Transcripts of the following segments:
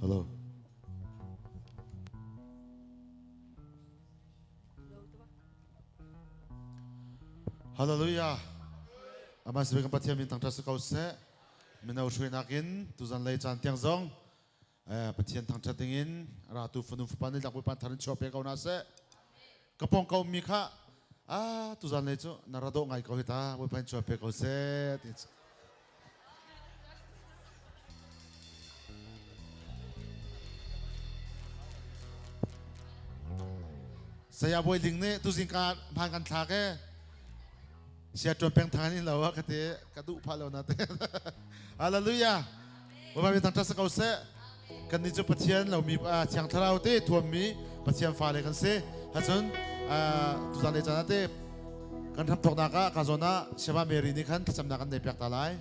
Hello. Hallelujah. Amah sibik kan Pathian min thangṭhat si ko seh. Mino hruainak in tuzan lei caan tiang zong Pathian thangṭhat dingin ratu fanu fapa nih lak Bawipa thar in chuah pe ko hna seh. Ka pawng ka ummi kha ah tuzan lei cu na ra dawh ngai ko hi ta Bawipa in chuah pe ko seh ti. Saya Bawi Ling nih tuzing ka hmaan kan thlak e. Sia ṭuan peng than in lo a ka ti ka duh phah lo na te. Hallelujah. Bawipa mi thangṭhat si ko seh. Kan nih cu Pathian lomi Thiang Thlarau te thuammi Pathian fale kan si. Hacun tuzan le caan ah te kan hramthawknak ah ka zawn ah Shema Mary nih khan thlacamnak kan nei piak ta lai.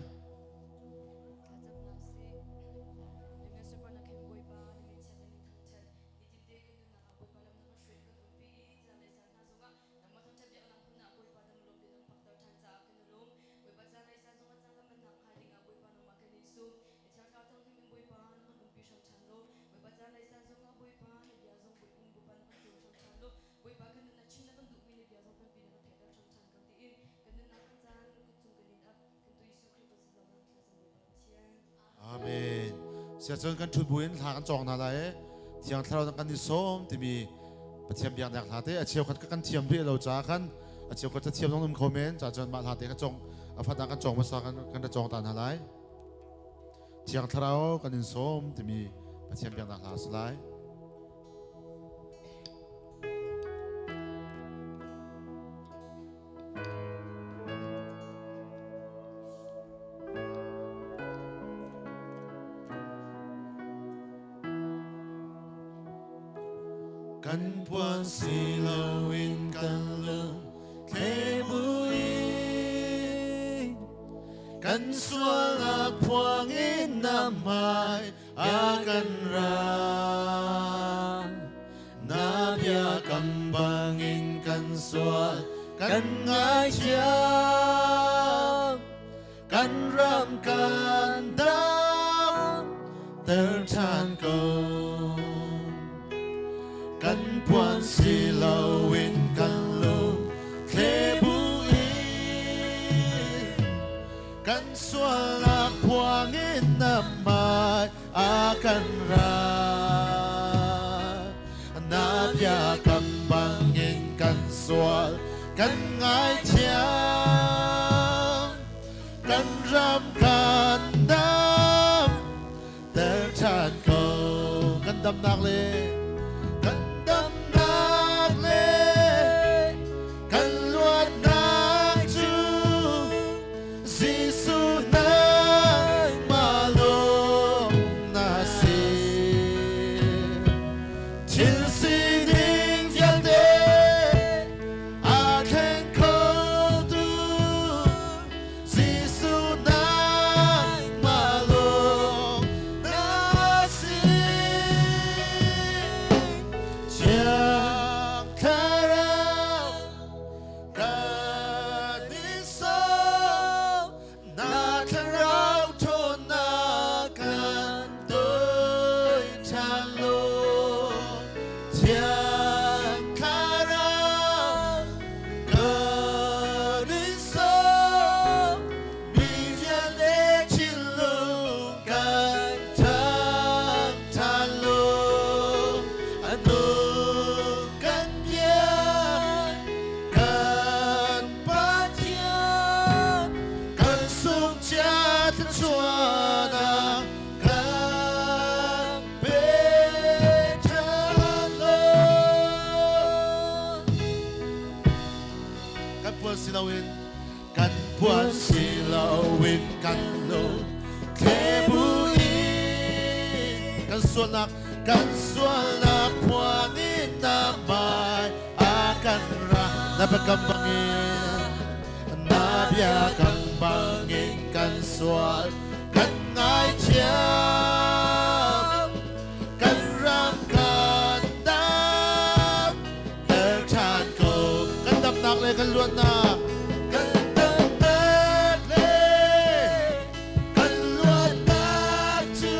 Amen. Siacun kan ṭhut buin hla kan cawng hna lai i Thiang Thlarau kan i sawm timi Pathian biaknak hla te a cheukhat kan thiam rih lo caah khan a cheukhat ca thiam zong um kho men ca cun mah hla te ka cawng a fat ah kan cawng hmasa kan kan ra cawng ta hna lai. Thiang Thlarau kan in sawm timi Pathian biaknak hla a si lai. Kan puan si loin kan lung thle buin kan sualnak phuang in na hmai a kan ra. Na biakam bangin kan sual kan ngaithiam kan ram kan dam ter ṭhan ko. Kan puan si loin kan lung thle buin kan sualnak phuangin na hmai a kan ra. Na biakam bangin kan sual kan ngaithiam kan ram kan dam ter ṭhan ko. Kan damnak le kan damnak le kan luatnak cu Jesuh nangmah lawng na si. Thil sining vialte aa thleng khotu Jesuh nangmah lawng na si. Thiang Thlarau kan in sawm, na thlarau ṭhawnnak kan dawi ṭhan law. Thiang Thlarau kan in sawm, mi vialte thinlung kan ṭhang ṭhan law. A nung kan biak kan Pathian kan sungchia thluachuahnak kan pe ṭhan law. Kan puan si loin kan puan si loin kan lung thle buin kan sualnak kan sualnak phuan in na hmai a kan ra. Na biakam bangin na biakam bangin kan sual kan ngaithiam kan ram kan dam ter ṭhan ko. Kan damnak le kan luatnak kan damnak le kan luatnak cu.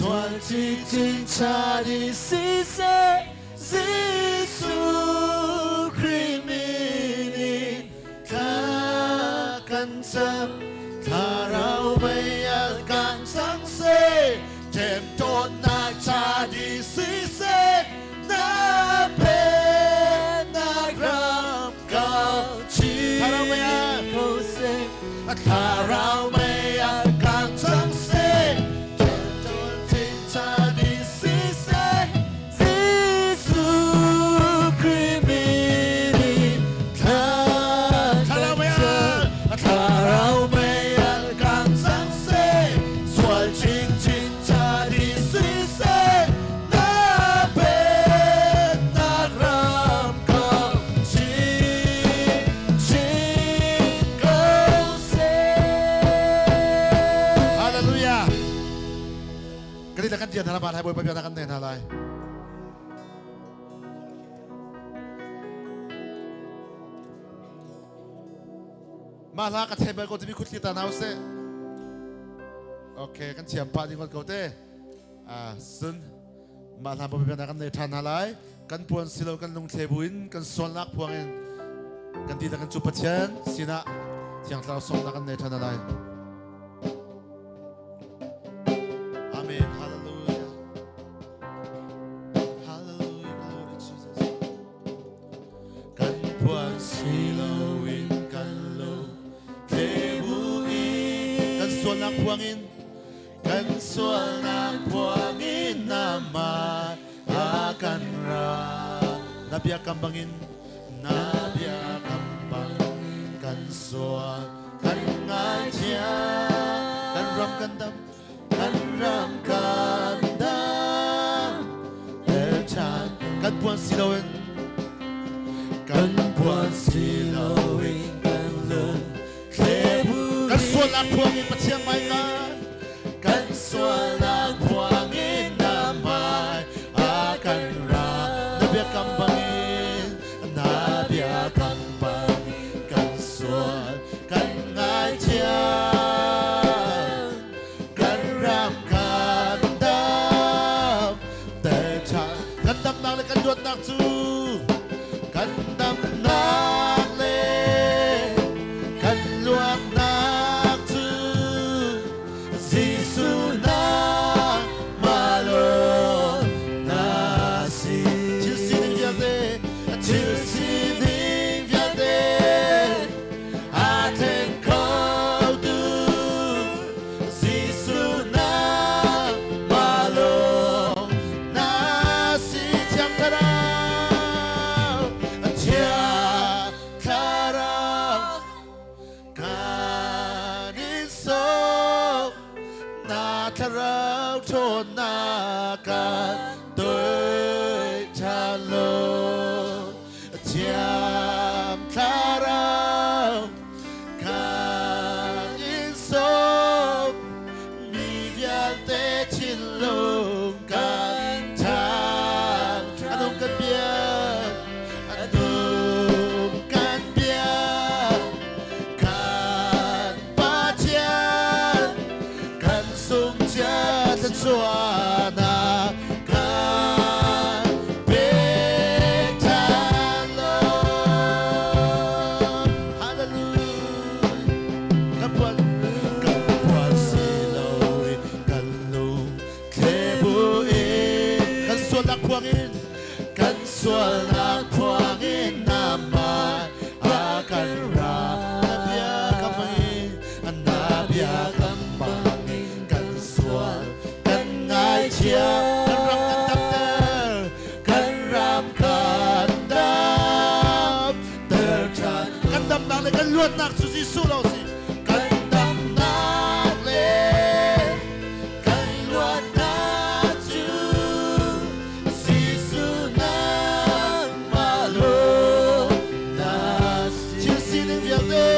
Sual cikcin cha di siseh Jesuh Khrih min in thla kan cam. Thlarau mei al kan cang seh, ṭemṭawnnak cha di siseh, na pennak ram kau chin ko seh. Thlarau mei al kan cang seh, ṭemṭawn cha di siseh, Jesuh Khrih min in thla Thlarau mei al Thlarau mei al kan cang seh, sual chinchin cha di siseh, na pennak ram kau chin chin ko seh. Hallelujah. Kan ila kan tian hna lai Bawipa bia kan nen hna lai. Mah hla ka thei bal ko timi khutli ta nau seh. Okay, kan thiam pah ding ko te. Ah, sun mah hla Bawipa bia kan nei ṭhan hna lai. Kan puan silo kan lungthle buin kan sualnak phuang in kan ti kan cu Pathian sinah Thiang Thlarau sawmnak kan nei ṭhan hna lai. Amen. Hallelujah. Hallelujah. Glory Jesus. Kan puan si loin kan lo tle in kan sualnak phuangin kan sualnak phuangin nama a kan ra na biakam bangin na biakam bang kan sual kan ngaithiam kan ram kan dam kan ram kan dam ṭhan kan puan si loin Kan puan si loin kan lung kan sualnak phuang in Pathian hmai kan sualnak phuang in na hmai a kan ra na biakam bangin na biakam bangin kan sual kan ngaithiam kan ram kan dam ṭhan kan damnak le kan luatnak cu kan damnak le kan luatnak cu Jesuh nangmah lawng na si. Thil sining vialte Thil sining vialte aa thleng kho tu Jesuh nangmah lawng na si. Thiang Thlarau Thiang Thlarau kan in sawm na thlarau ṭhawnnak kan toih ṭhan law Thiang Thlarau kan in sawm mi vialte thinlung kan ṭhan anung kan biak anung kan biak kan Pathian kan sung chia thluachuahnak kan pek ṭhan law Hallelujah kan puan kan puan si loin kan lung thle buin kan sualnak phuang in kan sualnak phuang in na hmai a kan ra na biakam bangin na biakam bangin kan sual kan ngaithiam kan ram kan damter kan ram kan dam ter ṭhan kan damnak le kan luatnak cu Jesuh lawng si kan damnak le kan luatnak cu Jesuh nangmah lawng na si. Thil sining vialte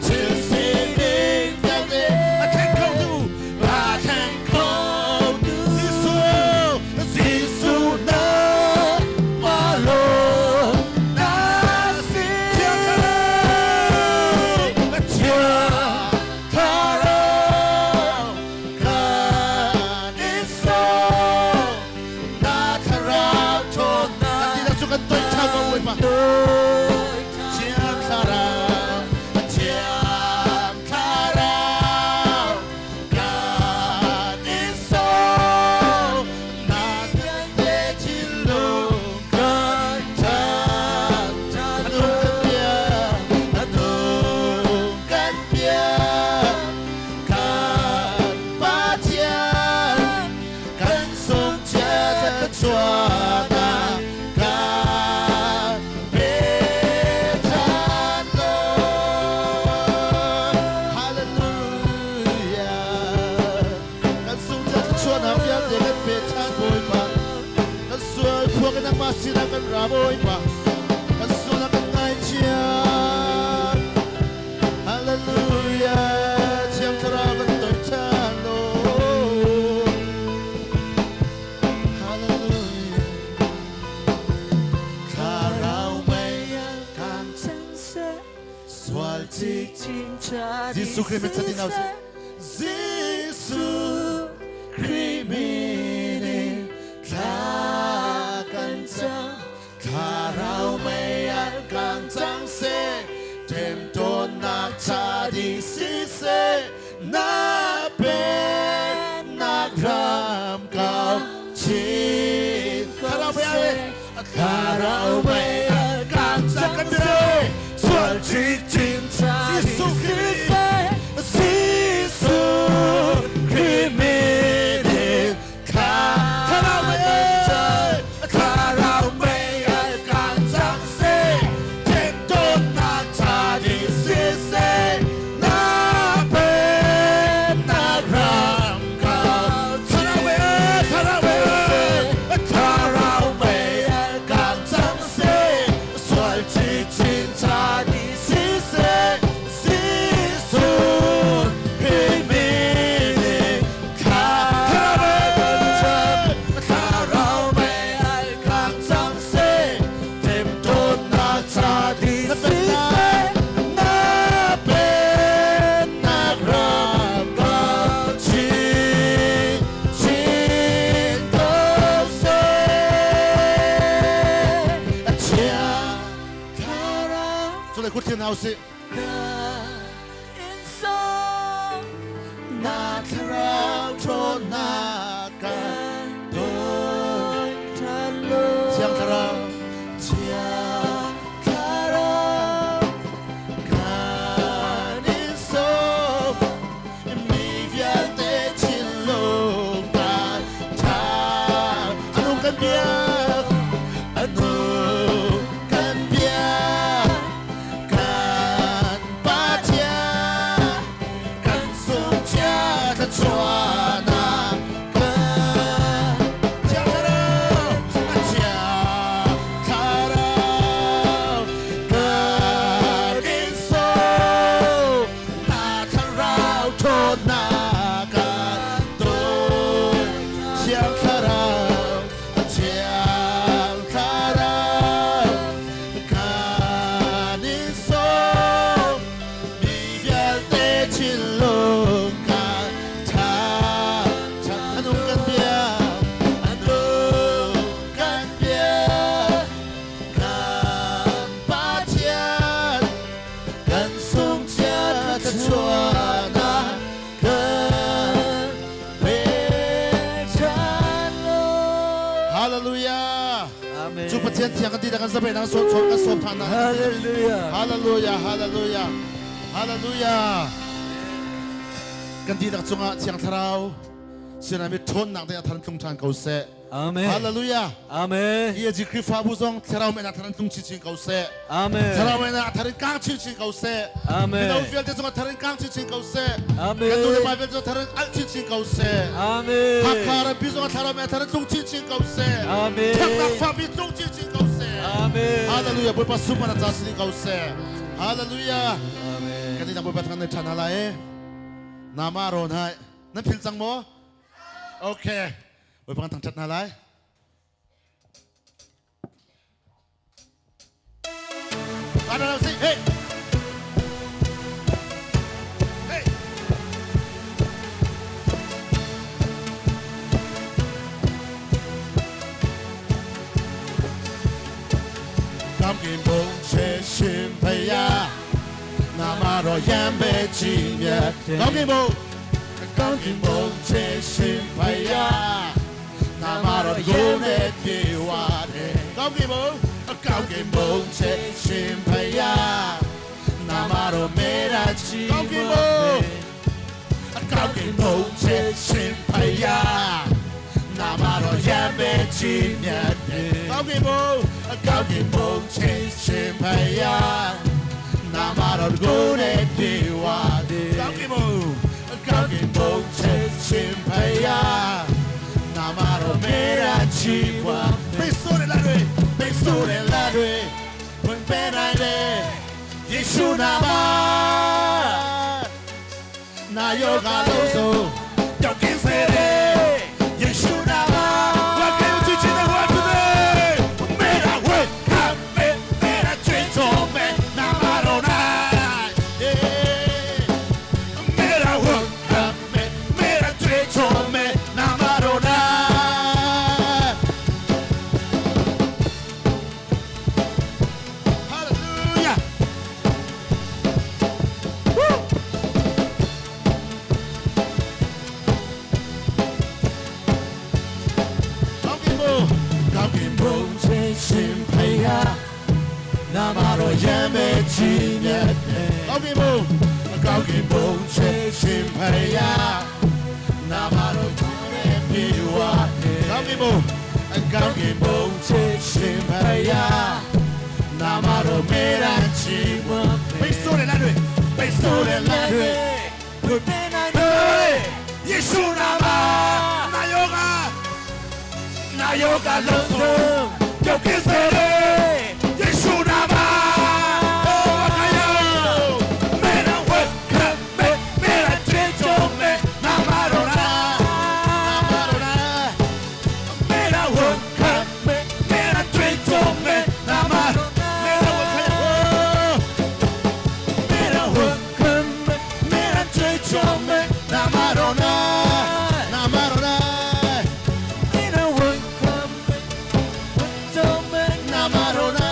Thil sining vialte a thleng kho tu a thleng kho tu Jesuh Jesuh nangmah lawng na si. Thiang Thlarau Jesuh Khrih min chatin hau sih. Jesuh Khrih min in thla kan cam. Thlarau mei an kang cang seh. Ṭemṭawnnak ca dih siseh. Na pennak ram kau chin Thlarau mei an Thlarau mei an kang cang seh. Sual chinchin ca dih Jesuh Khrih siseh. Jesuh Khrih min in Thlarau mei Thlarau mei an kang cang seh. Ṭemṭawnnak ca dih siseh. Na pennak ram kau Thlarau mei Thlarau mei Thlarau mei an kang cang seh. Sual chinchin ca dih siseh. Jesuh Khrih min in Thlarau mei an kang cang seh. Ṭemṭawnnak ca dih siseh. Na pennak ram kau chin chin ko seh. Chia thlarau Cule kut thian hau sih. na in song na thlarau ṭhawnnak kan dawi ṭhan lo. Thiang Thlarau. Thiang Thlarau kan in sawm mi vialte thinlung kan ṭha. Anung kan biak. Anung kan biak kan Pathian kan sungchia thluachuahnak kan Thiang Thlarau. Thiang Thlarau kan in sawm na thlarau ṭhawnnak kan dawi Thiang Thlarau. Thiang Thlarau kan in sawm mi vialte thinlung kan ṭha Anung kan biak. Anung kan biak kan Pathian kan sungchia thluachuahnak kan pe ṭhan lo. Hallelujah. Amen. Cu Pathian thiang kan ti kan zabe nang sawm sawm kan sawm than na. Hallelujah. Hallelujah. Hallelujah. Hallelujah. Kan ti dak cungah Thiang Thlarau sinah mi ṭhawnnak te a than tlung ṭhan ko seh. Amen. Hallelujah. Amen. EAG Khrihfabu zong Thlarau men a tharin tlung chinchin ko seh. Amen. Thlarau men a tharin kang chinchin ko seh. Amen. Mino vialte zong a tharin kang chinchin ko seh. Amen. Kan nu le pa vialte zong a tharin alh chinchin ko seh. Amen. Hakha rampi zong a thlarau men a tharin tlung chinchin ko seh. Amen. Thaknak fakpi tlung chinchin ko seh. Amen. Hallelujah. Bawipa sumana ca si ko seh. Hallelujah. Amen. Kan ina Bawipa thang nei ṭhan hala e. Nama ron hai. Nan phil cang maw? Okay. Bawipa kan thangṭhat hna lai. Hey! Hey! ကောင်းကင်ဘုံချေရှင်ဖယားနာမတော်ယံပဲချီမြတ်ကောင်းကင်ဘုံကောင်းကင်ဘုံချေရှင်ဖယားနာမတော်ယုံနဲ့ပြေဝတယ်ကောင်းကင်ဘုံကောင်းကင်ဘုံချေရှင်ဖယားနာမတော်မေရာချီကောင်းကင်ဘုံကောင်းကင်ဘုံချေရှင်ဖယားနာမတော်ယံပဲချီမြတ်တယ်ကောင်းကင်ဘုံကောင်းကင်ဘုံချေရှင်ဖယားနာမတော်ကိုနဲ့ပြေဝတယ်ကောင်းကင်ဘုံကောင်းကင်ဘုံချေရှင်ဖယားနာမတော်မေရာချီဝါပိဆိုးရလာတွေပိဆိုးရလာတွေဝင်ပဲနိုင်တယ်ယေရှုနာမနာယောဂလုံးစုံကြောက်ကင်းစေတယ်ယေရှုနာမဝါကေချီချီတဲ့ဝါတူတဲ့မေရာဝေခမေမေရာချွေချုံမေနာမတော်နိုင် ကောင်းကင်ဘုံချေရှင်ဖယားနာမတော်ရဲ့ပြေဝါကောင်းကင်ဘုံကောင်းကင်ဘုံချေရှင်ဖယားနာမတော်မေရန်ချီပိတ်ဆိုးတယ်လားတွေပိတ်ဆိုးတယ်လားတွေ ဖွင့်ပေးနိုင်တယ် ယေရှုနာမနာယောဂနာယောဂလုံးစုံကြောက်ကင်းစေယေရှုနာမဟောခယမေရဝက်ခမေမေရချေချုံမေနာမရောနာနာမရောနာမေရဝက်ခမေမေရချေချုံမေနာမမေရဝက်ခမေရဝက် ခမေ မေရချေချုံမေနာမရောနာနာမရောနာ မေရဝခမေချုံမေ နာမရောနာ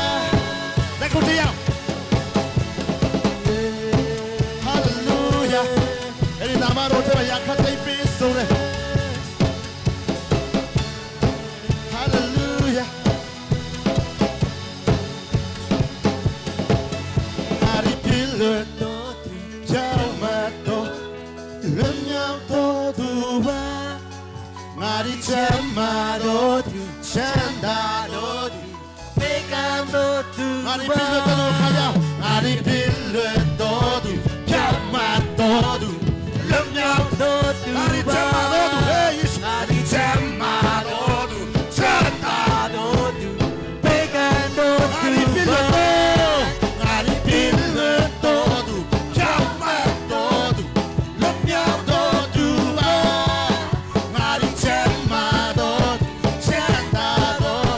လက်ခုတရား ဟာလေလုယာအဲ့ဒီနာမတော်ထဲမှာယာခတ်သိပ်ပြီးဆုံးတယ်ဟာလေလုယာအာရီပီလ တော်သူ ကြောင့်မတော်လွန်မြောက်တော်သူပါငါဒီချမ်းမာတော်သူချမ်းသာတော်သူ ပေကံတော်သူ ငါဒီပီလတော်ခါရငါဒီပီလတော်သူဖြတ်မတော်သူလွန်မြောက် တော်သူ ငါဒီချမ်းမာတော်သူဟေးယေရှုငါဒီချမ်းမာတော်သူချမ်းသာ တော်သူပေကံတော် ငါ သူ ဒီပီလတော်ငါဒီပီလတော်သူဖြတ်မတော်သူလွန်မြောက်တော်သူပါငါဒီချမ်းမာတော်သူချမ်းသာတော်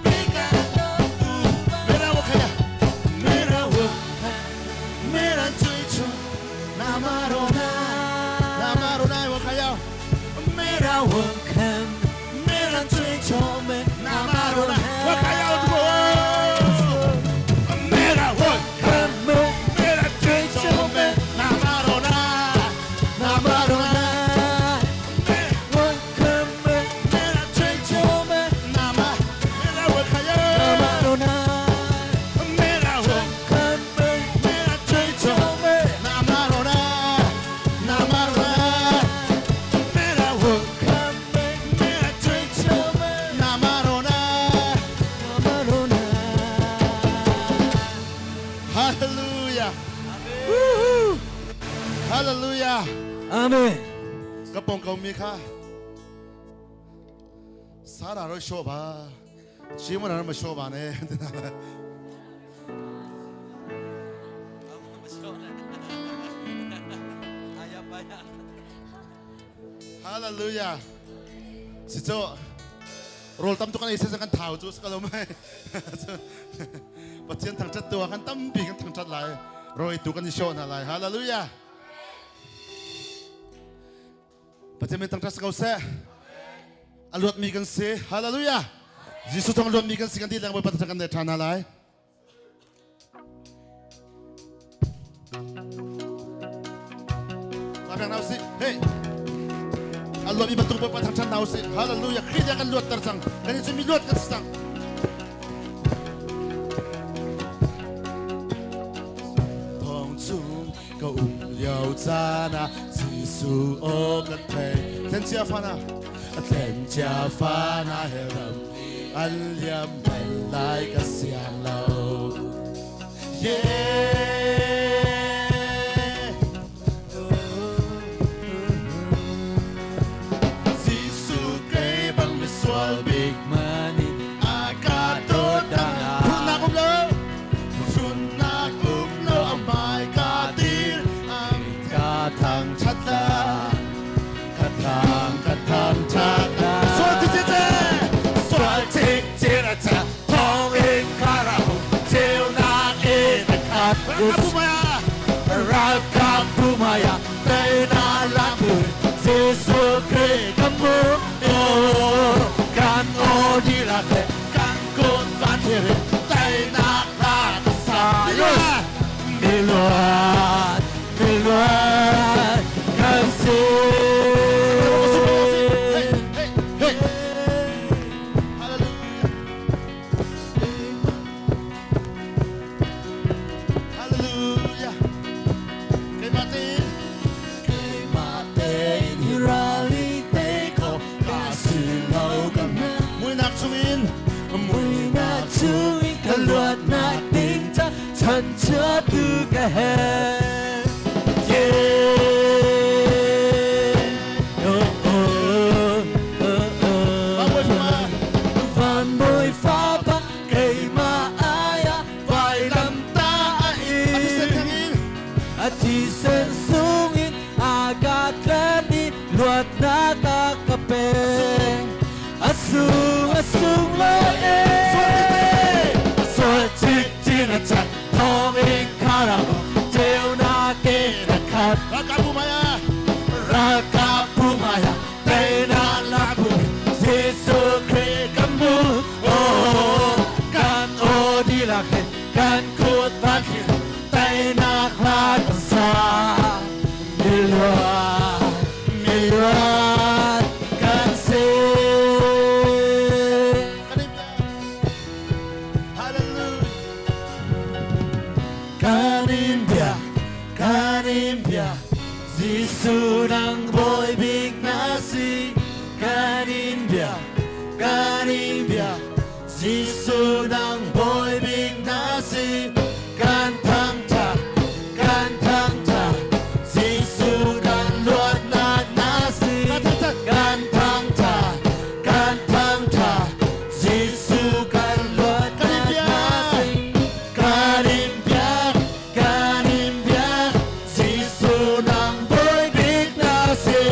ပေကံတော်သူ မေရာဝခရမေရာဝမေရာချွေချူနာမရောနာနာမရောနာဝခရမေရာဝ ခ မေရာချွေချူ မေ နာမရောနာဝခရတို့မေရာဝ ခမေ မေရာချွေချူမေနာမရောနာနာမရောနာမေ ဝခမေ မေရာချွေချူ မေ နာမမေရာဝခရ နာမရောနာ မေရာဝ ခမေ မေရာချွေချူ မေ နာမရောနာနာမရောနာမေရာဝ ခမေ မေရာချွေချူ မေ နာမရောနာ နာမရောနာ ဟာလေလုယာဟာလေလုယာ အာမင် ကပုံကောင်မိခါစားတာတော့ရှော့ပါရှင်းမတာတော့မရှော့ပါနဲ့ ဟာလေလုယာสิโจโรลตั้มตุกันไอ้เส้นกันเท้าจูสกะลมปะเทียนทางจัดตัวกันตั้มปีกันทางจัดลายโรยตุกันโชนะลายฮาเลลูยาปะเทียนเป็นทางจัดสกาวเซอลวดมีกันเซฮาเลลูยายิสุทองลวดมีกันสิกันที่แรงไปปะทกันในทานาลายมาแบ่งเอาสิเฮ้อลวดมีประตูไปปะทางจัดเอาสิฮาเลลูยาคริสต์กันลวดตระสังกันนี่จะมีลวดกันสัง ทองจุงก็อุ้มเลี้ยวจานาสิสูโอกะเทเทนเจียฟานาเทนเจียฟานาเฮรัมอันเลียมเป็นลายกะเสียงเราเย้สิสูเกบังมิสวลบิก มานิ อากาโตดังพุนนักอุ้มเลชุนนักอุ้มเลอมายกาตีอังกาทางชัดลากะทางกะทางชัดลาสวัสดีเจเจสวัสดีเจนะจ๊ะทองเองคาราบุเจวนาเอตะขาดรักผู้มาย รักกับผู้มายาเตนาลาบุเซสุคริกัมมู โอกันโอดีละเทกันกุนกันเทเรใจนาคาสาย มิลวานมิลวานกัน her. Yeah. Oh, oh, oh, oh. Van bawi fapa keimah ai ah vailamtah a in. A thisen sungin a ka tlen i luatnak a ka pek. A sung a sung lawi e. Sual cikcin a cat thawngin khara ceunak in a khat. Ralkapbu hmaiah. Ralkapbu hmaiah teinak lambu Jesuh Khrih kan hmu. Oh, kan aw dihlak he kan kut van thlir teinak hla kan sa. Miluat, miluat kan si. Hallelujah. Kan in bia, kan in bia, Jesuh nang bawi bik na si. Kan in bia, kan in bia, Jesuh nang bawi bik na si. Kan thangṭhat, kan thangṭhat, Jesuh kan luatnak na si. Kan thangṭhat, kan thangṭhat, Jesuh kan luatnak na si. Kan in biak, kan in biak, Jesuh nang bawi bik na si.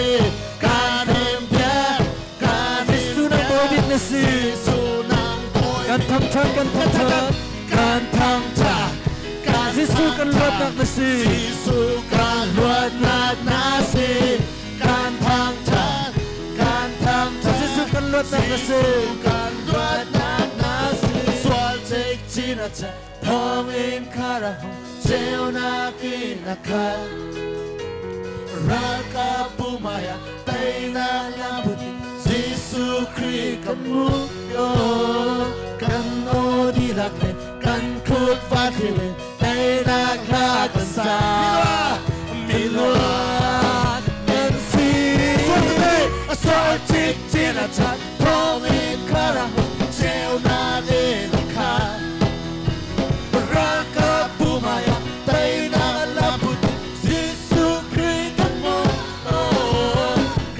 Kan in biak, kan in Jesuh nang bawi bik na si. Jesuh nang bawi Kan thangṭhat, kan thangṭhat. Kan thangṭhat, kan Jesuh kan luatnak na si. Jesuh kan luatnak na si. Kan thangṭhat, kan thangṭhat. Jesuh kan luatnak na si. Jesuh kan luatnak na si. Sual cikcin a cat, thawngin khar a hung, ceunak in a khat. Ralkapbu hmaiah teinak lambu Jesuh Khrih kan hmu. Kan aw dihlak he kan kut va thlir in teinak hla kan sa. Miluat kan si. Sual cikcin a cat, thawngin khar a hung, ceunak in a khat. Ralkapbu hmaiah teinak lambu Jesuh Khrih kan hmu.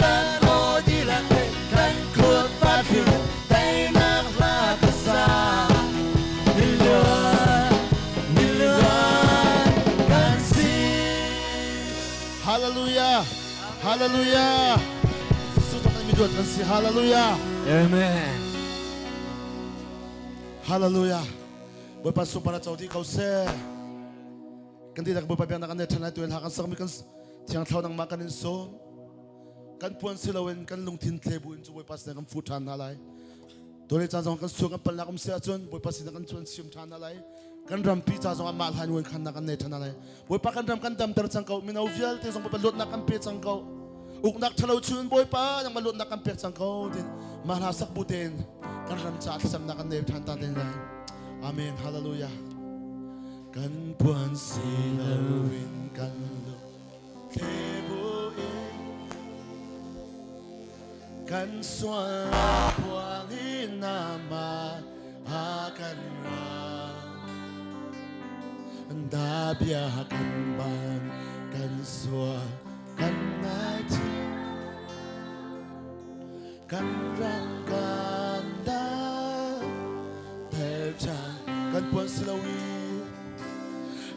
Kan aw dihlak he kan kut va thlir in teinak hla kan sa. Miluat, miluat kan si. Hallelujah. Hallelujah. Jesuh kan mi duat kan si. Hallelujah. Amen. Hallelujah. Bawipa supara co dih ko seh. Kan dihlak Bawipa biaknak kan nei ṭhan lai tu hla kan sakmi kan thiang thlarau nangmah kan in sawm. Kan puan si loin kan lungthin thle bu in cu Bawipa sinah kan fu ṭhan hna lai. Tole ca zong kan sual kan palnak um si ahcun Bawipa sinah kan chuan siam ṭhan hna lai. Kan rampi ca zong ah mah hlan wen khannak kan nei ṭhan hna lai. Bawipa kan ram kan damter cang ko. Mino vialte zong Bawipa luatnak kan pe cang ko. Uknak ṭhalo chun Bawipa nangmah luatnak kan pek cang ko tin mah hla sak bu tein kan ram caah thlacamnak kan nei ṭhan ta te lai. Amen. Hallelujah. Kan puan si loin kan lung thle buin kan sual puang in nama a kan ra da bia kan ban kan sual kan ngai thi kan rang kan da ter cha kan puan si lo i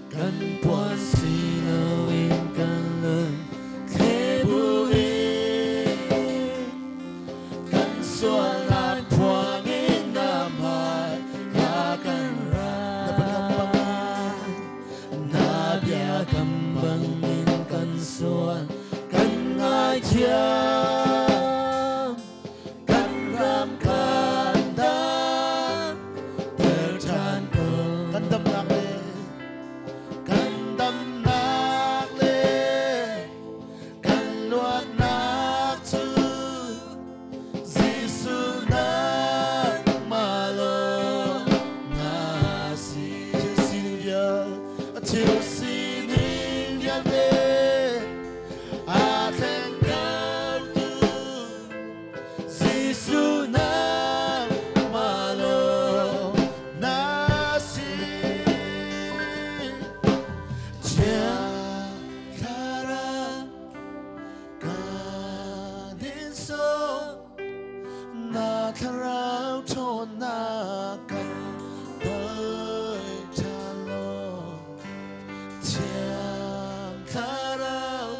Kan puan si loin kan lung thle buin kan sualnak phuang in na hmai a kan ra. Na biakam bangin kan sual kan ngaithiam kan ram kan dam ter ṭhan ko. Kan damnak le Kan damnak le kan luatnak cu Jesuh nangmah lawng na si. Thil sining vial Thil sining vialte aa thleng kho. Thlarau ṭhawnnak kan toi ṭhan law Thiang Thlarau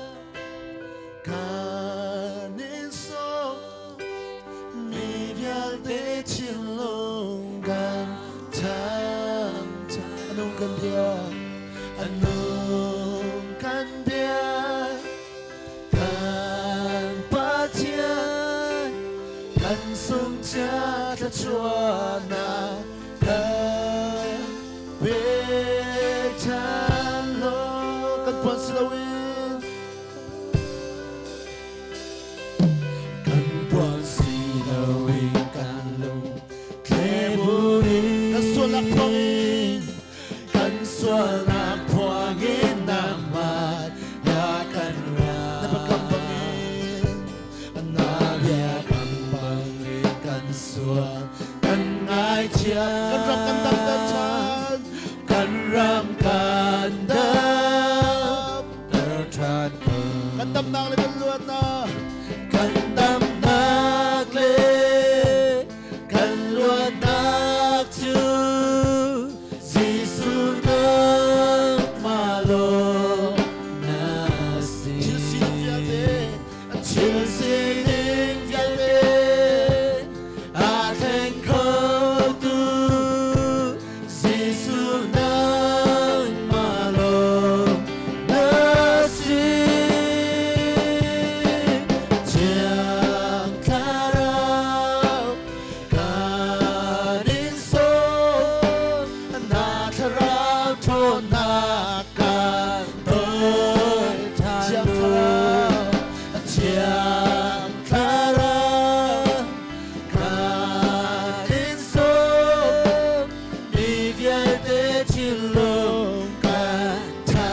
kan in sawm mi vialte thinlung kan thangṭhat a nung kan bia a nung kan bia Kan Pathian kan sungcia thluachuahnak kan pe ṭhan law kan puan si loin kan puan si loin kan lung thlebu in kan sualnak phuangin Kan sualnak phuangin nangmah ya kan ra. Na biakam bangin Na biakam bangin kan sual kan ngaithiam. Kan ram kan damter ṭhan. Kan ram kan damter ṭhan ko. Kan damnak le kan luatnak. Kan damnak le kan luatnak cu Jesuh nangmah lawng na si. Thil sining vialte Thil sining vialte aa thleng khotu Jesuh nangmah lawng na si. Thiang Thlarau kan in sawm na thlarau ṭhawnnak kan toi ṭhan Thiang Thlarau kan in sawm mi vialte thinlung kan ṭha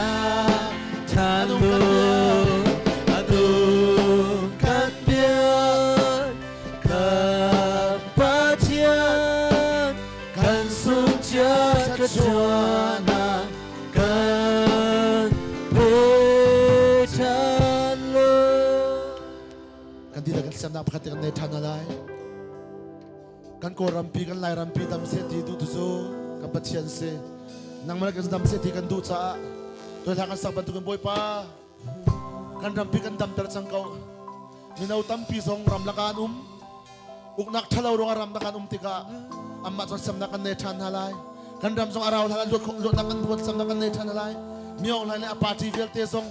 ṭhan Anung kan biak kan Pathian kan sungcia thluachuahnak kan pe ṭhan law. Kan dihlak kan siamnak pakhat te kan nei ṭhan lai. Kan Kawlrampi kan Lairampi dam seh ti duh tu cu kan Pathian si. Nangmah kan dam seh ti kan duh caah toihla kan sak bantukin Bawipa kan rampi kan damter cang ko. Mino tampi zong ramlak ah an um. Uknak ṭhalo ruangah ramlak an um tikah anmah cun semnak kan nei ṭhan hna lai. Kan ram zong a rau hlan ah luatnak kan huat semnak kan nei ṭhan hna lai. Myo Hlaing le a party vialte zong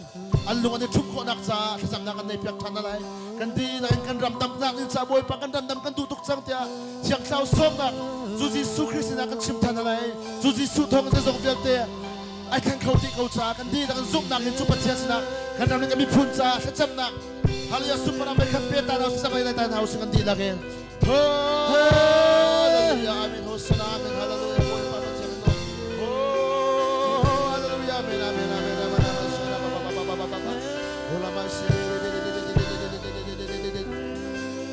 an lung an i ṭhumh khawhnak caah thlacamnak kan nei piak ṭhan hna lai. Kan dihlak in kan ram damnak ding caah Bawipa kan ram dam kan duh tuk cang tiah Thiang Thlarau sawmnak cu Jesuh Khrist sinah kan chim ṭhan hna lai. Cu Jesuh thawng in zeizong vialte ai thleng kho dih ko caah kan dihlak in zumhnak in cu Pathian sinah kan ram le kan miphun caah thlacamnak Hallelujah super ram khat pe ta na samai lai ta na hau kan dihlak in Hallelujah amen hosanna amen hallelujah Bawipa Pathian no Oh hallelujah amen amen amen amen amen shara ba ba ba ba ba ba ba Hola ma se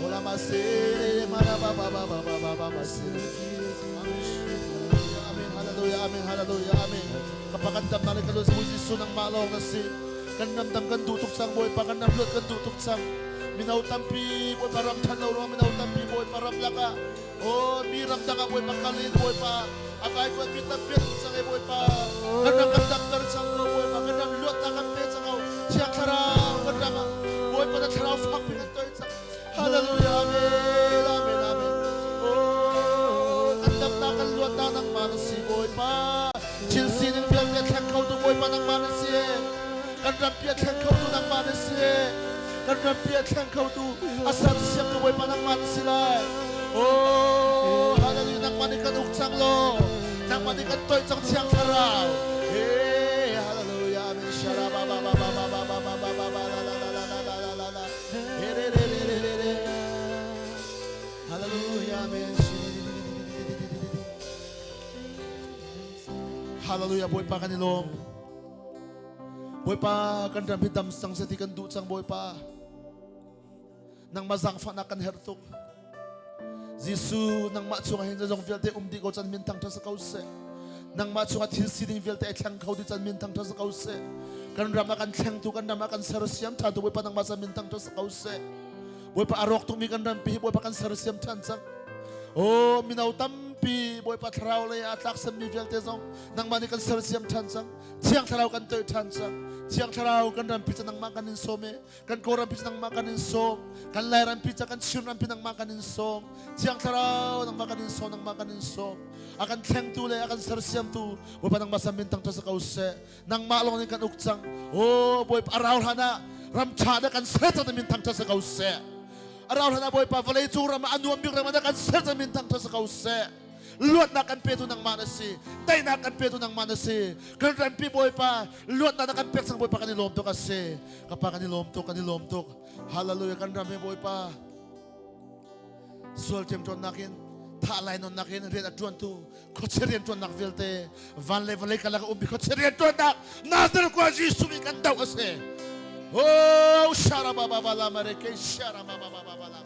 Hola ma se mara ba ba ba ba ba ba ba ba se Amen hallelujah amen hallelujah amen Kapagandam na le kalun sa Jesu nang malong na si kan namdam kan duh tuk cang Bawipa kan namluat kan duh tuk cang mino tampi Bawipa ram than lo ruang mino tampi Bawipa ram lakah oh mi ram dang ah Bawipa kal in Bawipa a kai fuat mi tampi an um cang e Bawipa kan ram kan damter cang ko Bawipa kan ram luatnak kan pe cang ko Thiang Thlarau kan ram ah Bawipa na Thlarau fakpi kan toi cang Hallelujah amen amen amen oh kan damnak kan luatnak nangmah na si Bawipa thil sining vialte thleng kho tu Bawipa nangmah na si kan rampi a thleng kho tu nangmah na si kan rampi a thleng kho tu a sersiam tu Bawipa nangmah na si lai oh hallelujah nangmah nih kan uk cang law nangmah nih kan toih cang thiang thlarau hey hallelujah amen shara ba ba ba ba ba ba ba ba ba ba ba la la la la la la la la re re re re re re hallelujah amen Hallelujah Bawipa kan i lawm Bawipa kan ram hi dam sang seh ti kan duh cang Bawipa nangmah zaangfahnak kan herh tuk Jesuh nangmah chungah hin zeizong vialte um dih ko can min thangṭhat si ko seh nangmah chungah thil sining vialte ai thleng kho dih can min thangṭhat si ko seh kan ram ah kan thlengtu kan ram ah kan sersiam ṭhan tu Bawipa nangmah can min thangṭhat si ko seh Bawipa a rawk tukmi kan rampi hi Bawipa kan sersiam ṭhan cang. O mino tampi Bawipa thlarau lei ah tlak sammi vialte zong nangmah nih kan sersiam ṭhan cang. Thiang thlarau kan toih ṭhan cang. Thiang thlarau kan rampi ca nangmah kan in sawm i kan Kawlram pi nangmah kan in sawm. Kan Lairam pi ca kan Chinram pi nangmah kan in sawm. Thiang thlarau nangmah kan in sawm, nangmah kan in sawm. A kan thlengtu le a kan sersiamtu Bawipa nangmah sam min tang ṭha ko seh. Nangmah lawng nih kan uk cang. O Bawipa a rau hlan ah ram ṭha na kan ser cang min thang ṭha ko seh. A rau hlan ah Bawipa vawlei cung ram ah a nuam bik ram ah na kan ser cang min thang ṭha ko seh. Luatnak kan petu nangmah na si. Daihnak kan petu nangmah na si. Kan rampi Bawipa luatnak na kan pek cang Bawipa kan i lawm tuk a si. Ka pa kan i lawm tuk, kan i lawm tuk. Hallelujah kan ram he Bawipa sual ṭemṭawnnak in thah lainawnnak in rian a ṭuantu khuachia rianṭuannak vialte van le vawlei karlak a ummi khuachia rianṭuannak Nazareth khua Jesuh nih kan doh a si. Oh shara ba ba ba la mare ke shara ba ba ba ba ba la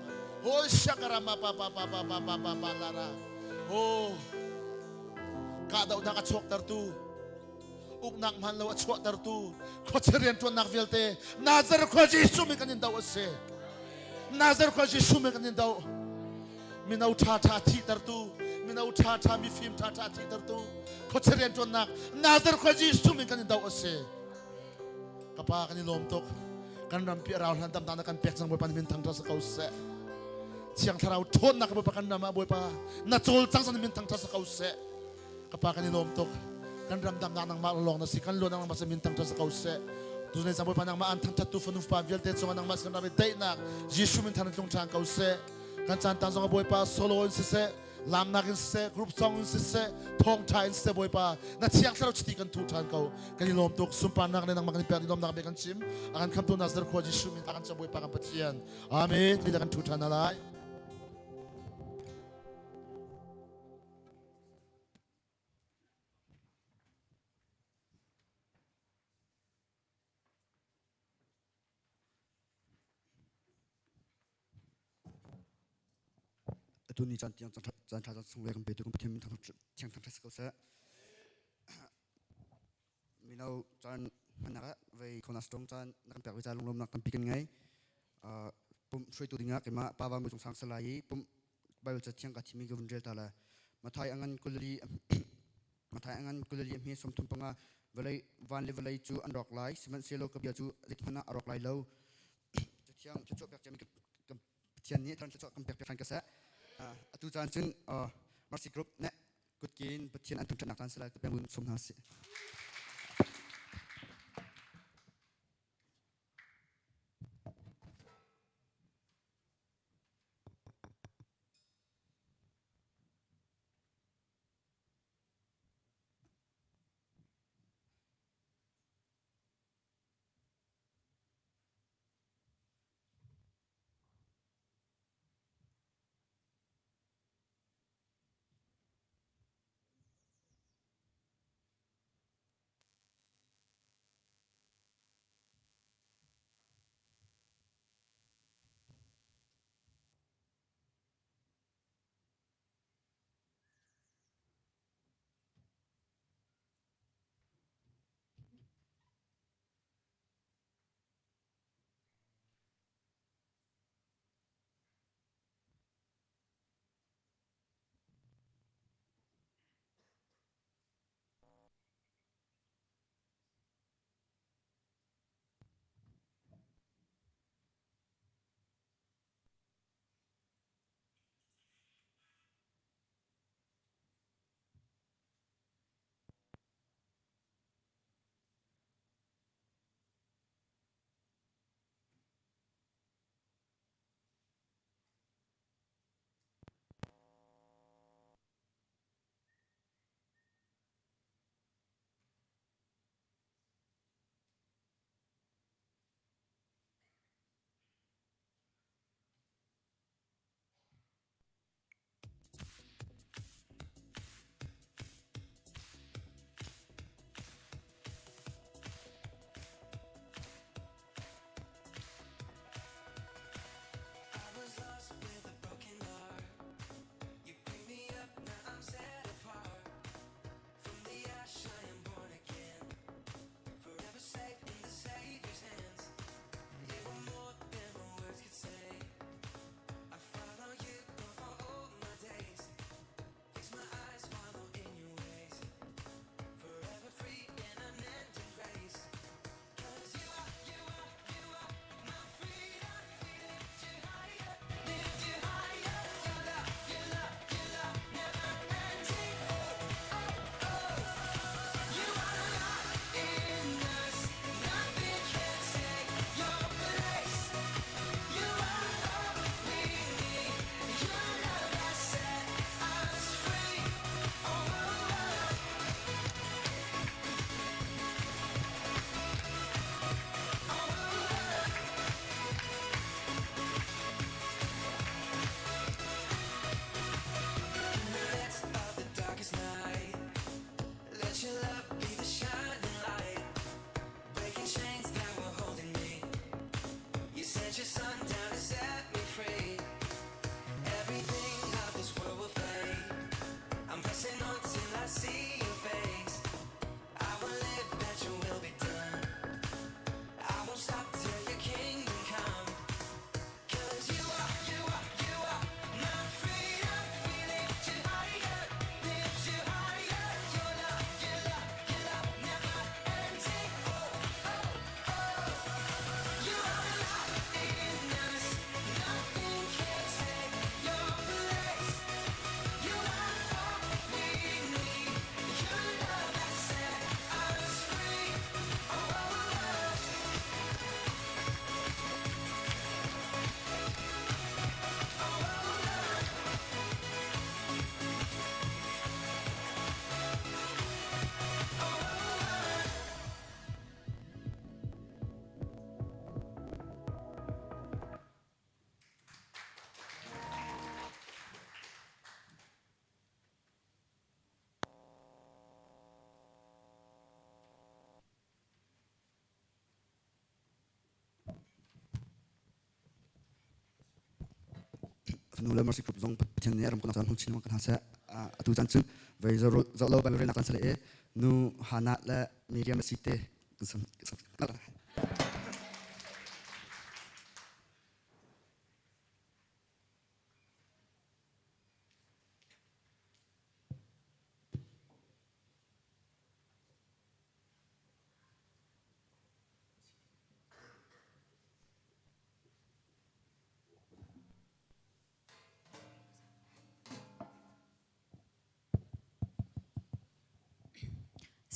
Oh shakara ma ba ba ba ba ba ba ba ba la ra Oh kahdohnak a chuaktertu uknak hman lo a chuahtertu khuachia rianṭuannak vialte Nazareth khua Jesuh min kan in doh a si. Nazareth khua Jesuh min kan in doh. Mino ṭha ṭha thihtertu, mino ṭha ṭha mifim ṭha ṭha thihtertu khuachia rianṭuannak Nazareth khua Jesuh min kan in doh a si. Ka pa kan i lawm tuk. Kan rampi a rau hlan tam na kan pek cang Bawipa min thangṭhat si ko seh. Thiang Thlarau ṭhawnnak Bawipa kan ram ah Bawipa na cawl cang cang min thangṭhat si ko seh. Ka pa kan i lawm tuk. Kan ram damnak nangmah lawng na si. Kan luan nangmah min thangṭhat si ko seh. Tunai cang Bawipa nangmah an thangṭhat tu fanu fa vialte cungah nangmah sin ram i daihnak Jesuh min thang tlung ṭhan ko seh. Kan caan tan zong Bawipa solo in siseh, lamnak in siseh, group song in siseh, thawngṭha in siseh Bawipa na thiang thlarau chiti kan thu ṭhan ko. Kan i lawm tuk. Sunparnak le nangmah kan i pek i lawmnak bia kan chim. A kan khamtu Nazareth khua Jesuh min a kan cam Bawipa kan Pathian. Amen. Ti kan thu ṭhan hna lai. Atu ni caan tiang caan ṭha caan sunglawi kan petu kan Pathian min thiang thangṭhat si ko seh. Mino caan hmannak ah vei cornerstone caan na kan pek ve ca lunglawmnak tampi kan ngei. Pumh hruaitu dingah keimah Pa Van Bawi Cung Sang Salai i pumh Bible ca thiang ka thimi ka vun rel ta la. Mathai angan kulali Mathai angan kulali a hme 35 vawlei van le vawlei cu an rawk lai sihmanhsehlaw ka bia cu zeithmanh ah a rawk lai lo. Cathiang thluachuah pek ciami kan Pathian nih thluachuah kan pek piak hran ka seh. Atu caan cun Mercy Group nih kutke in Pathian an thangṭhatnak caan si lai ka peng sum hna sih. Fanu le Mercy Group zong Pathian nih ram kan hung chin kan ha seh. Atu caan cun vei zo lo Bible relnak caan sale e nu Hana le Miriam si te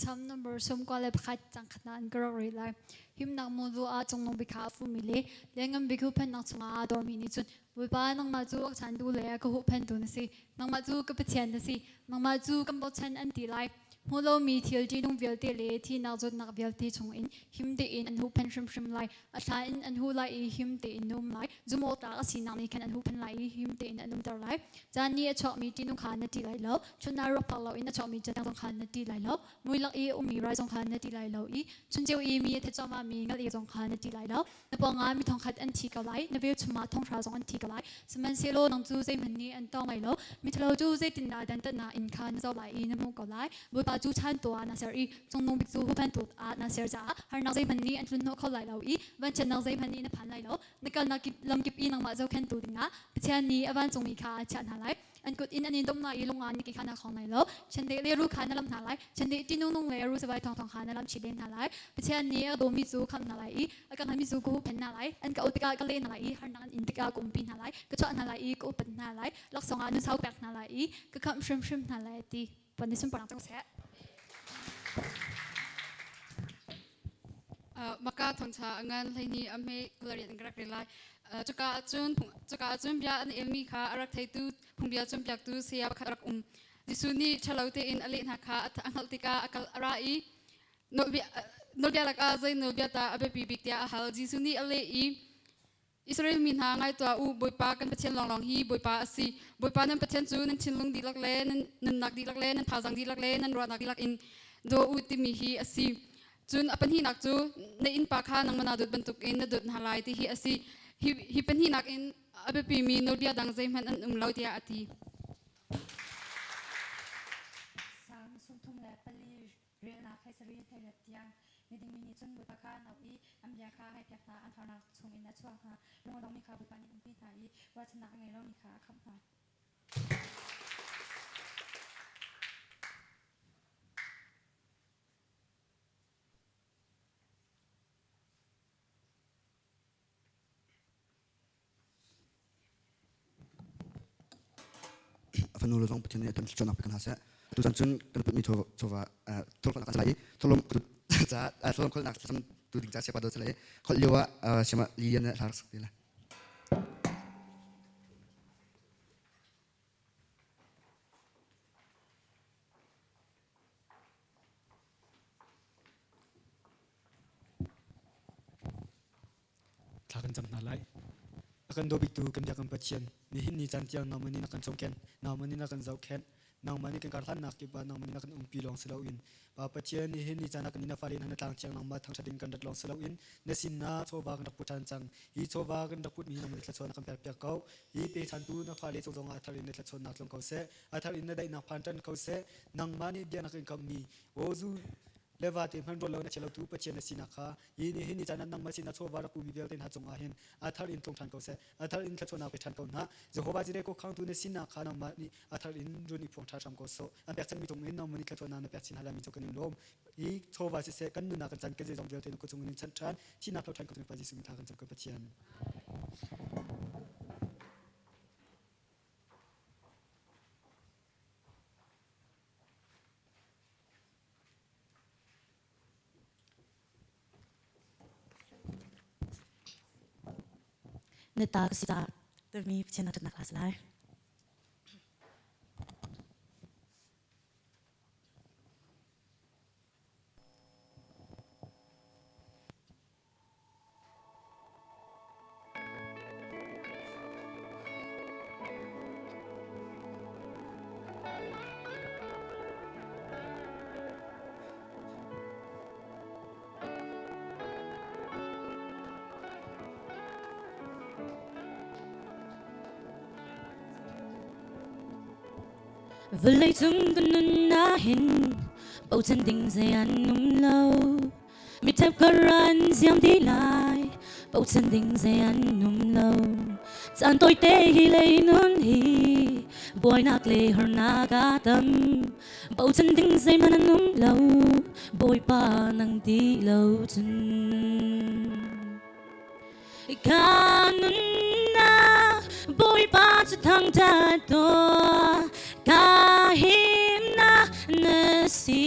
Psalm number 21 cang khatna an ka rak rel lai. Himnak mulu ah cungnung bik kha a fumi le lianngan bik huhphennak chungah aa dormi nih cun Bawipa nangmah cu a chantu le a ka huhphentu na si. Nangmah cu ka Pathian na si. Nangmah cu kan bochan an ti lai. Hmu lomi thil ṭihnung vialte le thihnak zawtnak vialte chungin him tein an huhphenh hrimhrim lai. A thla in an huh lai i him tein na um lai. Zumhawktlak a sinak nih khan an huhphenh lai i him tein an umter lai. Caan nih a chuakmi ṭihnung kha na ṭih lai lo. Chunnak ruak phak loin a chuakmi catang zong kha na ṭih lai lo. Mui lak i a ummi rai zong kha na ṭih lai lo i chun ceu i mi a that cuahmahmi ngal i zong kha na ṭih lai lo. Na pawngah mi thongkhat an thi ko lai, na velchum ah thonghra zong an thi ko lai. Sihmanhsehlaw nang cu zeihmanh nih an tawng lai lo. Miṭhalo cu zeitindah dantatnak inn kha na zoh lai i na hmuh ko lai. Bawipa cu chantu ah naa ser i Cungnung Bik cu huhphentu ah naa ser caah harnak zeihmanh nih an tlunhnawh kho lai lo i vanchiatnak zeihmanh nih na phan lai lo. Na kalnak kip lam kip i nangmah zohkhenhtu dingah Pathian nih a vancungmi kha a chiah hna lai. An kut in an in domh lai i lung ah na ke kha na khong lai lo. Chiandeih le ru kha na lamh hna lai. Chiandeih ṭihnung le ru savai thawngthawng kha na lamh chih len hna lai. Pathian nih a dawmi cu khamh hna lai i a ka hngalmi cu ka huhphenh hna lai. An ka auh tikah ka leh hna lai i harnak an in tikah ka umpi hna lai. Ka chuah hna lai i ka upat hna lai. Laksawng ah nunsau pek hna lai i ka khamh hrimhrim hna lai, a ti. Van ni sunparnak cang seh. Maka thawngtha a ngan hleihnih a hme kulariat in ka rak rel lai. Cuka ahcun cuka ahcun bia an elmi kha a rak theitu phungbia cawnpiaktu saya pakhat a rak um. Jesuh nih ṭhalo tein a leh hna kha a hngalh tikah a kal a ra i nawlbia nawlbia lakah zei nawlbia dah a biapi bik tiah a hal. Jesuh nih a leh i Israel mi hna ngai tuah u, Bawipa kan Pathian lawnglawng hi Bawipa a si. Bawipa nan Pathian cu nan thinlung dihlak le nan nunnak dihlak le nan thazaang dihlak le nan ruahnak dihlak in daw u timi hi a si. Cun a pahnihnak cu na innpa kha nangmah naa dawt bantukin na dawt hna lai ti hi a si. Hi pahnihnak in a biapimi nawlbia dang zeihmanh an um lo tiah a ti. Salm 34 Relnak hleisarih hleiriat tiang miding mi nih cun Bawipa kha an auh i an bia kha a ngaihpiak hna, an harnak chungin a chuah hna. Lung a dongmi kha Bawipa nih a umpi hna i ruahchannak a ngei lomi kha a khamh hna. A fanu le zong Pathian nih a kan thluachuahnak pe kan hna seh. Atu caan cun kan putmi chawva thawlkhawlnak kan i thawlawm caah thawlawm kholnak thlacam tu ding caah siapa dawt i kholh lio ah siama Lilian nih hla rak sak te lai. Thla kan cam hna lai. A kan dawbiktu kan biak kan Pathian, nihin ni caan tiang nangmah nih na kan cawmken, nangmah nih na kan zohkhenh, nangmah nih kan karhlannak kip ah nangmah nih na kan umpi lawng si loin Pa Pathian nihin ni caan ah kan inn na fale hna na tlang thiang nangmah thangṭhat in kan rat lawng si loin na sinah chawva kan rak put ṭhan cang. Hi chawva kan rak putmi nangmah nih thluachuah na kan pekpiak ko. Hi pechantu na fale cung zongah a thar in na thluachuahnak tlung ko seh. A thar in na daihnak phan ṭan ko seh. Nangmah nih bia na kan kamhmi aw zu le vate hmanh ruat lo na chia lotu Pathian na sinak kha hi ni hin ni caan ah nangmah sinah chawva rak pumi vialte hna cungah hin a thar in tlung ṭhan ko seh, a thar in thluachuahnak pe ṭhan ko hna. Jehovah Jireh khuakhangtu na sinak kha nangmah nih a thar in run i phuang ṭha hram ko sawh. An pekchanhmi cung in nangmah nih thluachuahnak na pek chin hna laimi cu kan in lawm. Hi chawva siseh kan nunnak kan chan kan zeizong vialte na kut chung in chanh ṭhan, thihnak hlo ṭhan ko Pa Jesuh min thla kan cam ko Pathian. Na ta ka si caah timi Pathian a ṭhatnak hla si lai. Vawlei cung kan nun ahhin bochan ding zei an um lo. Mitthep kar an ziam dih lai, bochan ding zei an um lo. Caan tawite hi lei nun hi buainak le harnak a tam. Bochan ding zeihmanh an um lo, Bawipa nang ti lo cun. Ka nunnak Bawipa cu thangṭhat tuah, ka himnak na si.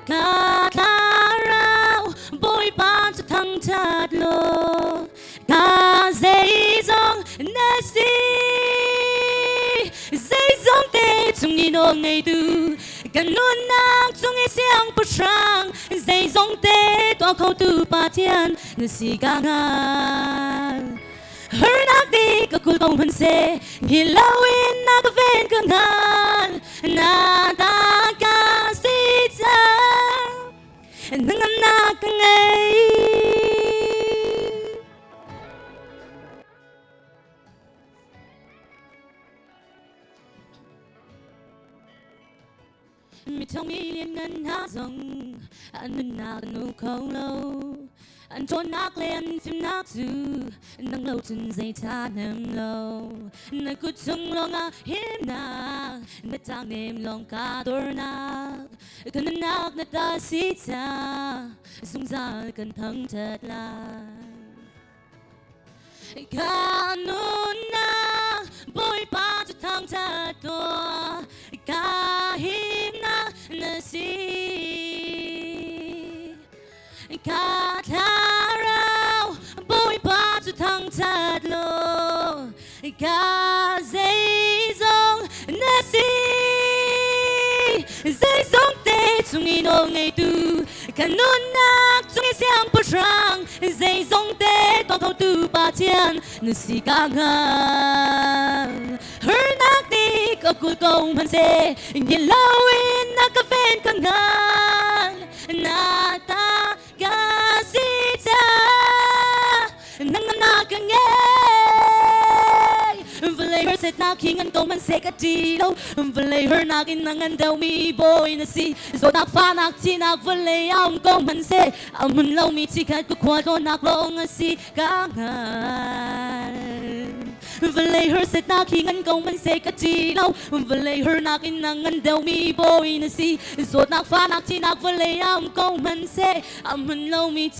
Ka thlarau Bawipa cu thangṭhat law, ka zeizong na si. Zeizong te chung i nawl ngeitu, kan nunnak chung i siangpahrang, zeizong te tuah khotu Pathian na si ka hngal. Harnak ti ka kul ko hmanh seh, hi loin na ka ven ka hngal, na ta ka si cang, hnangamnak ka ngei. Mi thong mi lianngan hna zong an nunnak an u kho lo. An ṭhawnnak le an fimnak cu nang lo cun zei ṭha hnem lo. Na kut chung lawngah himnak, na ṭangnem lawng ka dornak. Ka nunnak na ta si ca, zungzal kan thangṭhat lai. Ka nunnak Bawipa cu thangṭhat tuah, ka himnak na si. Ka thlarau Bawipa cu thangṭhat law, ka zeizong na si. Zeizong te chung i nawl ngeitu, ka nunnak chung i siangpahrang, zeizong te tuah khotu Pathian na si ka hngal. Harnak nih ka kul ko hmanh seh, ngil loin na ka ven ka hngal. Na ta ka si ca, nang na ka ngei. Vawlei harsetnak hi ngan ko hmanh seh ka ṭih lo, vawlei harnak in na ngan deuhmi bawi na si. Zawtnak fahnak thihnak vawlei ah um ko hmanh seh, a hmun lomi chikhat ka khua dawtnak lawng a si ka hngal. Vawlei harsetnak hi ngan ko hmanh seh ka ṭih lo, vawlei harnak in na ngan deuhmi bawi na si. Zawtnak fahnak thihnak vawlei ah um ko hmanh seh, a hmun lomi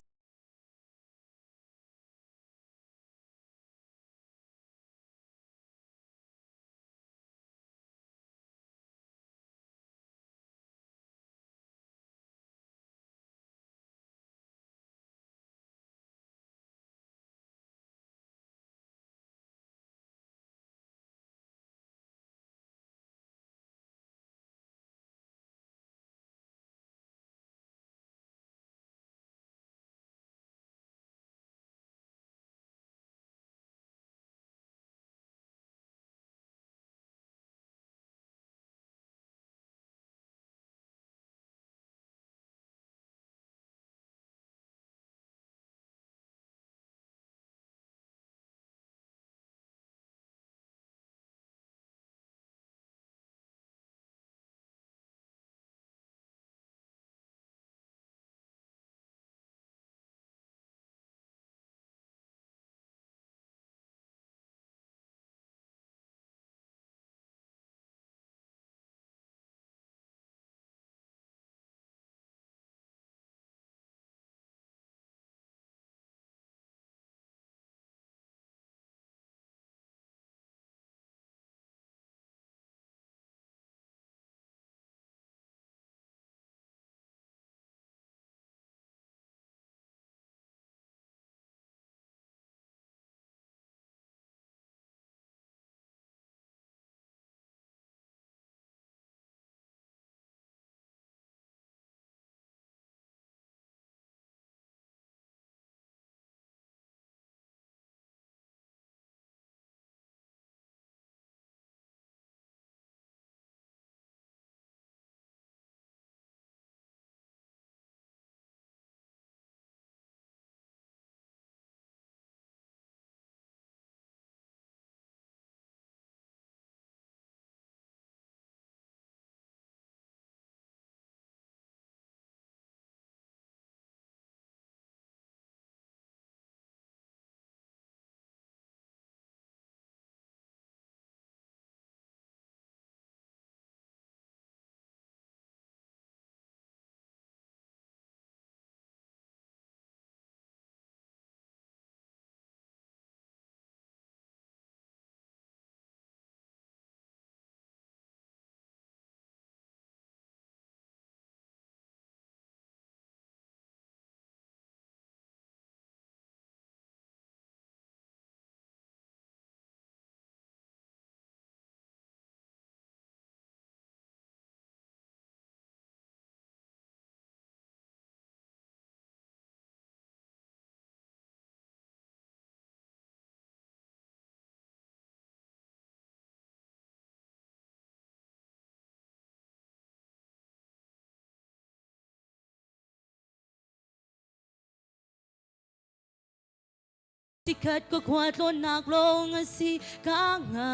Tikhat ka khua tlawnnak lawng a si ka hngal.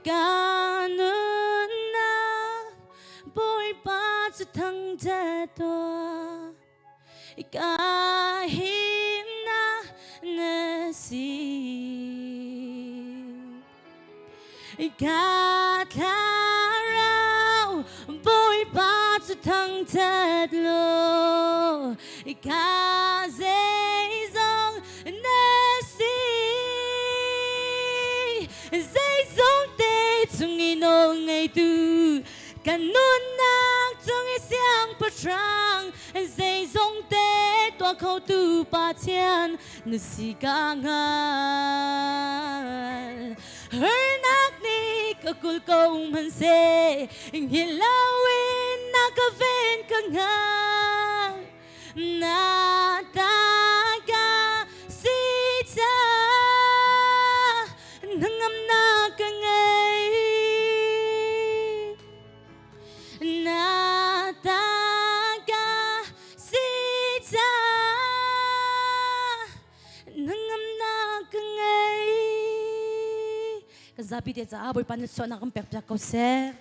Ka nunnak Bawipa cu thangṭhat tuah. Ka himnak na si. Ka thlarau Bawipa cu thangṭhat law ka zeizong na si. Zeizong te chung i nawl ngeitu kan nunnak cung i siangpahrang zeizong te tuah khotu Pathian na si ka hngal. Harnak nih ka kul ko hmanhseh hngilh loin na ka ven ka hngal. Na ta ka si caah hnangamnak ka ngei. Na ta ka si caah hnangamnak ka ngei. Kan zapi te caah Bawipa nih suahnak kan pek piak ko seh.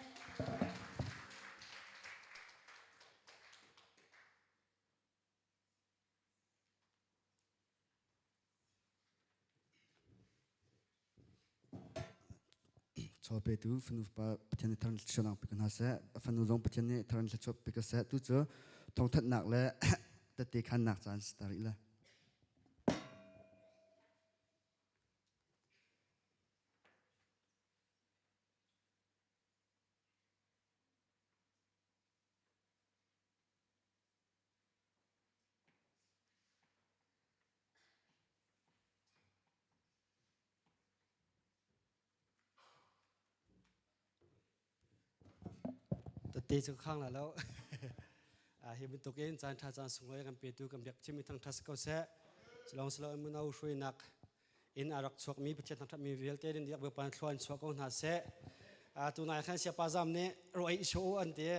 Chaw petu fanu pa Pathian nih thar thluachuahnak pe ko hna seh. A fanu zong Pathian nih thar thluachuah pe ko seh. Tu cu thawngthanhnak le tette khannak caan si ta rih le. Tete cu khang la lo. Hi bantukin caan ṭha caan sunglawi kan petu kan biak thimi thangṭhat si ko seh. Cilong silo in mino hruainak in a rak chuakmi Pathian thangṭhatmi vialte din diak Bawipa thlua in chuah ko hna seh. Tunai khan siapa zam nih ruai i show an ti.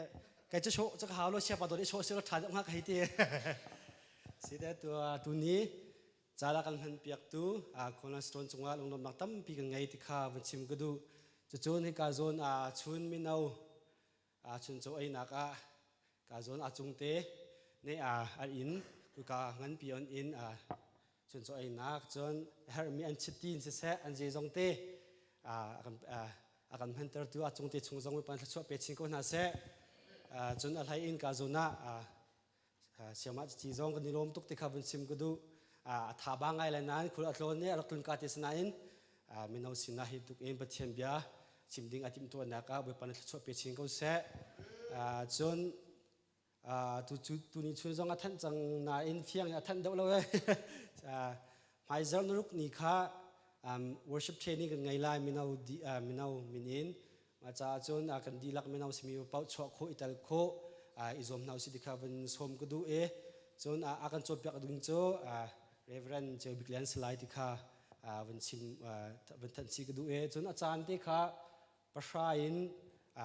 Kai cu show cu ka hau lo siapa dawt i show si lo ṭha deuh hnga ka hei ti. Si te tu tuni Cala kan hman piaktu cornerstone cungah lunglawmhnak tampi kan ngei ti kha van chim ka duh. Cucun hika zawn ah chun mino chun chaw einak ah ka zawn a cung te ne a inn kuka nganpi on inn chun chaw einak cun herhmi an chitin siseh an zeizong te a kan hmantertu a cung te chung zong mipan thluachuah pe chin ko hna seh. Cun a hlei in ka zawn ah Siamah cici zong kan i lawm tuk ti kha vun chim ka duh. A tha ba ngai lai nain khul a tlawn nih a rak tlun ka ti sinain mino sinah hi tuk in Pathian bia chim ding a timhtuahnak ah Bawipa nih thluachuah pe chin ko seh. Cun tu tu ni chun zong a thanh cang nain fiang in a thanh deuh lo eh. Hmaizarh naruk ni kha worship training kan ngei lai mino mino min in Mah caah cun kan dihlak mino simi paoh chuah khawh i tel khawh i zuam hna usih ti kha vun sawm ka duh i cun a kan cawnpiak ding cu Reverend Ceu Bik Lian Salai ti kha vun chim vun thanh chih ka duh i cun a caan te kha pahra in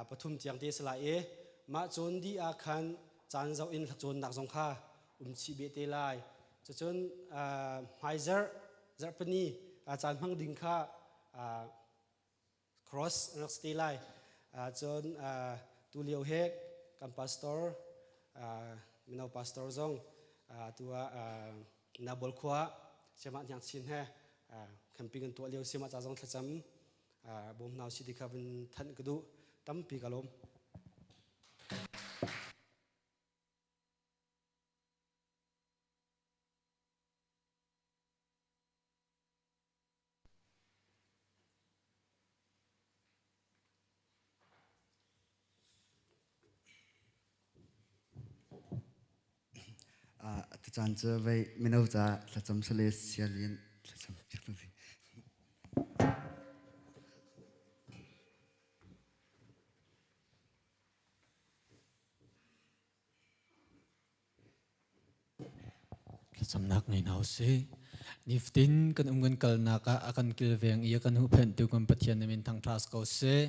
pathum tiang te salai i mah cawn dih ah khan caan zoh in hlacawnnak zong kha um chih beh te lai cucun hmaizarh zarhpini caan hmang ding kha cross an rak si te lai. Cun tu lio he kan pastor mino pastor zong tu ah Nabol khua Siamah Hniang Chin he camping an tuah lio Siamah ca zong thlacam bawm hna usih ti kha vun thanh ka duh tampi ka lawm. Tucaan cu vei mino ca thlacam sale sialin thlacam Thlacamnak ngei hna usih. Nifatin kan um kan kalnak ah a kan kilveng i a kan huhphenhtu kan Pathian na min thangṭha si ko seh.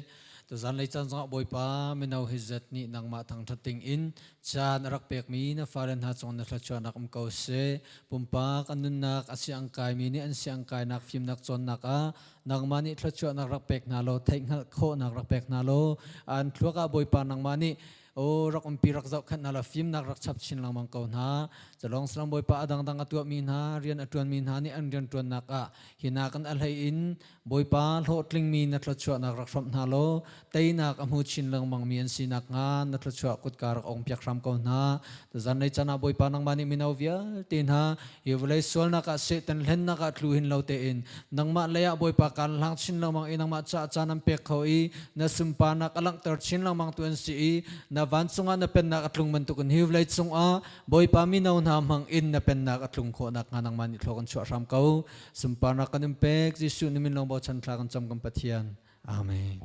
Tuzan lei caan zongah Bawipa mino hi zet nih nangmah thangṭhat ding in caan a rak pekmi na fale hna cung na thluachuahnak um ko seh. Pumpak an nunnak a siang kaimi nih an siang kainak fimnak cawnnak ah nangmah nih thluachuahnak rak pek hna law theihhngalh khawhnak rak pek hna law an thluak ah Bawipa nangmah nih o rak umpi rak zohkhenh hna law fimnak rak chap chin lengmang ko hna. Culong salang Bawipa a dangdang a tuahmi hna rian a ṭuanmi hna nih an rian ṭuannak ah hi nakin a hlei in Bawipa hlawhtlingmi na thluachuahnak rak hrawmh hna law teinak a hmu chin lengmangmi an si nakhnga na thluachuah kutka rak ong piak hram ko hna. Tuzan lei caan ah Bawipa nangmah nih mino vialte hna hi vawlei sualnak ah Satan hlennak ah tlu hin lo tein nangmah lei ah Bawipa kaan hlang chin lengmang i nangmah caah caan an pek kho i na sunparnak a langhter chin lengmang tu an si i na vancung ah na pennak a tlung bantukin hi vawlei cungah Bawipa mino hna hmang in na pennak a tlung khawh nakhnga nangmah nih thlawk an chuah hram ko. Sunparnak kan in pek Jesuh na min lawng bochan thla kan cam kan Pathian. Amen.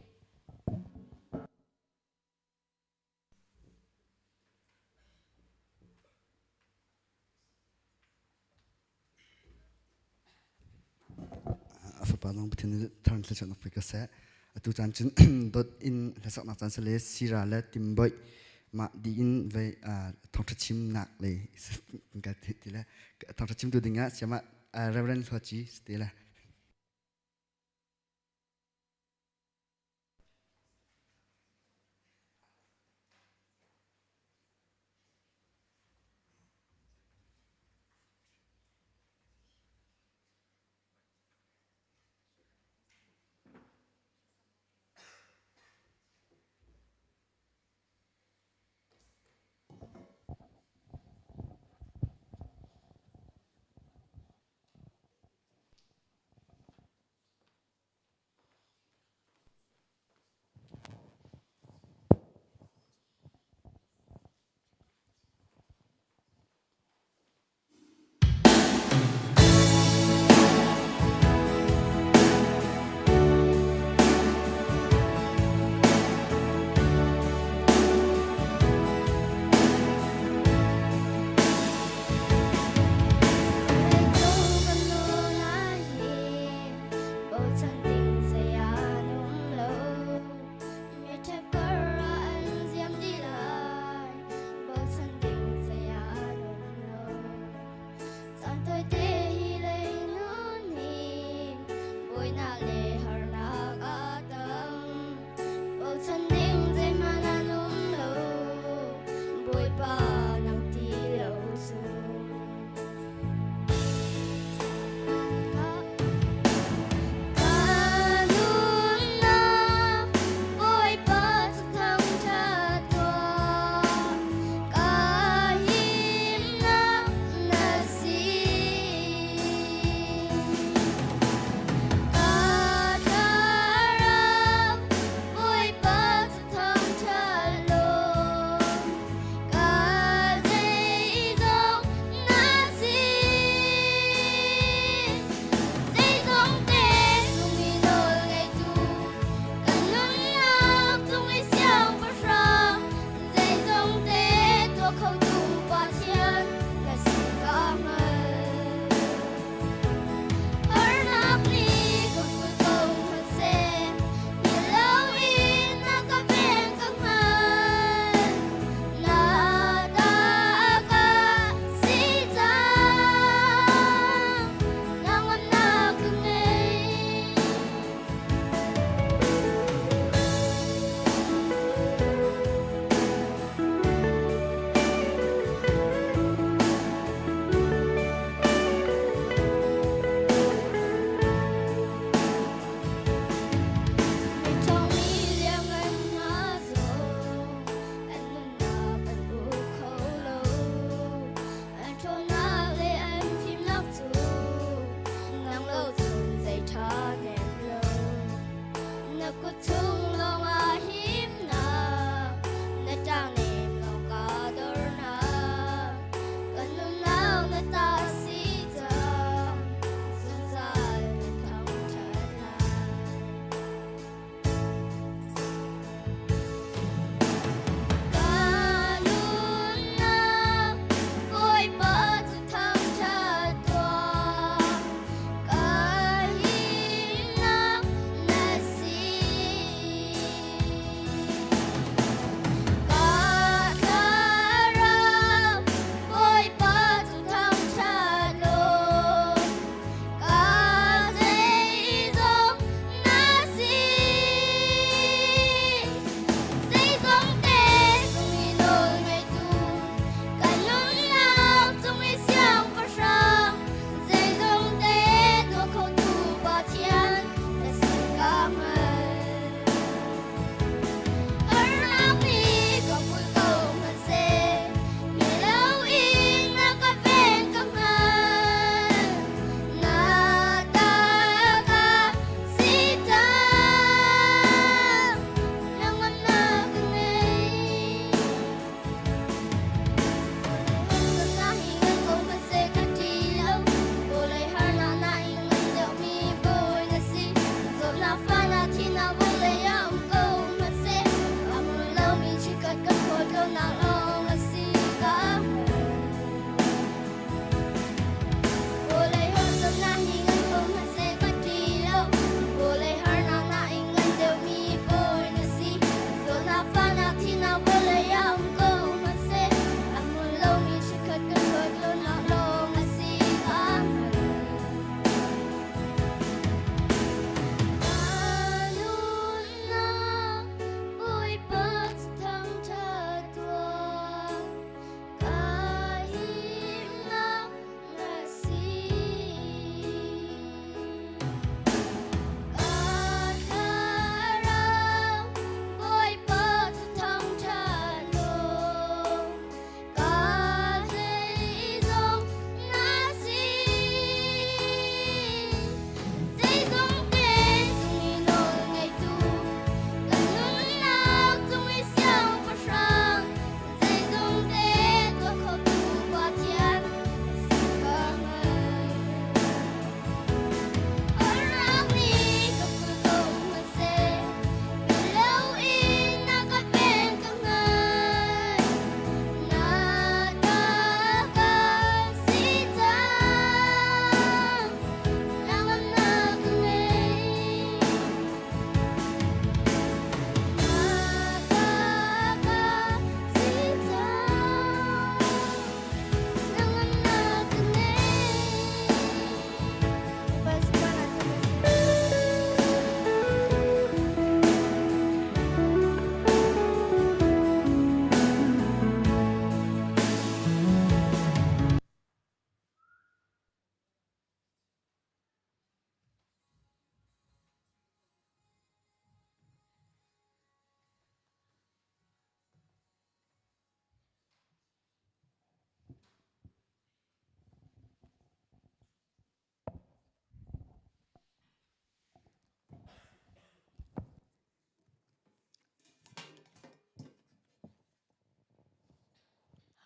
A fapa zong Pathian nih thar thluachuahnak pe ko seh. Atu caan cun dot in hlasaknak caan sale sira le timboih mah di in vei thawngṭha chimnak le ka ti le thawngṭha chimtu dingah siamah Reverend Hluaci ti le.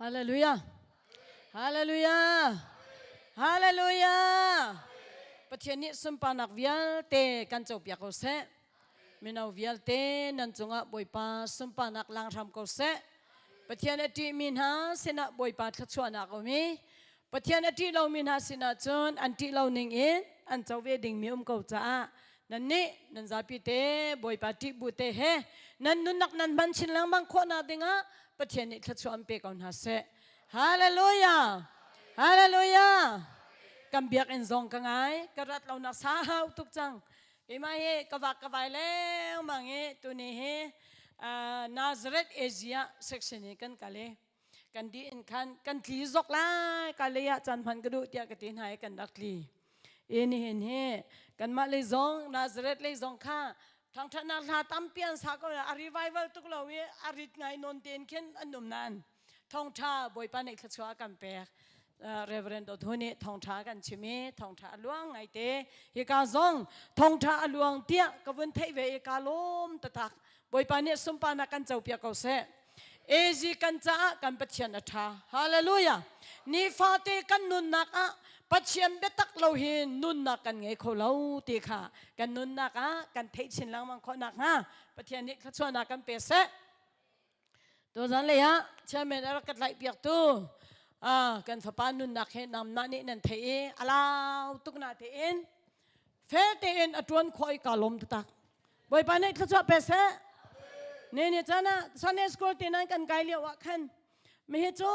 Hallelujah. Hallelujah. Hallelujah. Pathian nih sunparnak vialte kan copiak ko seh. Mino vialte nan cungah Bawipa sunparnak lang hram ko seh. Pathian a ṭihmi hna sinah Bawipa thluachuahnak um i Pathian a ṭih lomi hna sinah cun an ṭih lo ning in an co ve dingmi um ko caah nannih nan zapi te Bawipa ṭih bu te he nan nunnak nan hman chin lengmang khawhnak dingah Pathian nih thluachuah an pe ko hna seh. Hallelujah! Hallelujah! Kan biakinn zong ka ngai, ka rat lonak sau tuk cang. Keimah hi ka vak ka vai lengmang i tuni hi Nazareth Asia section i kan kal i kan dih in khan kan tli zok lai ka lei ah caan hman ka duh tiah ka ti hna i kan rak tli. I nihin hi kanmah lei zong Nazareth lei zong kha thangthatnak hla tampi an sa ko a revival tuk lo i a rit ngai nawn tein khin an um nain thawngtha Bawipa nih thluachuah a kan pek. Reverend Dawt Hu nih thawngtha kan chim i thawngtha a luang ngaite hika zong thawngtha a luang tiah ka vun theih ve i ka lawm taktak. Bawipa nih sunparnak kan copiak ko seh. AZ kan caah kan Pathian a ṭha. Hallelujah. Nifate kan nunnak ah Pathian biatak lo hi nunnak kan ngei kho lo ti kha kan nunnak ah kan theih chin lengmang khawh nakhnga Pathian nih thluachuahnak kan pe seh. Tuzan lei ah chairman a rak ka tlaih piaktu kan fapa nunnak he namna nih nan theih i a lau tuk na tein fel tein a ṭuan khawh i kaa lawm taktak. Bawipa nih thluachuah pe seh. Ne ni caan ah Sunday school te nan kan kai lio ah khan mihi cu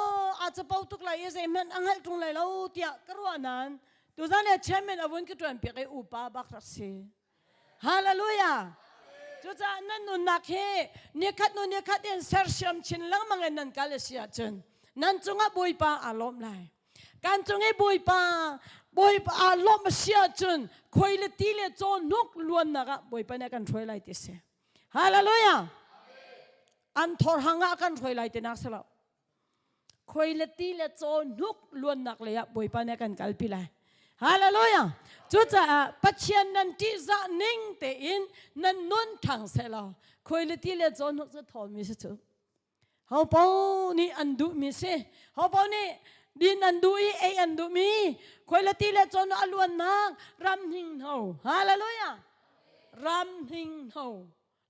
a capo tuk lai i zeihmanh a hngalh ṭung lai lo tiah ka ruah nain tuzan le chairman a vun ka ṭuan piak i upa bak rak si. Hallelujah! Cucaah nan nunnak hi nikhat hnu nikhat in sersiam chin lengmang in nan kal a si ahcun nan cungah Bawipa aa lawm lai. Kan cung i Bawipa Bawipa aa lawmh a si ahcun khoi le ti le caw hnuk luannak ah Bawipa nih a kan hruai lai ti si. Hallelujah! An thor hang ah a kan hruai lai ti nak si lo. Khoi le ti le caw hnuk luannak lei ah Bawipa nih a kan kalpi lai. Hallelujah! Cucaah Pathian nan ṭihzah ning tein nan nun ṭhang seh law khoi le ti le caw hnuk cu thawmi si cu. Hopo nih an duhmi si. Hopo nih din an duh i ei an duhmi khoi le ti le cawn a luannak ram hninghno. Hallelujah! Ram hninghno.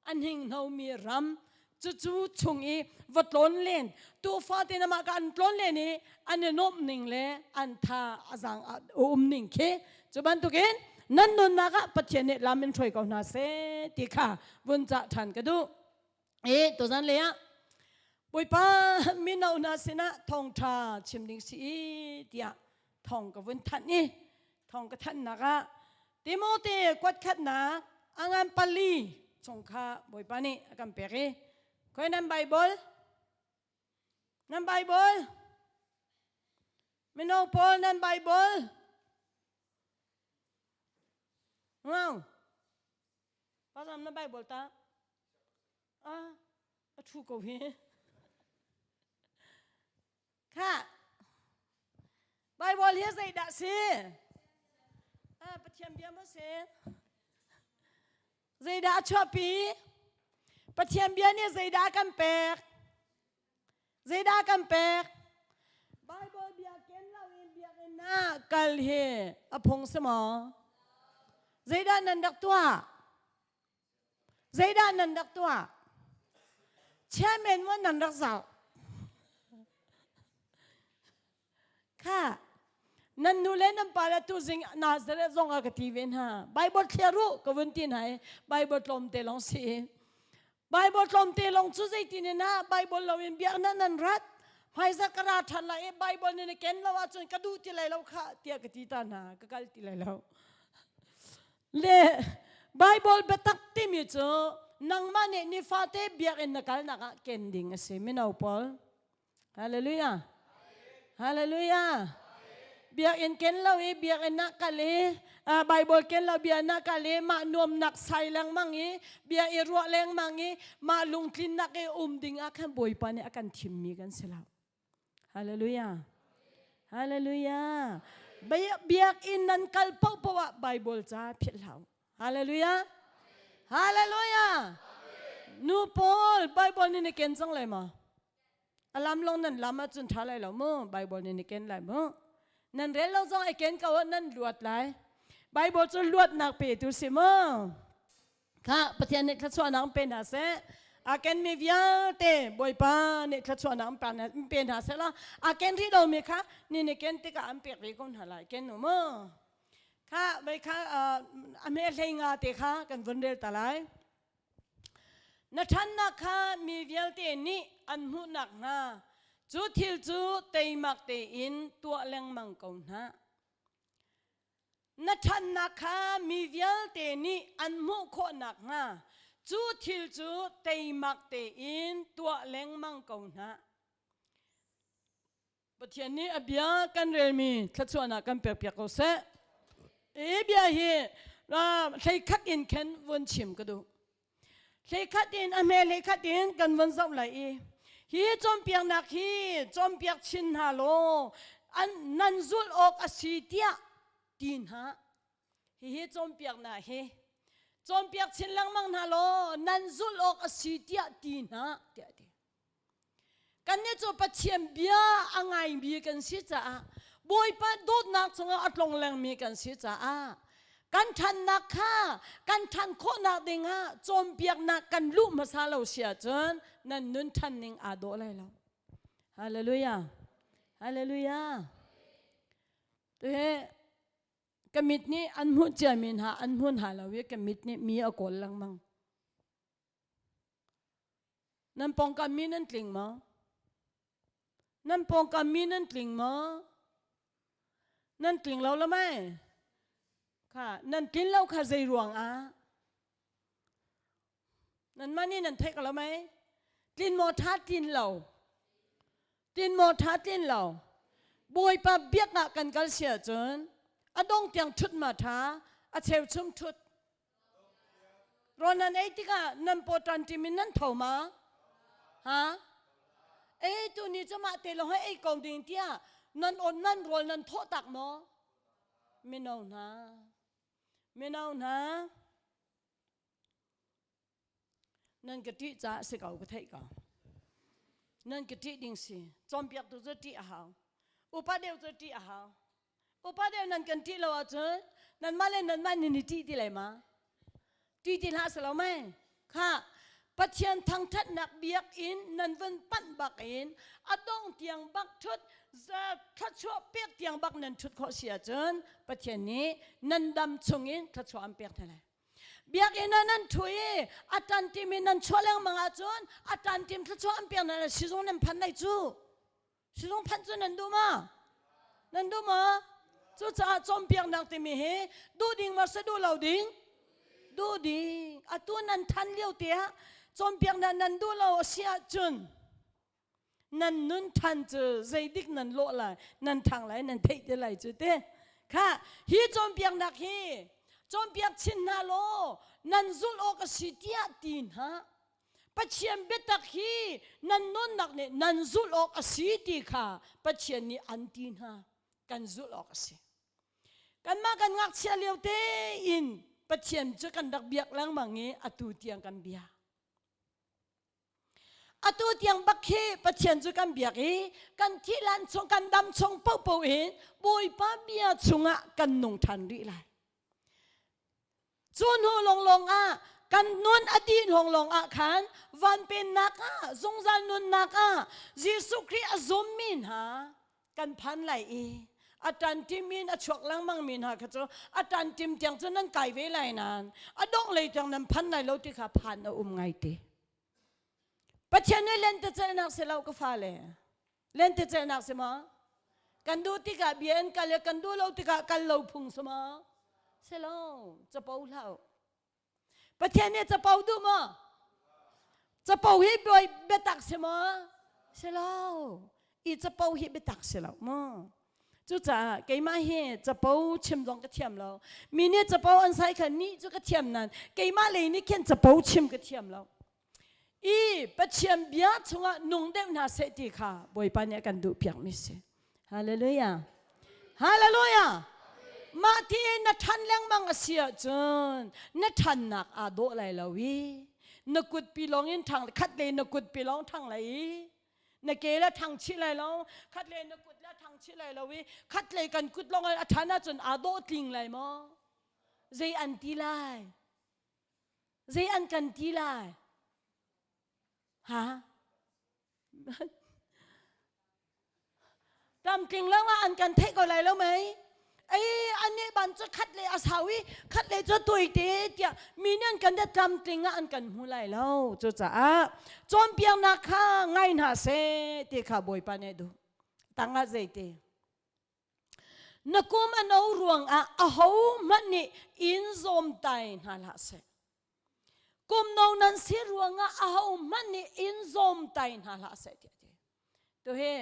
An hninghnomi ram cucu chung i va tlawn len tuufa te namah ka an tlawn len i an i nuamh ning le an tha a zaang a um ning khi cu bantukin nan nunnak ah Pathian nih lam in hruai ko hna seh ti kha vun cah ṭhan ka duh. E tuzan le ah Bawipa mino hna sinah thawngṭha chim ding si i tiah thawng ka vun thanh i thawng ka thanhnak ah Timote kuatkhatnak a ngan pali chung kha Bawipa nih a kan pek i khoi nan Bible nan Bible mino pawl nan Bible Ngau Pasam na Bible ta ah a thu ko hi kha Bible hi zeidah si ah Pathian bia maw si zeidah a chuahpi Pathian bia nih zeidah a kan pek zeidah a kan pek Bible bia ken lo in biakinn ah kal hi a phung si maw zeidah nan rak tuah Zeidah nan rak tuah? Chairman maw nan rak zoh? Kha nan nu le nan pa le tuzing Nazareth zong ah ka ti ve hna. Bible thliar u ka vun ti hna i Bible tlawmte lawng si. Bible tlawmte lawng cu zeitin in ah Bible lo in biaknak nan rat. Hmaizah ka ra ṭhan lai i Bible nih na ken lo ahcun ka duh ti lai lo kha tiah ka ti ta hna. Ka kal ti lai lo. Le Bible biatak timi cu nangmah nih nifate biakinn na kalnak ah ken ding a si mino pawl. Hallelujah. Hallelujah. Biakinn ken lo i biakinn ah kal i Bible ken lo biakinn ah kal i mah nuamnak sai lengmang i bia i ruah lengmang i mah lungtlinnak i um ding ah khan Bawipa nih a kan thimmi kan si lo. Hallelujah. Hallelujah. Biakinn nan kal paohpaoh ah Bible ca philh hlah. Hallelujah. Hallelujah. Nu pawl Bible nih na ken cang lai ma? A lam long nan lam ahcun ṭha lai lo mu. Bible nih ni ken lai mu. Nan rel lo zong ai ken ko ah nan luat lai. Bible cu luatnak petu si mu. Kha Pathian nih thluachuahnak pe hna seh. A ken mi vialte Bawipa nih thluachuahnak pe hna seh la. A ken rih lomi kha ni ni ken tikah an pek ve ko hna lai. Ken u mu. Kha vei kha a hme hlei nga te kha kan vun rel ta lai. Na ṭhannak kha mi vialte nih an hmuh nakhnga cu thil cu teimak tein tuah lengmang ko hna. Na ṭhannak kha mi vialte nih an hmuh khawh nakhnga cu thil cu teimak tein tuah lengmang ko hna. Pathian nih a bia kan relmi thluachuahnak kan pekpiak ko seh. Hi bia hi hleikhat in khen vun chim ka duh. Hleikhat in a hme hleikhat in kan vun zoh lai i hi cawnpiaknak hi cawnpiak chin hna law an nan zulh awk a si tiah ti hna. Hihi cawnpiaknak hi cawnpiak chin lengmang hna law nan zulh awk a si tiah ti hna tiah ti. Kannih cu Pathian bia a ngaimi kan si caah Bawipa dawtnak cungah a tlonglengmi kan si caah kan ṭhannak kha kan ṭhan khawhnak dingah cawnpiaknak kan luh hmasa lo si ahcun nan nun ṭhan ning aa dawh lai lo. Hallelujah. Hallelujah. Tuhe ka mit nih an hmuh ciami hna an hmu hna lo i ka mit nih mi a kawl lengmang. Nan pawngkam mi nan tling maw? Nan pawngkam mi nan tling maw? Nan tling lo la mai? Kha nan tlin lo kha zei ruang ah? Nan mah nih nan theih ko lo mei? Tlin maw tha tlin lo? Tlin maw tha tlin lo? Bawipa biak ah kan kal si ahcun a dong tiang thut ma tha, a cheuchum thut. Rawl nan ei tikah nan paw ṭanṭim in nan tho ma? Ha? Ei tu ni cu mah te lawng hei ei ko ding tiah nan on nan rawl nan thawh tak maw? Mino hna, mino hna, nan ka ṭih caah si ko ka theih ko. Nan ka ṭih ding si. Cawnpiaktu cu ṭih a hau. Upa deuh cu ṭih a hau. Upa deuh nan kan ṭih lo ahcun nanmah le nanmah nan i ṭih ti lai ma? Ṭih ti hlah si lo mei? Kha Pathian thangṭhatnak biakinn nan vun panh bak in a dong tiang bak ṭhut thluachuah pek tiang bak nan ṭhut khawh si ahcun Pathian nih nan dam chungin thluachuah an pek hna lai. Biakinn ah nan ṭhu i a ṭanṭim in nan chuah lengmang ahcun a ṭanṭim thluachuah an pek hna lai sizung nan phan lai cu. Sizung phanh cu nan duh ma? Nan duh ma? Cucaah cawnpiaknak timi hi duh ding maw sa duh lo ding? Duh ding. Atu nan than lio te ah cawnpiaknak nan duh lo a si ahcun nan nun than cu zeidik nan lawh lai, nan thang lai, nan theih te lai cu te. Kha hi cawnpiaknak hi cawnpiak chin hna law nan zulh awk a si tiah ti hna. Pathian biatak hi nan nunnak nih nan zulh awk a si ti kha Pathian nih an ti hna. Kan zulh awk a si. Kanmah kan ngakchia lio tein Pathian cu kan rak biak lengmang i atu tiang kan bia. Atu tiang bak hi Pathian cu kan biak i kan thih lan chung kan dam chung paohpaoh in Bawipa bia chungah kan nung ṭhan rih lai. Cu hnu lawnglawng ah kan nun a dih lawnglawng ah khan van pennak ah zungzal nunnak ah Jesuh Khrih a zummi hna kan phan lai i a ṭanṭim in a chuak lengmang mi hna kha cu a ṭanṭim tiang cu nan kai ve lai nain a dongh lei tiang nan phan lai lo ti kha phan a um ngai te. Pathian nih lentecelhnak si lo ka fale. Lentecelhnak si maw? Kan duh tikah bia in kal i kan duh lo tikah kal lo phung si maw? Si lo, capo hlah u. Pathian nih capo duh maw? Capo hi bawi biatak si maw? Si lo. I capo hi biatak si lo maw? Cucaah keimah hi capo chim zong ka thiam lo. Mi nih capo an sai kha nih cu ka thiam nain keimah lei nih khin capo chim ka thiam lo. I Pathian bia chungah nung deuh hna seh ti kha Bawipa nih a kan duh piakmi si. Hallelujah. Hallelujah. Mah ti na ṭhan lengmang a si ahcun na ṭhannak aa dawh lai lo i na kut pi lawng in ṭhang khat le na kut pi lawng ṭhang lai i. Na ke la thang chih lai lo, khat le na kut la thang chih lai lo i khat le kan kut lawng a than ahcun aa dawh tling lai maw? Zei an ti lai? Zei an kan ti lai? Ha? Tlamtling lo ah an kan theih ko lai lo mei? Ei an nih ban cu khat le a sau i khat le cu tuite tiah mi nih an kan de tlamtling ah an kan hmu lai lo. Cucaah cawnpiaknak kha ngai hna seh ti kha Bawipa nih duh. Tangah zeiti? Na kum a no ruangah ahohmanh nih in zawmtai hna hlah seh. Kum no nan si ruangah ahohmanh nih in zawmtai hna hlah seh tiah ti. Tuhi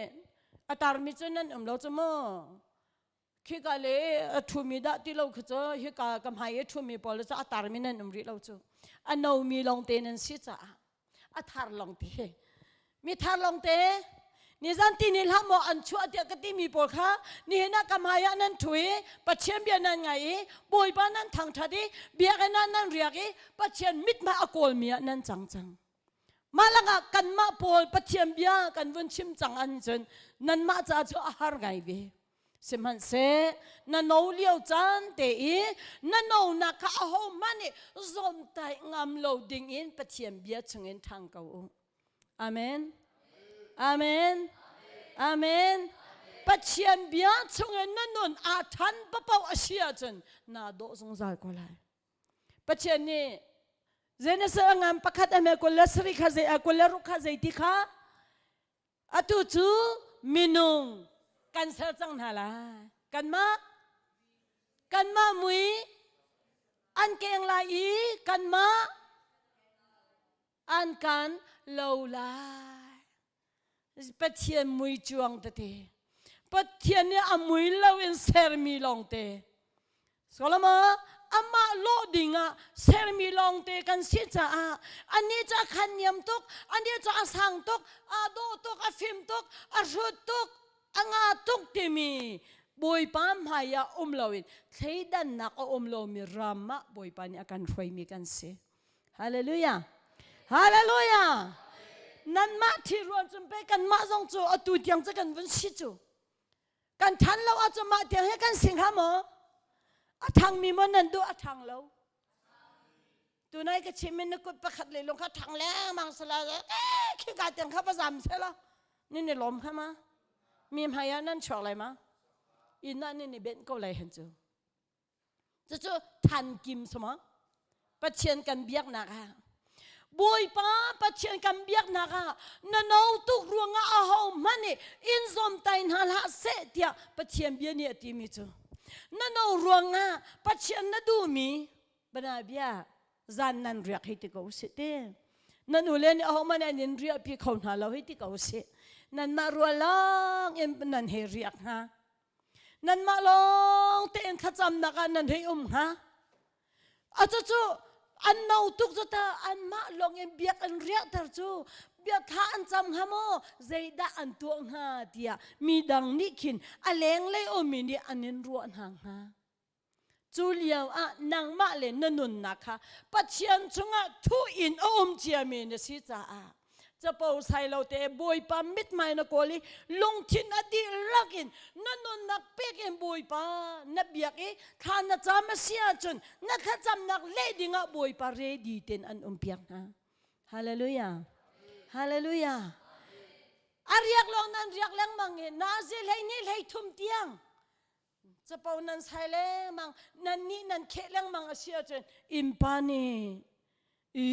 a tarmi cu nan um lo cu mu. Khika le a ṭhumi dah ti lo khi cu hika ka hmai i ṭhumi pawl cu a tarmi nan um rih lo cu. A nomi lawngte nan si caah a thar lawngte. Mi thar lawngte nizan ti ni hlah maw an chuah tiah ka timi pawl kha nihin ah ka hmai ah nan ṭhu i Pathian bia nan ngai i Bawipa nan thangṭhat i biakinn ah nan riak i Pathian mithmai a kawlmi ah nan cang cang. Mah lakah kanmah pawl Pathian bia kan vun chim cang an cun nanmah ca cu a har ngai ve. Sihmanhseh na no lio caan te i na nonak kha ahohmanh nih zawmtaih ngam lo ding in Pathian bia chungin ṭhang ko u. Amen. Amen. Amen. Pathian bia chungin na nun aa ṭhan papaoh a si ahcun naa dawh zungzal ko lai. Pathian nih Genesis a ngan pakhat a me kul le sarih kha zei kul le ruk kha zei ti kha atu cu minung kan ser cang hna lai. Kanmah kanmah mui an keng lai i kanmah an kan lo lai. Pathian mui cuang tete. Pathian nih a mui lo in sermi lawngte. Solomon amah lawh ding ah sermi lawngte kan si caah anih cu a khan niam tuk, anih cu a sang tuk, aa dawh tuk, a fim tuk, a hrut tuk, a nga tuk timi Bawipa hmai ah um loin thleidannak a um lomi ram ah Bawipa nih a kan hruaimi kan si. Hallelujah. Hallelujah. Nanmah thi ruan cun pe kanmah zong cu atu tiang cu kan vun si cu. Kan than lo ahcun mah tiang he kan sing ha maw? A thangmi maw nan duh a thang lo. Tunai ka chim in na kut pakhat le lung kha thang lengmang sala eh khi ka tiang kha va zam sela. Ni ni lom kha ma. Mi hmai ah nan chuak lai ma? Inn ah ni ni benh ko lai hen cu. Cucu thankim suma Pathian kan biaknak ah Bawipa Pathian kan biaknak ah na no tuk ruangah aho hmanh nih in zawmtai hna hlah seh tiah Pathian bia nih a timi cu na no ruangah Pathian na duhmi bana bia zan nan riak hei ti ko sih ti nan u le nih aho hmanh an in riahpi kho hna lo hei ti ko sih nanmah rual lawng in nan hei riak hnga Nanmah lawng tein thlacamnak ah nan hei um hnga. A cucu an no tuk cu ta anmah lawng in biak an riahter cu bia thla an cam hnga maw zeidah an tuah hnga tiah mi dang nih khin a lenglei ummi nih an in ruah hna hnga. Cu lio ah nangmah le na nunnak kha Pathian chungah thuh in a um ciami na si caah capo sai lo te Bawipa mithmai na kawl i lungthin a dihlak in na nunnak pek in Bawipa na biak i thla na cam a si ahcun na thlacamnak leh dingah Bawipa ready ten an um piak hna. Hallelujah. Hallelujah. A riak lawng nan riak lengmang i nazi hlei ni hlei thum tiang capo nan sai lengmang nan nih nan kheh lengmang a si ahcun innpa nih i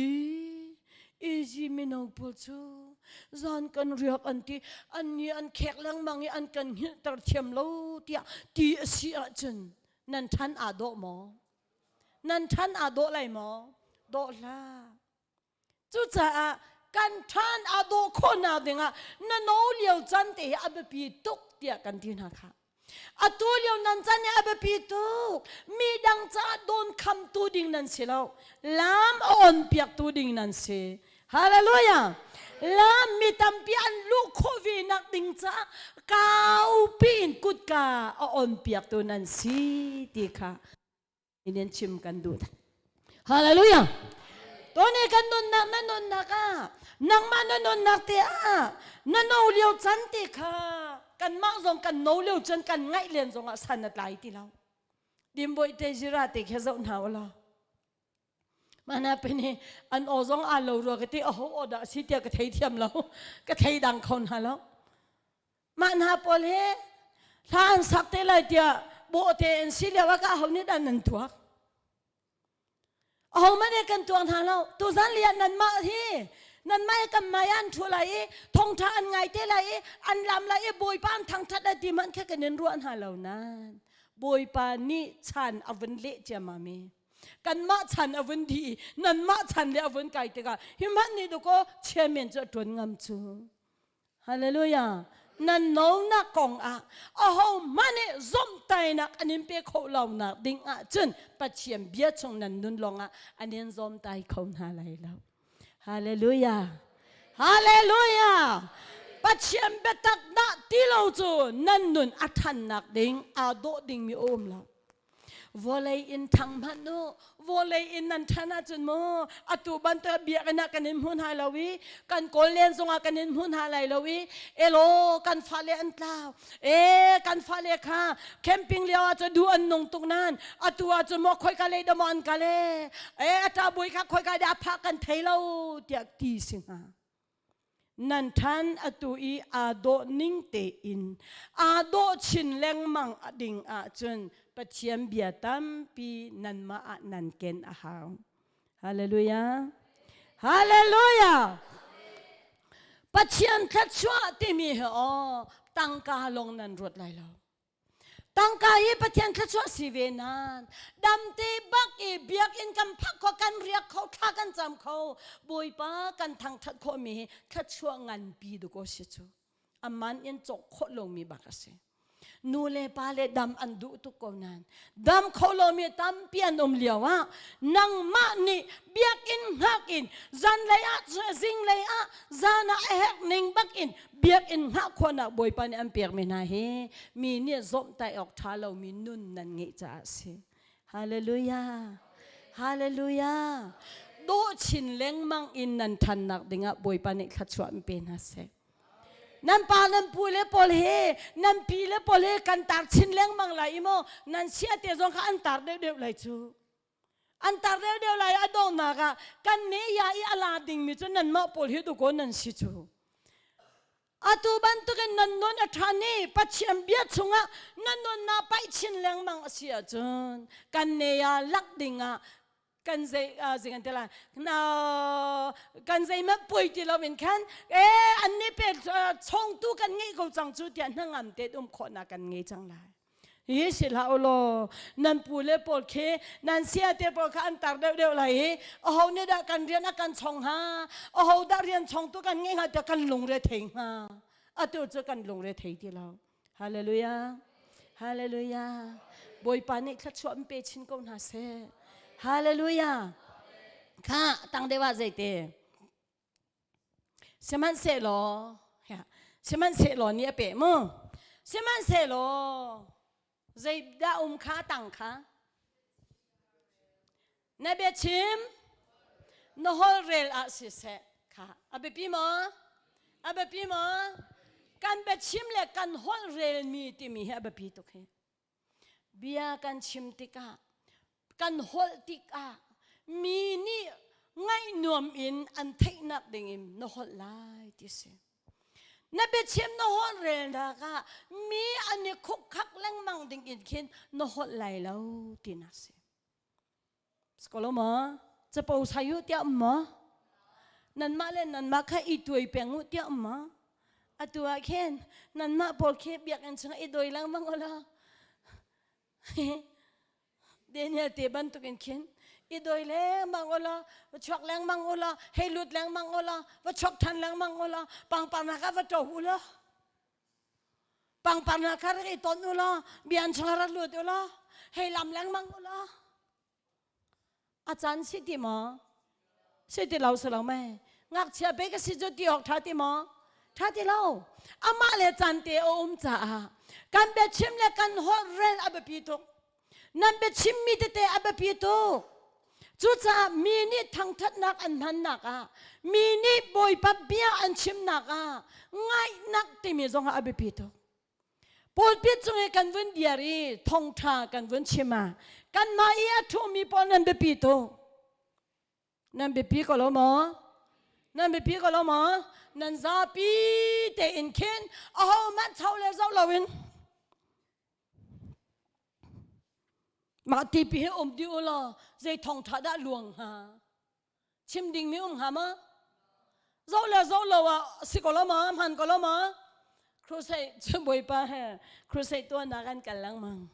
Easy mino pawl cu zan kan riak an ti an nih an khek lengmang i an kan hngilhter thiam lo tiah ti a si ahcun nan ṭhan aa dawh maw nan ṭhan aa dawh lai maw dawh hlah Cucaah kan ṭhan aa dawh khawhnak dingah na no lio can te hi a biapi tuk tiah kan ti hna kha. Atu lio nan can hi a biapi tuk. Mi dang caah dawn khamtu ding nan si lo. Lam a on piaktu ding nan si. Hallelujah. Lam mi tampi an luh khawh ve nak ding caah kaupi in kutka a on piaktu nan si ti kha in chim kan duh. Hallelujah. Tuni kan nunnak na nunnak ah nangmah na nunnak te ah na no lio can te kha kanmah zong kan no lio cun kan ngaih len zong ah san a tlai ti lo. Dimbawi te zira te kha zoh hna u law. Mana pini an aw zong aa lo rua ka ti a ho aw dah si tiah ka thei thiam lo ka thei dang kho hna lo. Mah hna pawl hi hla an sak te lai tiah bawh te in si lio ah ka ho nih dah nan tuak. Ahohmanh he kan tuak hna lo. Tuzan li ah nanmah hi nanmah hi kan hmai ah an ṭhu lai i thawngṭha an ngai te lai i an lam lai i Bawipa an thangṭhat lai ti hmanh kha kan in ruah hna lo nain Bawipa nih chan a vun leh ciammam i kanmah chan a vun dih i nanmah chan le a vun kai tikah hi hmanh nih dakaw chairman cu a ṭuan ngam cu. Hallelujah. Nan nonak kong ah ahohmanh nih zomhtainak an in pe kho lonak ding ahcun Pathian bia chung nan nun lawngah an in zawmtai kho hna lai lo. Hallelujah. Hallelujah. Pathian biatak dah ti lo cu nan nun a ṭhannak ding aa dawh dingmi a um lo. Vawlei in ṭhang hmanh u, vawlei in nan ṭhan ahcun mu atu bantuk biakinn ah kan in hmu hna lo i kan kawl len zongah kan in hmu hna lai lo i elaw kan fale an tlau e kan fale kha camping lio ah cun duh an nung tuk nan atu ahcun maw khoika lei dah maw an kal e e a ṭa bui kha khoika dah a phah kan thei lo tiah ti si hnga. Nan ṭhan atu i aa dawh ning tein aa dawh chin lengmang ding ahcun Pathian bia tampi nanmah ah nan ken a hau. Hallelujah. Hallelujah. Pathian thluachuah timi hi aw tangka lawng nan ruat lai lo. Tangka hi Pathian thluachuah si ve nan damte bak i biakinn kan phak kho kan riak kho thla kan cam kho Bawipa kan thangthat khawh mi hi thluachuah nganpi duk aw si cu aman in cawk khawh lomi bak a si nu le pa le dam an duh tuk ko nan dam kho lomi tampi an um lio ah nangmah nih biakinn hngak in zanlei ah zinglei ah zan ah a herh ning bak in biakinn hngah khawhnak Bawipa nih an pekmi hna hi mi nih zawmhtaih awk ṭha lomi nun nan ngeih caah a si. Hallelujah. Hallelujah. Dawh chin lengmang in nan ṭhannak dingah Bawipa nih thluachuah in pe hna seh. Nan pa nan pu le pawl he nan pi le pawl he kan tar chin lengmang lai i maw nan sia te zong kha an tar deuhdeuh lai cu. An tar deuhdeuh lai a donghnak ah kan ne ya i a la dingmi cu nanmah pawl hi dukaw nan si cu. Atu bantukin nan nun a ṭhan i Pathian bia chungah na nun naa paih chin lengmang a si ahcun kan ne ah lak dingah kan zei zing an ti lai kan zeihmanh poi ti loin khan e an nih pe chongtu kan ngeih ko cang cu tiah hnangam te um khawhnak kan ngei cang lai. Hi si hlah u law nan pu le pawl khi nan sia te pawl kha an tar deuhdeuh lai i aho nih dah kan rian a kan chong hnga aho dah rian chongtu kan ngei hnga tiah kan lungre thei hnga atu cu kan lungre thei ti lo hallelujah hallelujah bawipa nih thluachuah in pe chin ko hna seh hallelujah kha tang deuh ah zeite Sihmanhsehlaw sihmanhsehlaw nih a peh mu. Sihmanhsehlaw zeidah um kha tang kha na biachim na holhrel ah siseh kha a biapi maw? A biapi maw? Kan biachim le kan holhrelmi timi hi a biapi tuk hi. Bia kan chim tikah, kan holh tikah mi nih ngaih nuam in an theihnak dingin na holh lai ti si. Na biachim na holh relnak ah mi an i khukkhak lengmang ding in khin na holh lai lo tinak si. Skolo ma capo sayu tiah ma nanmah le nanmah kha i tuai peng u tiah ma atu ah khin nanmah pawl khi biakinn chungah i doi lengmang u law Daniel te bantukin khin i doi lengmang u law va chuak lengmang u law hei lut lengmang u law va chuak ṭhan lengmang u law pangpar hna kha va ṭo u law pangpar hna kha rak i ton u law bian chungah rak lut u law hei lam lengmang u law a caan si ti maw si ti lo si lo mei ngakchia pe ka si cu ti awk ṭha ti maw ṭha ti lo amah le caan te a um caah kan biachim le kan holh rel a biapi tuk nan biachimmi tete a biapi tuk. Cucaah mi nih thangthatnak an hmannak ah mi nih Bawipa bia an chimnak ah ngaihnak timi zong ah a biapi tuk. Pulpit cung i kan vun dir i thawngtha kan vun chim ah kanmah i a ṭhumi pawl nan biapi tuk. Nan biapi ko lo maw? Nan biapi ko lo maw? Nan zapi tein khin ahohmanh cho le zoh loin mah tipi hi um dih u law zei thawngṭha dah luang hnga? Chim dingmi um hnga maw? Zoh le zoh lo ah si ko lo maw? Hman ko lo maw? Crusade cu Bawipa he crusade tuahnak an kal lengmang.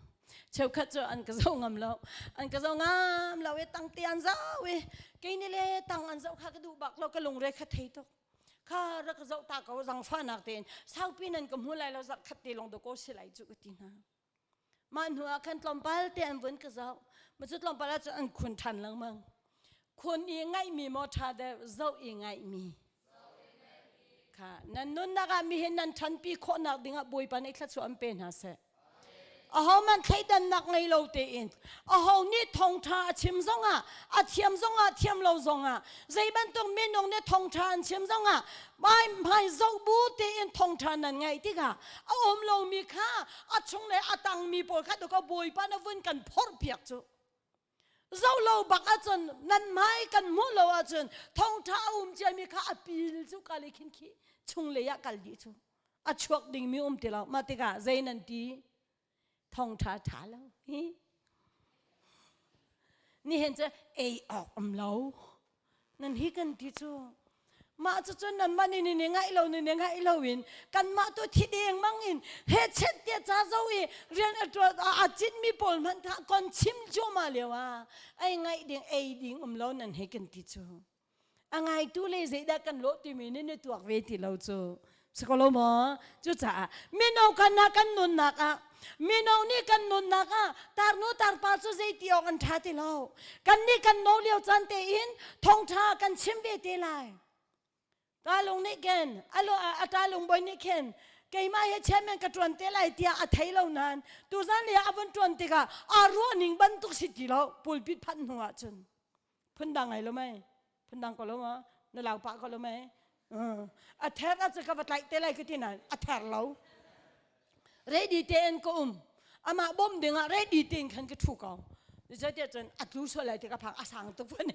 Cheukhat cu an ka zoh ngam lo. An ka zoh ngam lo i tang te an zoh i kei nih le tang an zoh kha ka duh bak lo ka lungre kha thei tuk. Kha rak ka zoh ta ko zangfahnak tein saupi nan ka hmu lai lo zarh khat te lawng dakaw si lai cu ka ti hna. Mah hnu ah khan tlawmpal te an vun ka zoh. Ma cu tlawmpal ah cun an khun ṭhan lengmang. Khun i ngaihmi maw ṭha deuh zoh i ngaihmi. Kha nan nunnak ah mihin nan ṭhanpi khawhnak dingah Bawipa nih thluachuah an pe hna seh. Ahohmanh thleidannak ngei lo tein aho nih thawngṭha a chim zongah a thiam zongah thiam lo zongah zei bantuk minung nih thawngṭha an chim zongah hmai hmai zoh bu tein thawngṭha nan ngaih tikah a um lomi kha a chung le a tangmi pawl kha ka Bawipa na vun kan phorhpiak cu zoh lo bak ahcun nan hmai kan hmuh lo ahcun thawngṭha a um ciami kha a pil cu kal i khin khi chung lei ah kal dih cu a chuak dingmi um ti lo mah tikah zei nan ti thawngṭha ṭha lo hi nihin cu ei awk um lo nan hi kan ti cu mah cu cun nanmah nih ni ngaih lo ni ngaih lo in kanmah tu thi deng mang in he chet te ca zo i rian a tuan a cin mi pawl hmanh kha kon chim cuahmah lio ah ei ngaih ding ei ding um lo nan he kan ti cu a ngaitu le zeidah kan lawh timi nih na tuak ve ti lo cu si ko lo maw cucaah mino kan ah kan nunnak ah mino nih kan nunnak ah tarnu tarpa cu zei ti awk an ṭha ti lo kan nih kan no lio caan tein thawngṭha kan chim ve te lai talung nih khin alo a talung boy nih khin keimah he chairman ka ṭuan te lai tiah a thei lo nain tuzan le a vun ṭuan tikah aa ruah ning bantuk si ti lo pulpit phanh hnu ah cun phundang ai lo mei phundang ko lo ma na lau pah ko lo mei a ther a ka va tlaih te lai ka ti nain a ther lo ready te in ka um amah bom ding ah ready te in khan ka thu ko zeitiah cun a tlu sual lai ti ka phang a sang tuk fun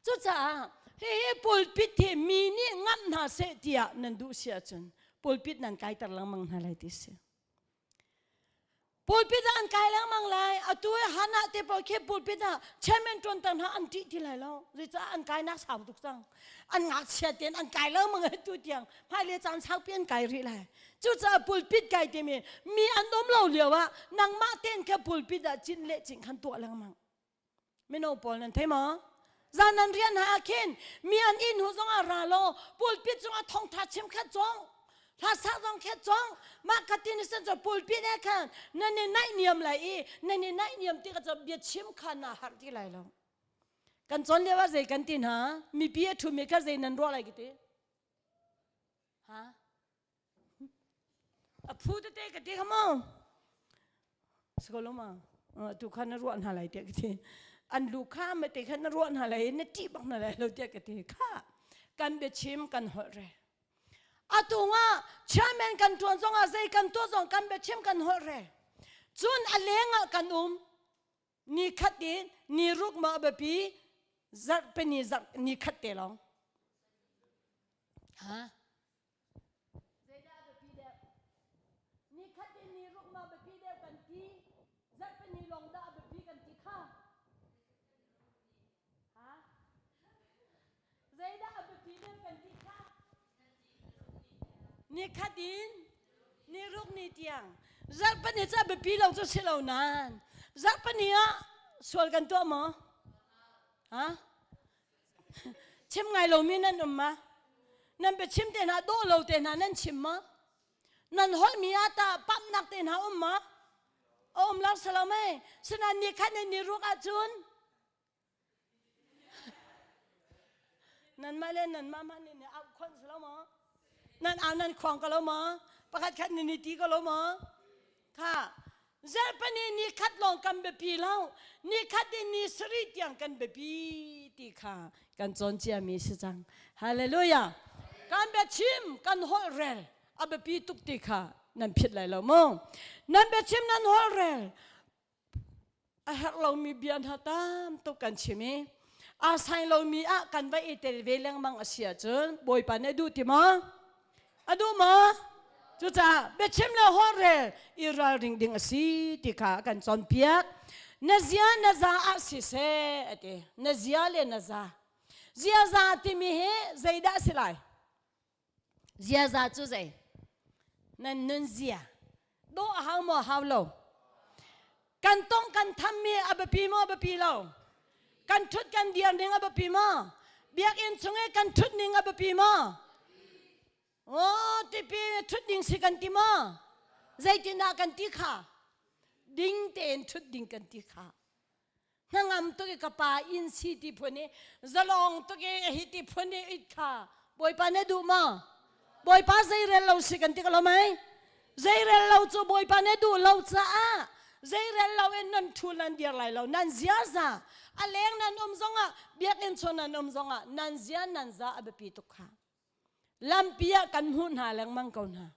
cucaah hihi pulpit hi mi nih ngamh hna seh tiah nan duh si ahcun pulpit nan kaiter lengmang hna lai ti si Pulpit ah an kai lengmang lai. Atu i Hannah te pawl khi pulpit ah chairman ṭuanter hna an ṭih ti lai lo. Zeicah an kainak sau tuk cang. An ngakchia tein an kai lengmang i tu tiang hmailei caan saupi an kai rih lai. Cucaah pulpit kai timi mi an um lo lio ah nangmah tein kha pulpit ah cin le cin khan tuah lengmang. Mino pawl nan thei maw? Zan nan rian ha ah khin mi an inn hu zong ah ra law pulpit cungah thongtha chim khat cong hla sak zong khet cong mah ka tin sen cu pulpit he khan nan i naih niam lai i nan i naih niam ti ka cu bia chim kha na har ti lai lo kan cawn lio ah zei kan ti hna mipi a ṭhumi kha zei nan ruah lai ka ti ha A phu tete ka ti kha maw? Sikoloma tu kha na ruah hna lai tiah ka ti. An lu kha ma te kha na ruah hna lai na ṭih bak hna lai lo tiah ka ti. Kha kan biachim kan holh re. Atu nga chairman kan ṭuan zong ah zei kan tuah zong kan biachim kan holh re. Cun a leng ah kan um. Ni khat in ni ruk ma biapi zarh pe ni zarh ni khat te lawng. Ha? Zeidah a biapi deuh? Nikhat in ni ruk ma biapi deuh kan ti? Zarhpini lawng dah a biapi kan ti kha? Ha? Zeidah a biapi deuh kan ti kha? Nikhat in ni ruk ni tiang. Zarhpini cu a biapi lo cu si lo nain zarhpini ah sual kan tuah maw? Ha? Chim ngai lomi nan um ma? Nan biachim te hna dawh lo te hna nan chim ma? Nan holhmi ah tah pamnak te hna um ma? A um lo salo mei. Sinain ni khat ni ni ruk ahcun nanmah le nanmah hmanh nih au khon si lo maw? Nan au nan khuang ko lo maw? Pakhat khat nih ni ti ko lo maw? Kha. Zarhpini ni khat lawng kan biapi lo. Ni khat in ni sarih tiang kan biapi ti kha kan cawn ciami si cang. Hallelujah. Kan biachim, kan holh rel a biapi tuk ti kha nan phit lai lo mu. Nan biachim nan holh rel a herh lomi bia hna tam tuk kan chim i aa sai lomi ah kan va i tel ve lengmang a si ahcun Bawipa nih a duh ti maw? A duh maw? Cucaah biachim le holhrel i ralring ding a si ti kha a kan cawnpiak. Na zia na za ah siseh a ti. Na zia le na za. Ziaza timi hi zeidah a si lai? Ziaza cu zei? Nan nun zia. Dawh a hau maw hau lo? Kan tong kan thammi a biapi maw biapi lo? Kan thut kan dir ning a biapi maw? Biakinn chung i kan thut ning a biapi maw? Oh, tipi thut ding si kan ti maw? Zeitindah kan ti kha? Ding tein thut ding kan ti kha. Hnangam tuk i ka pa inn si ti phun i zalong tuk i hi ti phun i it kha Bawipa na duh maw? Bawipa zeirel lo si kan ti ko lo mei? Zeirel lo cu Bawipa na duh lo caah zeirel lo in nan thu nan dir lai lo nan ziaza a leng nan um zongah biakinn chung nan um zongah nan zia nan za a biapi tuk kha lampi ah kan hmuh hna lengmang ko hna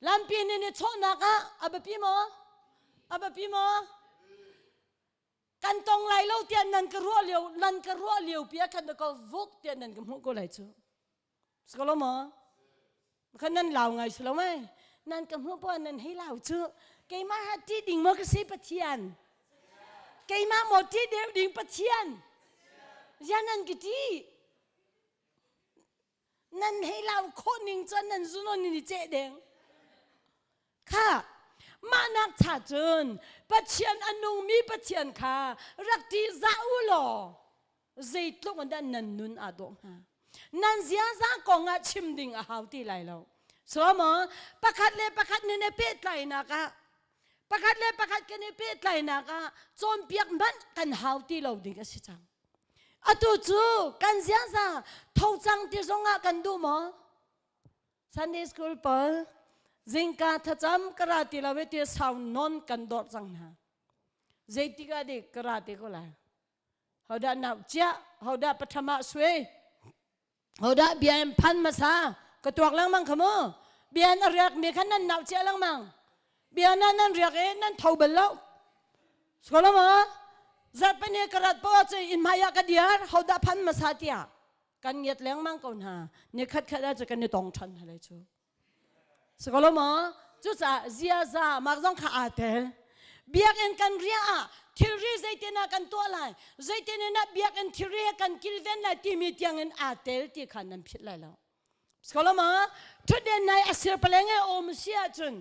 lampi nih ni chawhnak ah a biapi maw a biapi maw kan tong lai lo tiah nan ka ruah lio nan ka ruah lio pi ah khan ko vuk tiah nan ka hmuh ko lai cu Skolo maw khan nan lau ngai si lo mai nan ka hmuh po nan hei lau cu keimah ha ti ding maw ka si pathian keimah maw ti deuh ding pathian zia nan ki ti Nan hei lau khawh ning cun nan zunon in i ceh deng. Kha mah nak cha cun Pathian a nungmi Pathian kha rak ṭihzah u law zeitluk in dah nan nun aa dawh hnga. Nan ziaza kong ah chim ding a hau ti lai lo. So maw pakhat le pakhat nan i pehtlainak ah pakhat le pakhat kan i pehtlainak ah cawnpiak hmanh kan hau ti lo ding a si cang. Atu cu kan ziaza tho cang ti zongah kan duh maw? Sunday school pawl zingka thacam kara ti lo ti sau non kan dawr cang hna. Zeitik ah dik kara te ko lai. Hodah nau chia, hodah pathama sui. Hodah bia in phan masa ka tuak lengmang kha mu. Bia na riak mi khan nan nau chia lengmang. Bia na nan riak i nan tho bal lo. Skola ma zarhpini ka rat po cu in hmai ah ka diar hodah phan masa tiah kan ngiat lengmang ko hna. Ni khat khat ah cu kan i tong than hna cu. Sikolo maw? Cucaah ziaza mak zong kha aa tel. Biakinn kan riah ah thilri zeitin ah kan tuah lai, zeitin in ah biakinn thilri he kan kilven lai timi tiangin aa tel ti kha nan philh lai lo. Sikolo maw? Thutden nai a sir paleng e um si ahcun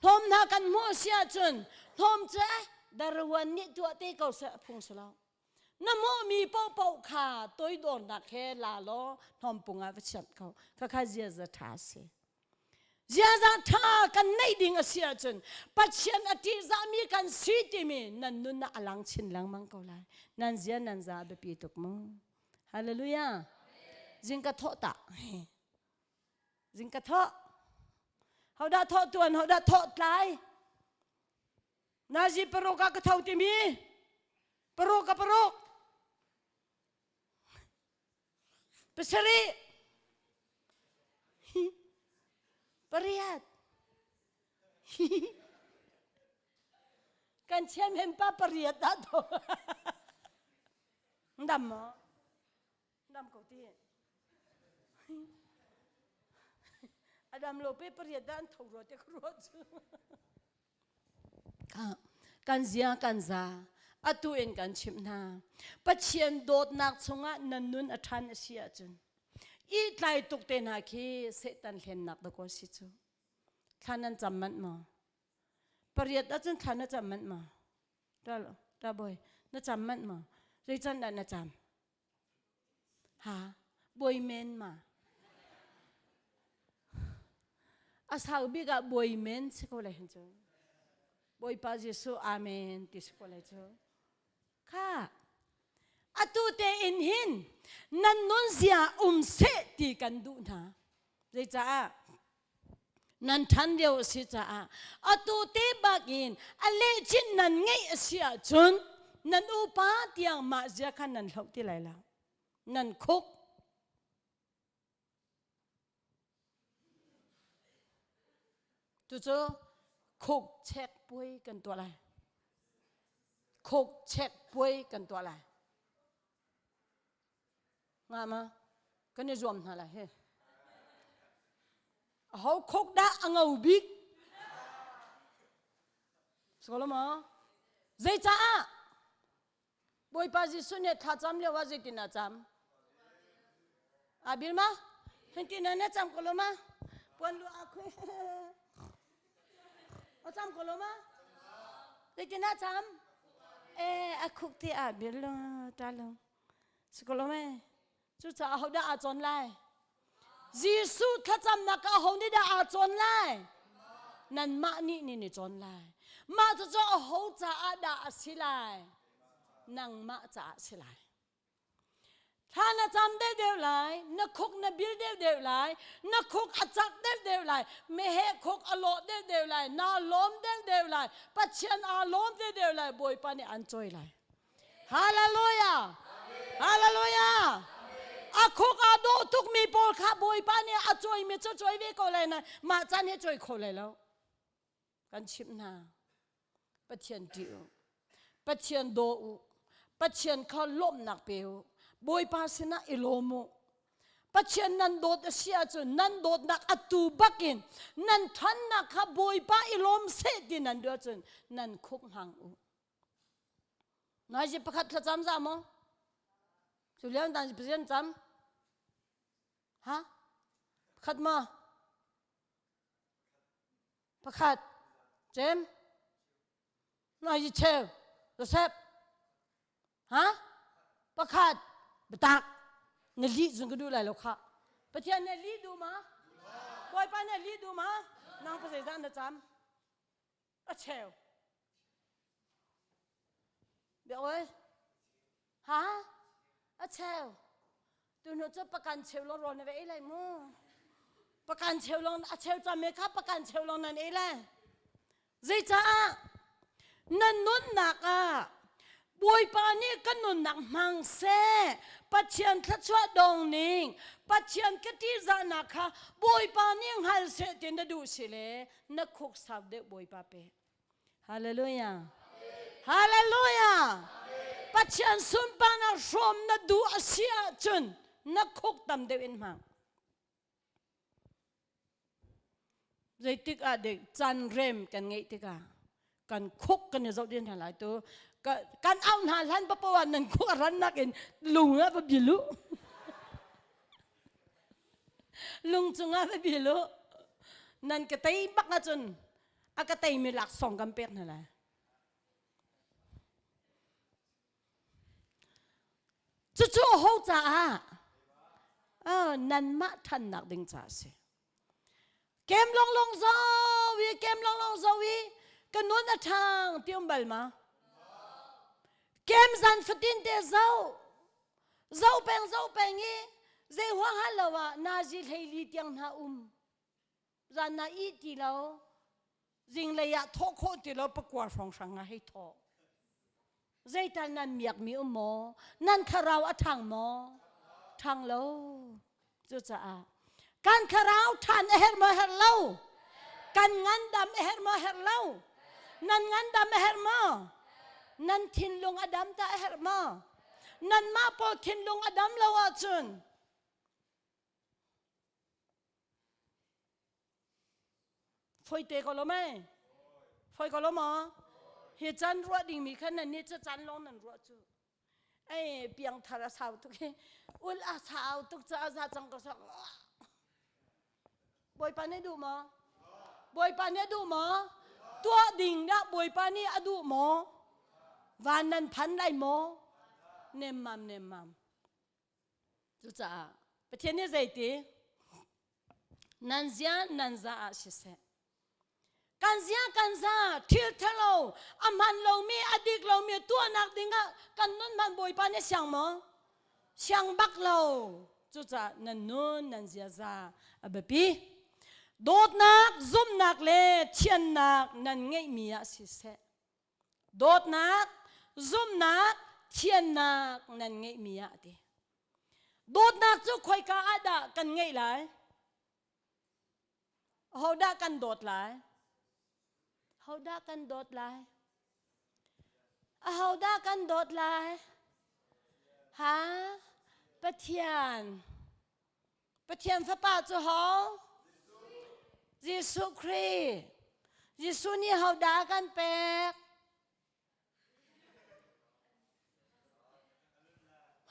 hnawm hna kan hmuh si ahcun hnawm cu eh darwan nih tuah te ko seh a phung si lo. Na hmuhmi paohpaoh kha toidornak he la law hnawmpung ah va chiat ko. Khakha ziaza ṭha a si. Ziaza ṭha kan neih ding a si ahcun Pathian a ṭihzahmi kan si timi nan nun ah a lang chin lengmang ko lai. Nan zia nan za a biapi tuk mu. Hallelujah. Zing ka thawh ta. Zing ka thawh. Hodah thawh tuan, hodah thawh tlai. Nazi paruk ah ka tho timi paruk a paruk pasarih pariat kan chiam hem pa pariat dah to dam maw Dam ko ti. A dam lo pe pariat dah an tho rua te ka ruah cu. Kan zia kan za atu in kan chimh hna. Pathian dawtnak chungah nan nun a ṭhan a si ahcun i tlai tuk te hna khi Satan hlennak dakaw si cu. Thla nan cam manh maw? Pariat ahcun thla na cam manh maw? Ta ta boy na cam manh maw? Zei can dah na cam? Ha, bawi men ma. A sau bik ah bawi men si ko lai hin cu. Bawipa Jesuh amen ti si ko lai cu. Kha, atu te in hin nan nun zia um seh ti kan duh hna. Zeicaah? Nan ṭhan lio a si caah atu te bakin a lehchin nan ngeih a si ahcun nan upa tiang mah zia khan nan hloh ti lai lo. Nan khuk. Tucu khuk chek puai kan tuah lai. Khuk chek puai kan tuah lai. Nga ma kan i zuam hna lai he. Aho khuk dah a ngo bik? Solo ma? Zeicaah? Bawipa Jesuh nih thlacam lio ah zeitin a cam? Abil ma? Hinti na na cam ko lo ma? Puan lu a khui. A cam ko lo ma? Zeitin a cam? Eh, a khuk te a bil lo ta lo. Si ko lo me? Cucaah hodah aa cawn lai? Jesuh thlacamnak ah ho nih dah aa cawn lai? Nanmah nih nih ni cawn lai. Mah cucu aho caah dah a si lai? Nangmah caah a si lai. Thla na cam deuhdeuh lai, na khuk na bil deuhdeuh lai, na khuk a cak deuhdeuh lai, meheh khuk a lawh deuhdeuh lai, naa lawm deuhdeuh lai, Pathian aa lawm deuhdeuh lai, Bawipa nih an cawi lai. Hallelujah! Hallelujah! A khuk aa dawh tukmi pawl kha Bawipa nih a cawimi cu cawi ve ko lai na mah caan hi cawi kho lai lo. Kan chimh hna. Pathian ṭih u. Pathian daw u. Pathian kha lawmhnak pe u. Bawipa sinah i lawm u. Pathian nan dawt a si ahcun nan dawtnak atu bakin nan ṭhannak kha Bawipa i lawm seh ti nan duh ahcun nan khuk hmang u. Nai pakhat thlacam za maw? Cu lian dan pasien cam. Ha? Pakhat ma? Pakhat. Jem? Nai cheu. Joseph? Ha? Pakhat. Batak. Na li zung ka duh lai lo kha. Pathian nih li du ma? Bawipa nih li du ma? Nang pa zeizah na cam? A cheu. Biak oi. Ha? A cheu. Tu hnu cu pakan cheu long rawl na ve ei lai mu. Pakan cheu long a cheu cam me kha pakan cheu long nan ei lai. Zeicaah nan nunnak ah Bawipa nih kan nunnak hmang seh Pathian thluachuah dong ning Pathian ka ṭihzahnak kha Bawipa nih hngal seh ti na duh si le na khuk sau deuh Bawipa pe. Hallelujah. Hallelujah. Pathian sunparnak hrawm na duh a si ahcun na khuk tam deuh in hmang. Zeitik ah dek caan rem kan ngeih tikah kan khuk kan i zoh din hna lai tu kan au hna hlan papo ah nan khuk a rannak in lung ah va bil u lung cungah va bil u nan ka tei bak ahcun a ka teimi laksawng kan pek hna lai Cucu ho caah nanmah ṭhannak ding caah a si. Kem longlong zo i kem longlong zo i ka nun a ṭhang ti um bal ma? Kem zan fatin te zo zo peng zo peng i zei huang hal lo ah nazi hleili tiang hna um. Zan na ih ti lo zinglei ah thawh khawh ti lo pakua hrawnghrang ah hei thawh zeital nan miakmi um maw nan thlarau a ṭhang maw ṭhang lo cucaah kan thlarau ṭhan a herh maw herh lo kan ngandam a herh maw herh lo nan ngandam a herh maw nan thinlung a dam ta a herh maw nanmah pawl thinlung a dam lo ahcun Foi te ko lo mei? Foi ko lo maw? Hi can ruah dingmi khan nan nih cu can lawng nan ruah cu. Ei piang thar a sau tuk hi. Ul a sau tuk cu a za cang ko sok. Bawipa nih duh maw? Bawipa nih a duh maw? Tuah ding dah Bawipa nih a duh maw? Van nan phan lai maw? Nemmam nemmam. Cucaah Pathian nih zeiti? Nan zia nan za ah siseh. Kan zia kan za thil thalo a hman lomi a dik lomi tuahnak dingah kan nun hman Bawipa nih siang maw? Siang bak lo. Cucaah nan nun nan ziaza a biapi. Dawtnak, zumhnak le thiannak nan ngeihmi ah siseh. Dawtnak, zumhnak, thiannak nan ngeihmi ah ti. Dawtnak cu khoika ah dah kan ngeih lai? Hodah kan dawt lai? Hodah kan dawt lai? Ahodah kan dawt lai? Ha? Pathian. Pathian Fapa cu ho? Jesuh Khrih. Jesuh nih hodah a kan pek?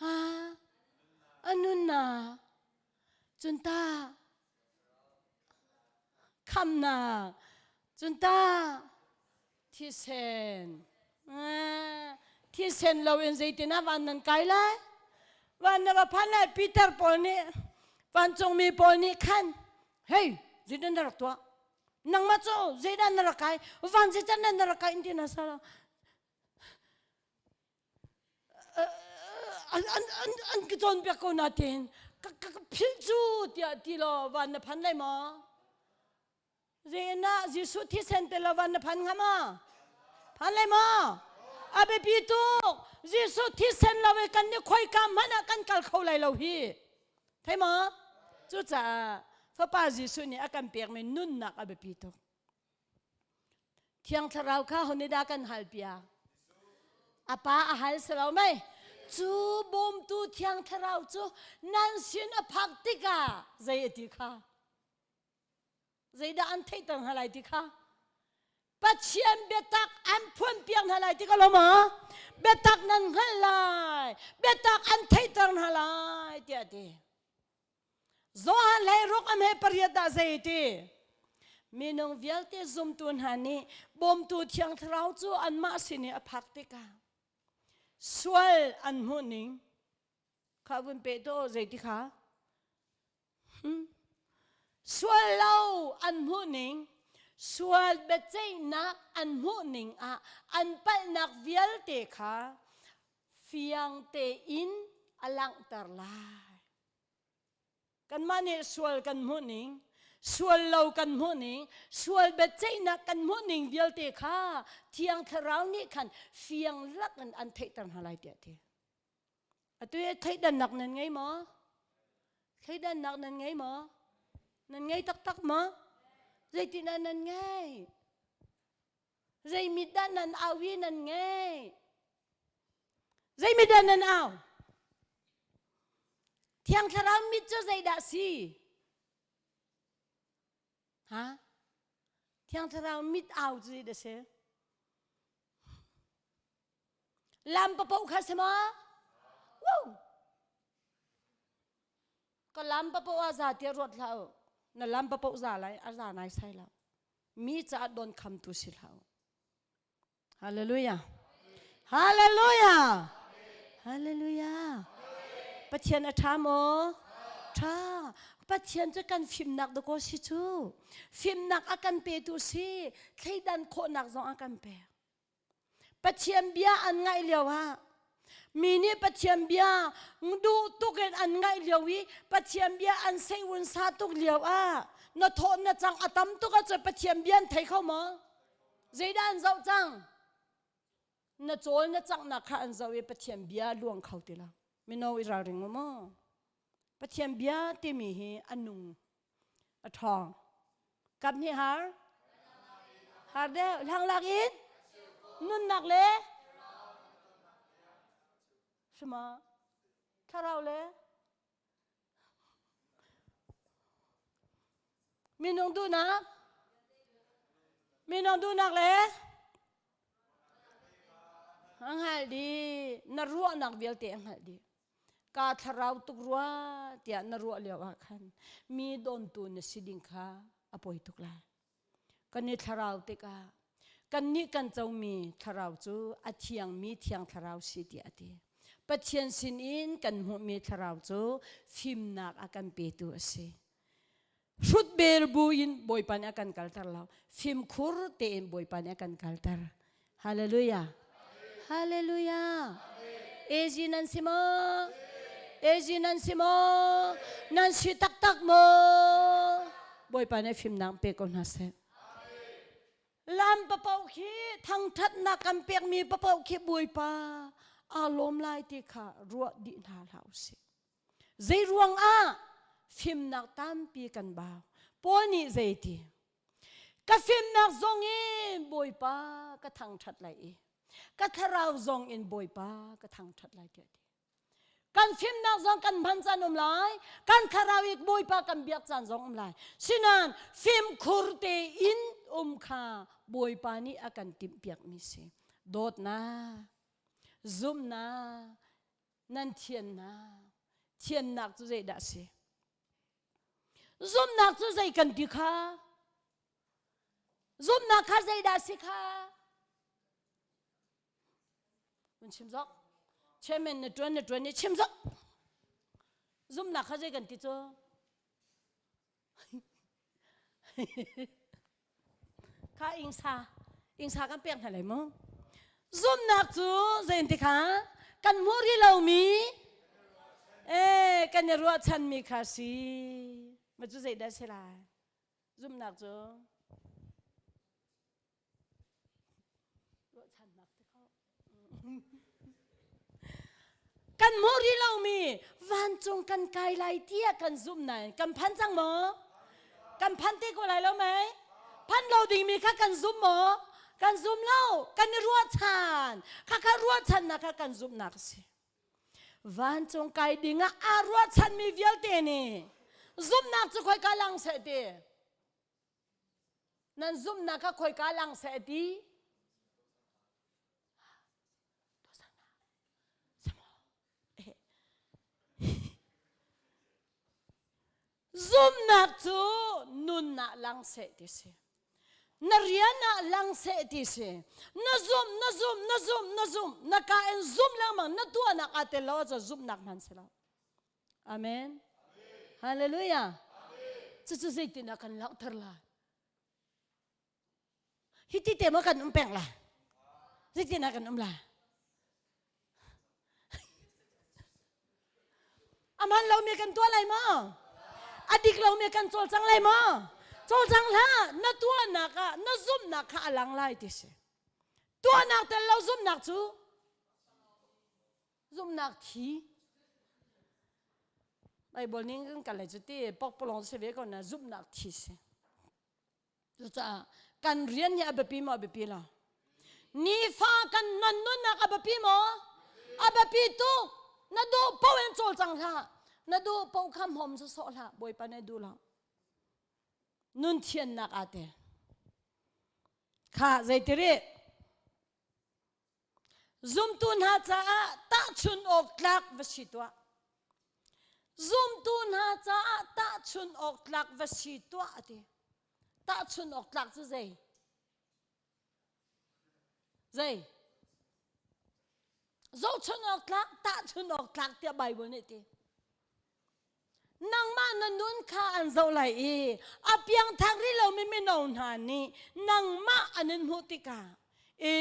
Ha? A nunnak. Cun tah khamnak. Cun tah thisen. Thisen loin zeitin ah van nan kai lai? Van na va phan lai Peter pawl nih vancungmi pawl nih khan hei zeitin na rak tuah? Nangmah cu zeidah na rak kai? Van zeican na rak kai in ti na sala. An an an an ka cawnpiak ko na tiin ka ka philh cu tiah ti law van na phan lai maw? Zein ah Jesuh thisen te lo van na phan hnga maw? Phan lai maw? A biapi tuk. Jesuh thisen lo i kan nih khoika hmanh ah kan kal kho lai lo hi. Thei maw? Cucaah Fapa Jesuh nih a kan pekmi nunnak a biapi tuk. Thiang Thlarau kha ho nih dah kan halpiak? A pa a hal si lo mei? Cu bawmtu Thiang Thlarau cu nan sin a phak tikah zei a ti kha? Zeidah an theihter hna lai ti kha? Pathian biatak an phuanpiak hna lai ti ka lo maw? Biatak nan hngalh lai, biatak an theihter hna lai tiah a ti. Johan hlei ruk am he pariat ah zei ti? Minung vialte zumtu hna nih bawmtu Thiang Thlarau cu anmah sin i a phak tikah sual an hmuh ning kha vun pe to zei ti kha? Sual lo an hmuh ning, sual biaceihnak an hmuh ning ah an palhnak vialte kha fiang tein a langhter lai. Kanmah nih sual kan hmuh ning, sual lo kan hmuh ning, sual biaceihnak kan hmuh ning vialte kha Thiang Thlarau nih khan fiang lak in an theihter hna lai tiah a ti. Atu hi thleidannak nan ngei maw? Thleidannak nan ngei maw? Nan ngei taktak maw? Zeitindah nan ngei? Zei mit dah nan au i nan ngei? Zei mit dah nan au? Thiang Thlarau mit cu zeidah si? Ha? Thiang Thlarau mit au cu zeidah si? Lam papoh kha si maw? Woo! Ka lam papoh a za tiah ruat hlah u. Na lam papoh za lai, a za nai sai lo. Mi caah don khamtu si hlah u. Hallelujah. Hallelujah. Hallelujah. Pathian a ṭha maw? Ṭha. Pathian cu kan fimnak dakaw si cu. Fimnak a kan petu si. Thleidan khawhnak zong a kan pek. Pathian bia an ngaih lio ah mi nih Pathian bia duh tuk in an ngaih lio i Pathian bia an sei-un sa tuk lio ah na thawh na cang a tam tuk ahcun Pathian bia an thei kho maw? Zeidah an zoh cang? Na cawl na canghnak kha an zoh i Pathian bia luang kho ti lo. Mino i ralring u maw? Pathian bia timi hi a nung, a ṭhawng. Kap nih har? Har deuh. Hlanghlak in nunnak le sima thlarau le minung duhnak minung duhnak le a hngalh dih na ruahnak vialte a hngalh dih Ka thlarau tuk rua tiah na ruah lio ah khan mi dawntu na si ding kha a poi tuk lai. Kan i thlarau tikah kannih kan comi thlarau cu a thiangmi thiang thlarau si tiah a ti. Pathian sinin kan hmuhmi thlarau cu fimnak a kan petu a si. Hrut bel buin Bawipa nih a kan kalter lo. Fimkhur tein Bawipa nih a kan kalter. Hallelujah. Hallelujah. Ezi nan si maw? Ezi nan si maw? Nan si taktak maw? Bawipa nih fimnak pe ko hna seh. Lam papaoh khi thangthatnak kan pekmi papaoh khi Bawipa aa lawm lai ti kha ruah dih hna hlah usih. Zei ruang ah fimnak tampi kan bau. Paul nih zeiti? Ka fimnak zong in Bawipa ka thangthat lai i ka thlarau zong in Bawipa ka thangthat lai tiah ti. Kan fimnak zong kan hman caan um lai, kan thlarau i Bawipa kan biak caan zong um lai. Sinan fimkhur tein um kha Bawipa nih a kan timhpiakmi si. Dawtnak, zumhnak, nan thiannak, thiannak cu zeidah a si? Zumhnak cu zei kan ti kha? Zumhnak kha zeidah a si kha? Mun chim zok. Chairman na tuan na tuan ni chim zok. Zumhnak kha zei kan ti cu? Kha ingsa ingsa kan pek hna lai mu. Zumhnak cu zei ti kha? Kan hmuh rih lomi eh kan i ruahchanmi kha si. Ma cu zeidah si lai? Zumhnak cu Kan hmuh rih lomi vancung kan kai lai tiah kan zumh nain kan phan cang maw? Kan phan te ko lai lo mei? Phan lo dingmi kha kan zum maw? Kan zum lo. Kan i ruahchan. Khakha ruahchannak kha kan zumhnak a si. Vancung kai ding ah aa ruahchanmi vialte nih zumhnak cu khoika lang seh ti? Nan zumhnak kha khoika lang seh ti? Zumhnak cu nun ah lang seh ti si. Na rian ah lang seh ti si. Na zumh, na zumh, na zumh, na zumh. Na ka in zumh lengmang, na tuahnak aa tel lo ahcun zumhnak hman si lo. Amen. Hallelujah. Cucu zeitin ah kan langhter lai? Hi ti te maw kan um peng lai? Zeitin ah kan um lai? Aman lomi kan tuah lai maw? A dik lomi kan cawlcang lai maw? Cawlcang hlah, na tuahnak ah na zumhnak kha a lang lai ti si. Tuahnak tel lo zumhnak cu zumhnak thi Bible ning kan kal lai cu ti pokpalong si ve ko na zumhnak thi si cucaah kan rian hi a biapi maw a biapi lo nifa kan nan nunnak a biapi maw a biapi tuk na duh paoh in cawlcang hlah na duh paoh kha hmom sawsawh hlah bawipa nih duh lo nun thiannak aa tel kha zeitiri Zumtu hna caah tahchun awk tlak va si tuah. Zumtu hna caah tahchun awk tlak va si tuah a ti. Tahchun awk tlak cu zei? Zei? Zohchun awk tlak, tahchun awk tlak tiah Bible nih ti. Nangmah na nun kha an zoh lai i a piangthar rih lomi mino hna nih nangmah an in hmuh tikah e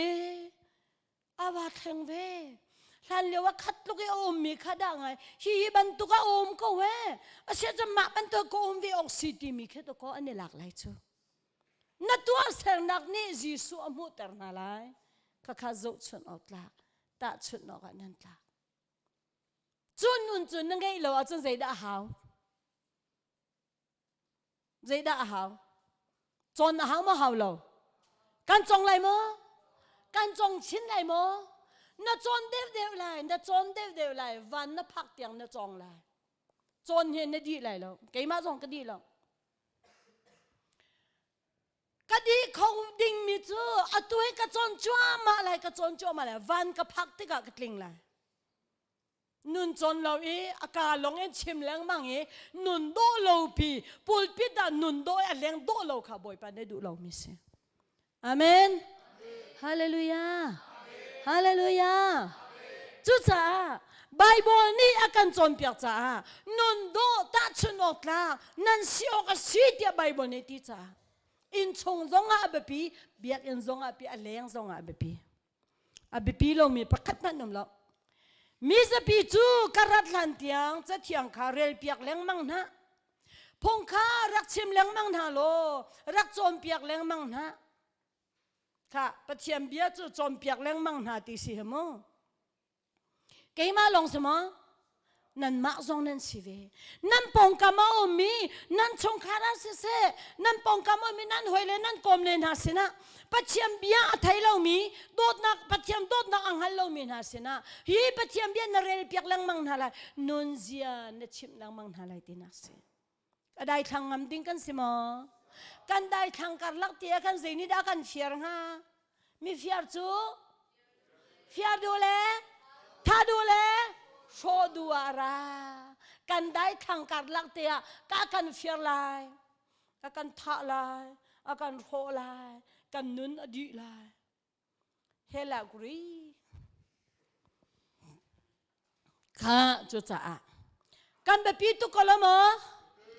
a va thleng ve hlan lio ah khat tluk i a ummi kha dah ngai hi hi bantuk a um ko e asia cun mah bantuk ka um ve awk si timi khi to ko an i lak lai cu na tuahsernak nih Jesuh a hmuhter hna lai khakha zohchunh awk tlak tahchunh awk ah nan tlak Cu nun cu na ngeih lo ahcun zeidah a hau? Zeidah a hau? Cawn a hau maw hau lo? Kan cong lai maw? Kan cong chin lai maw? Na cawn deuhdeuh lai, na cawn deuhdeuh lai, van na phak tiang na cawng lai. Cawn hi na dih lai lo. Keimah zong ka dih lo. Ka dih kho dingmi cu atu hi ka cawn cuahmah lai, ka cawn cuahmah lai. Van ka phak tikah ka tling lai. Nun cawn lo i a ka lawng in chim lengmang i nun dawh lo pi pulpit ah nun dawh i a leng dawh lo kha Bawipa nih duh lomi si. Amen. Hallelujah. Hallelujah. Cucaah Bible nih a kan cawnpiak caah nun dawh tahchun awk tlak nan si awk a si tiah Bible nih ti caah innchung zongah a biapi biakinn zongah a biapi a leng zongah a biapi a biapi lomi pakhat hmanh um lo mi zapi cu ka rat hlan tiang cathiang kha relpiak lengmang hna. Phung kha rak chim lengmang hna law rak cawnpiak lengmang hna. Kha Pathian bia cu cawnpiak lengmang hna ti si hi mu. Keimah lawng si maw? Nanmah zong nan si ve. Nan pawngkam a ummi, nan chungkhar ah siseh, nan pawngkam a ummi nan hawi le nan kawm le hna sinah Pathian bia a thei lomi, dawtnak Pathian dawtnak a hngal lomi hna sinah hi Pathian bia na relpiak lengmang hna lai, nunzia na chimh lengmang hna lai tinak si. A daithlang ngam ding kan si maw? Kan daithlang karlak ti ah kan zei nih dah kan fiar hnga? Mi fiar cu fiar duh le tha duh le hrawh duh ah ra. Kan daithlang karlak te ah ka kan fiar lai, ka kan thah lai, a kan hrawh lai, kan nun a dih lai. Hell ah guri. Kha cucaah kan biapi tuk ko lo maw?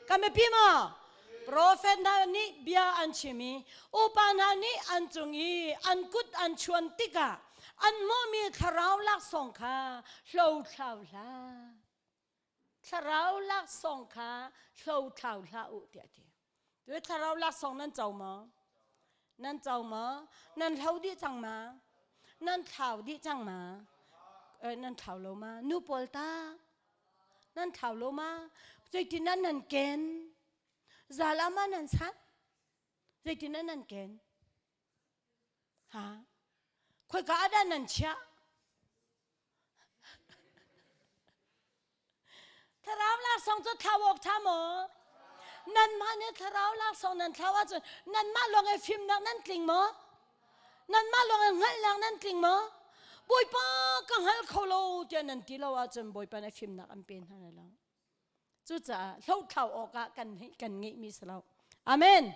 Kan biapi maw? Profet hna nih bia an chim i upa hna nih an cung i an kut an chuan tikah an hmuhmi thlarau laksawng kha hlothlau hlah. Thlarau laksawng kha hlothlau hlah u tiah a ti. Tu thlarau laksawng nan co maw? Nan co maw? Nan hlo dih cang ma? Nan thlau dih cang ma? Eh, nan thlau lo ma? Nu pawl ta? Nan thlau lo ma? Zeitin nan nan ken? Zal ah ma nan sat? Zeitin nan nan ken? Ha? Khoika ah dah nan chiah? Thlarau laksawng cu thlau awk ṭha maw? Nanmah nih thlarau laksawng nan thlau ahcun nanmah lawng i fimnak nan tling maw? Nanmah lawng i hngalhnak nan tling maw? Bawipa ka hngal kho lo tiah nan ti lo ahcun Bawipa nih fimnak an pe hna lai lo. Cucaah hlothlau awkah kan kan ngeihmi si lo. Amen.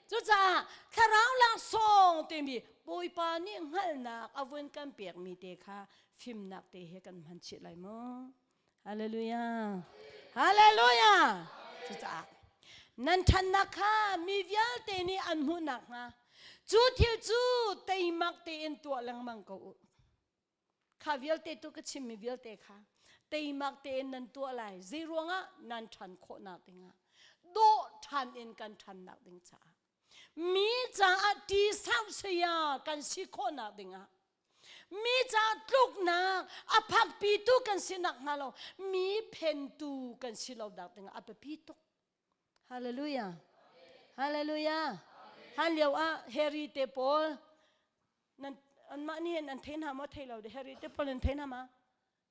Cucaah thlarau laksawng timi Bawipa nih hngalhnak a vun kan pekmi te kha fimnak te he kan hman chih lai mu. Hallelujah. Hallelujah. Cucaah nan ṭhannak kha mi vialte nih an hmuh nakhnga cu thil cu teimak tein tuah lengmang ko u. Kha vialte tu ka chimmi vialte kha teimak tein nan tuah lai. Zei ruangah nan ṭhan khawhnak dingah dawh ṭhan in kan ṭhannak ding caah mi caah ṭi sau saya kan si khawhnak dingah mi caah tluknak a phakpitu kan si nak hnga lo mi phentu kan si lo nak dingah a biapi tuk. Hallelujah. Hallelujah. Han lio ah Harry te pawl nan anmah nih hin an thei hna maw thei lo de Harry te pawl nan thei hna ma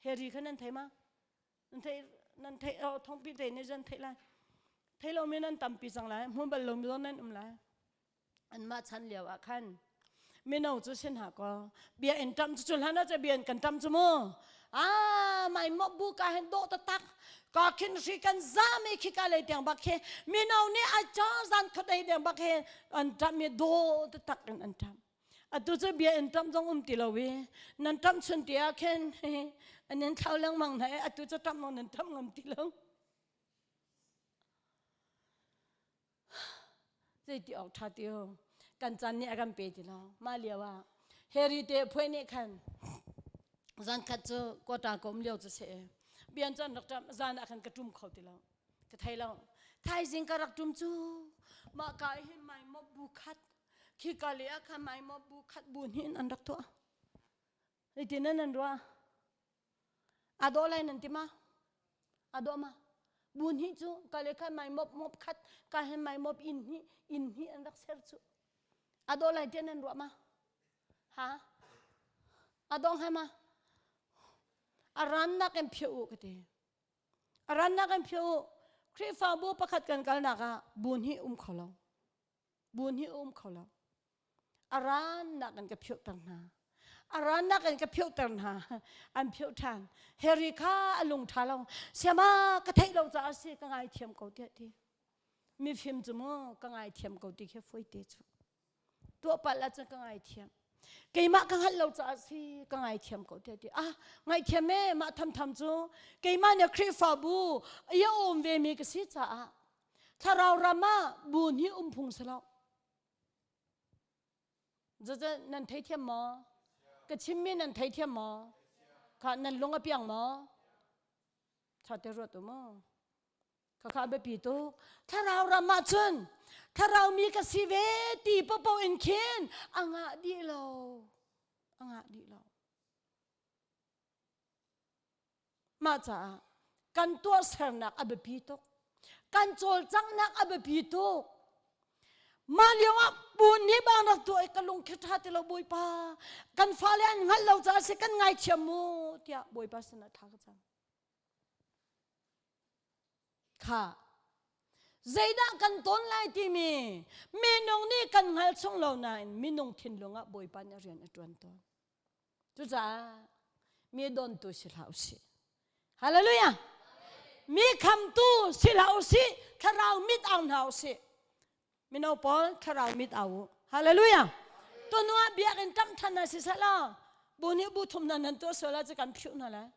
Harry kha nan thei ma nan thei nan thei oh thongpi te nih zan thei lai thei lo mi nan tampi cang lai hmu bal lo mi zong nan um lai anmah chan lio ah khan mino cu sin ha ko bia in tam cu cun hlan ah bia in kan tam cu mu ah mai mo bu ka hen do ta tak ka khin hri kan za mi khi ka le tiang bak he mino nih a cha zan khat ei deng bak he an tam mi do ta tak in an tam atu cu bia in tam zong um ti lo i nan tam chun ti ah khin an in thlau lengmang hna i atu cu tam nan tam ngam ti lo Zeiti awk ṭha ti u. Kan caan nih a kan pe ti lo. Mah lio ah Harry te phuai nih khan zan khat cu quota ka um lio cu si bian cun rak ṭam zan ah khan ka ṭum kho ti lo. Ka thei lo. Thaizing ka rak ṭum cu mah ka hin mai mop bu khat khi ka le ah khan mai mop bu khat bu hnih in an rak tuah. Zeitin nan ruah? A dawh lai nan ti ma? A dawh ma? Bu hnih cu ka le kha mai mop mop khat ka he mai mop inn hnih inn hnih an rak ser cu. A dawh lai tiah nan ruah ma? Ha? A dawh hnga ma? A rannak in phiah u ka ti. A rannak in phiah u. Khrihfabu pakhat kan kalnak ah bu hnih um kho lo. Bu hnih um kho lo. A rannak in ka phiohter hna. A rannak in ka phiohter hna. An phioh ṭhan. Harry kha a lung ṭha lo. Siama ka theih lo caah si ka ngaithiam ko tiah ti. Mifim cu mu ka ngaithiam ko ti khi foi te cu. Tuah palh ahcun ka ngaithiam. Keimah ka hngalh lo caah si ka ngaithiam ko tiah ti. Ah ngaihthiam e mah thamtham cu keimah nih Khrihfabu i a um ve mi ka si caah thlarau ram ah bu hnih um phung si lo. Cucu nan theithiam maw? Ka chimmi nan theithiam maw? Kha nan lung a piang maw? Ṭha te ruat u mu. Khakha biapi tuk. Thlarau ram ah cun thlarau mi ka si ve ti popo in khin a ngah dih lo. A ngah dih lo. Mah caah kan tuahsernak a biapi tuk. Kan cawlcanghnak a biapi tuk. Mah lio ah pun hi bang rak tuah i ka lung khi ṭha ti lo Bawipa. Kan fale an hngalh lo caah si kan ngaithiam mu tiah Bawipa sinah thla ka cam. Kha zeidah kan tawn lai timi minung nih kan hngal chung lo nain minung thinlung ah Bawipa nih rian a ṭuan tawn. Cucaah mi dontu si hlah usih. Hallelujah! Mi khamtu si hlah usih, thlarau mit au hna usih. Mino pawl thlarau mit au u. Hallelujah! Tunu ah biakinn ṭamh ṭhan hna si seh law, bu nih bu thum hna nan tuah sual ah cu kan phiuh hna lai.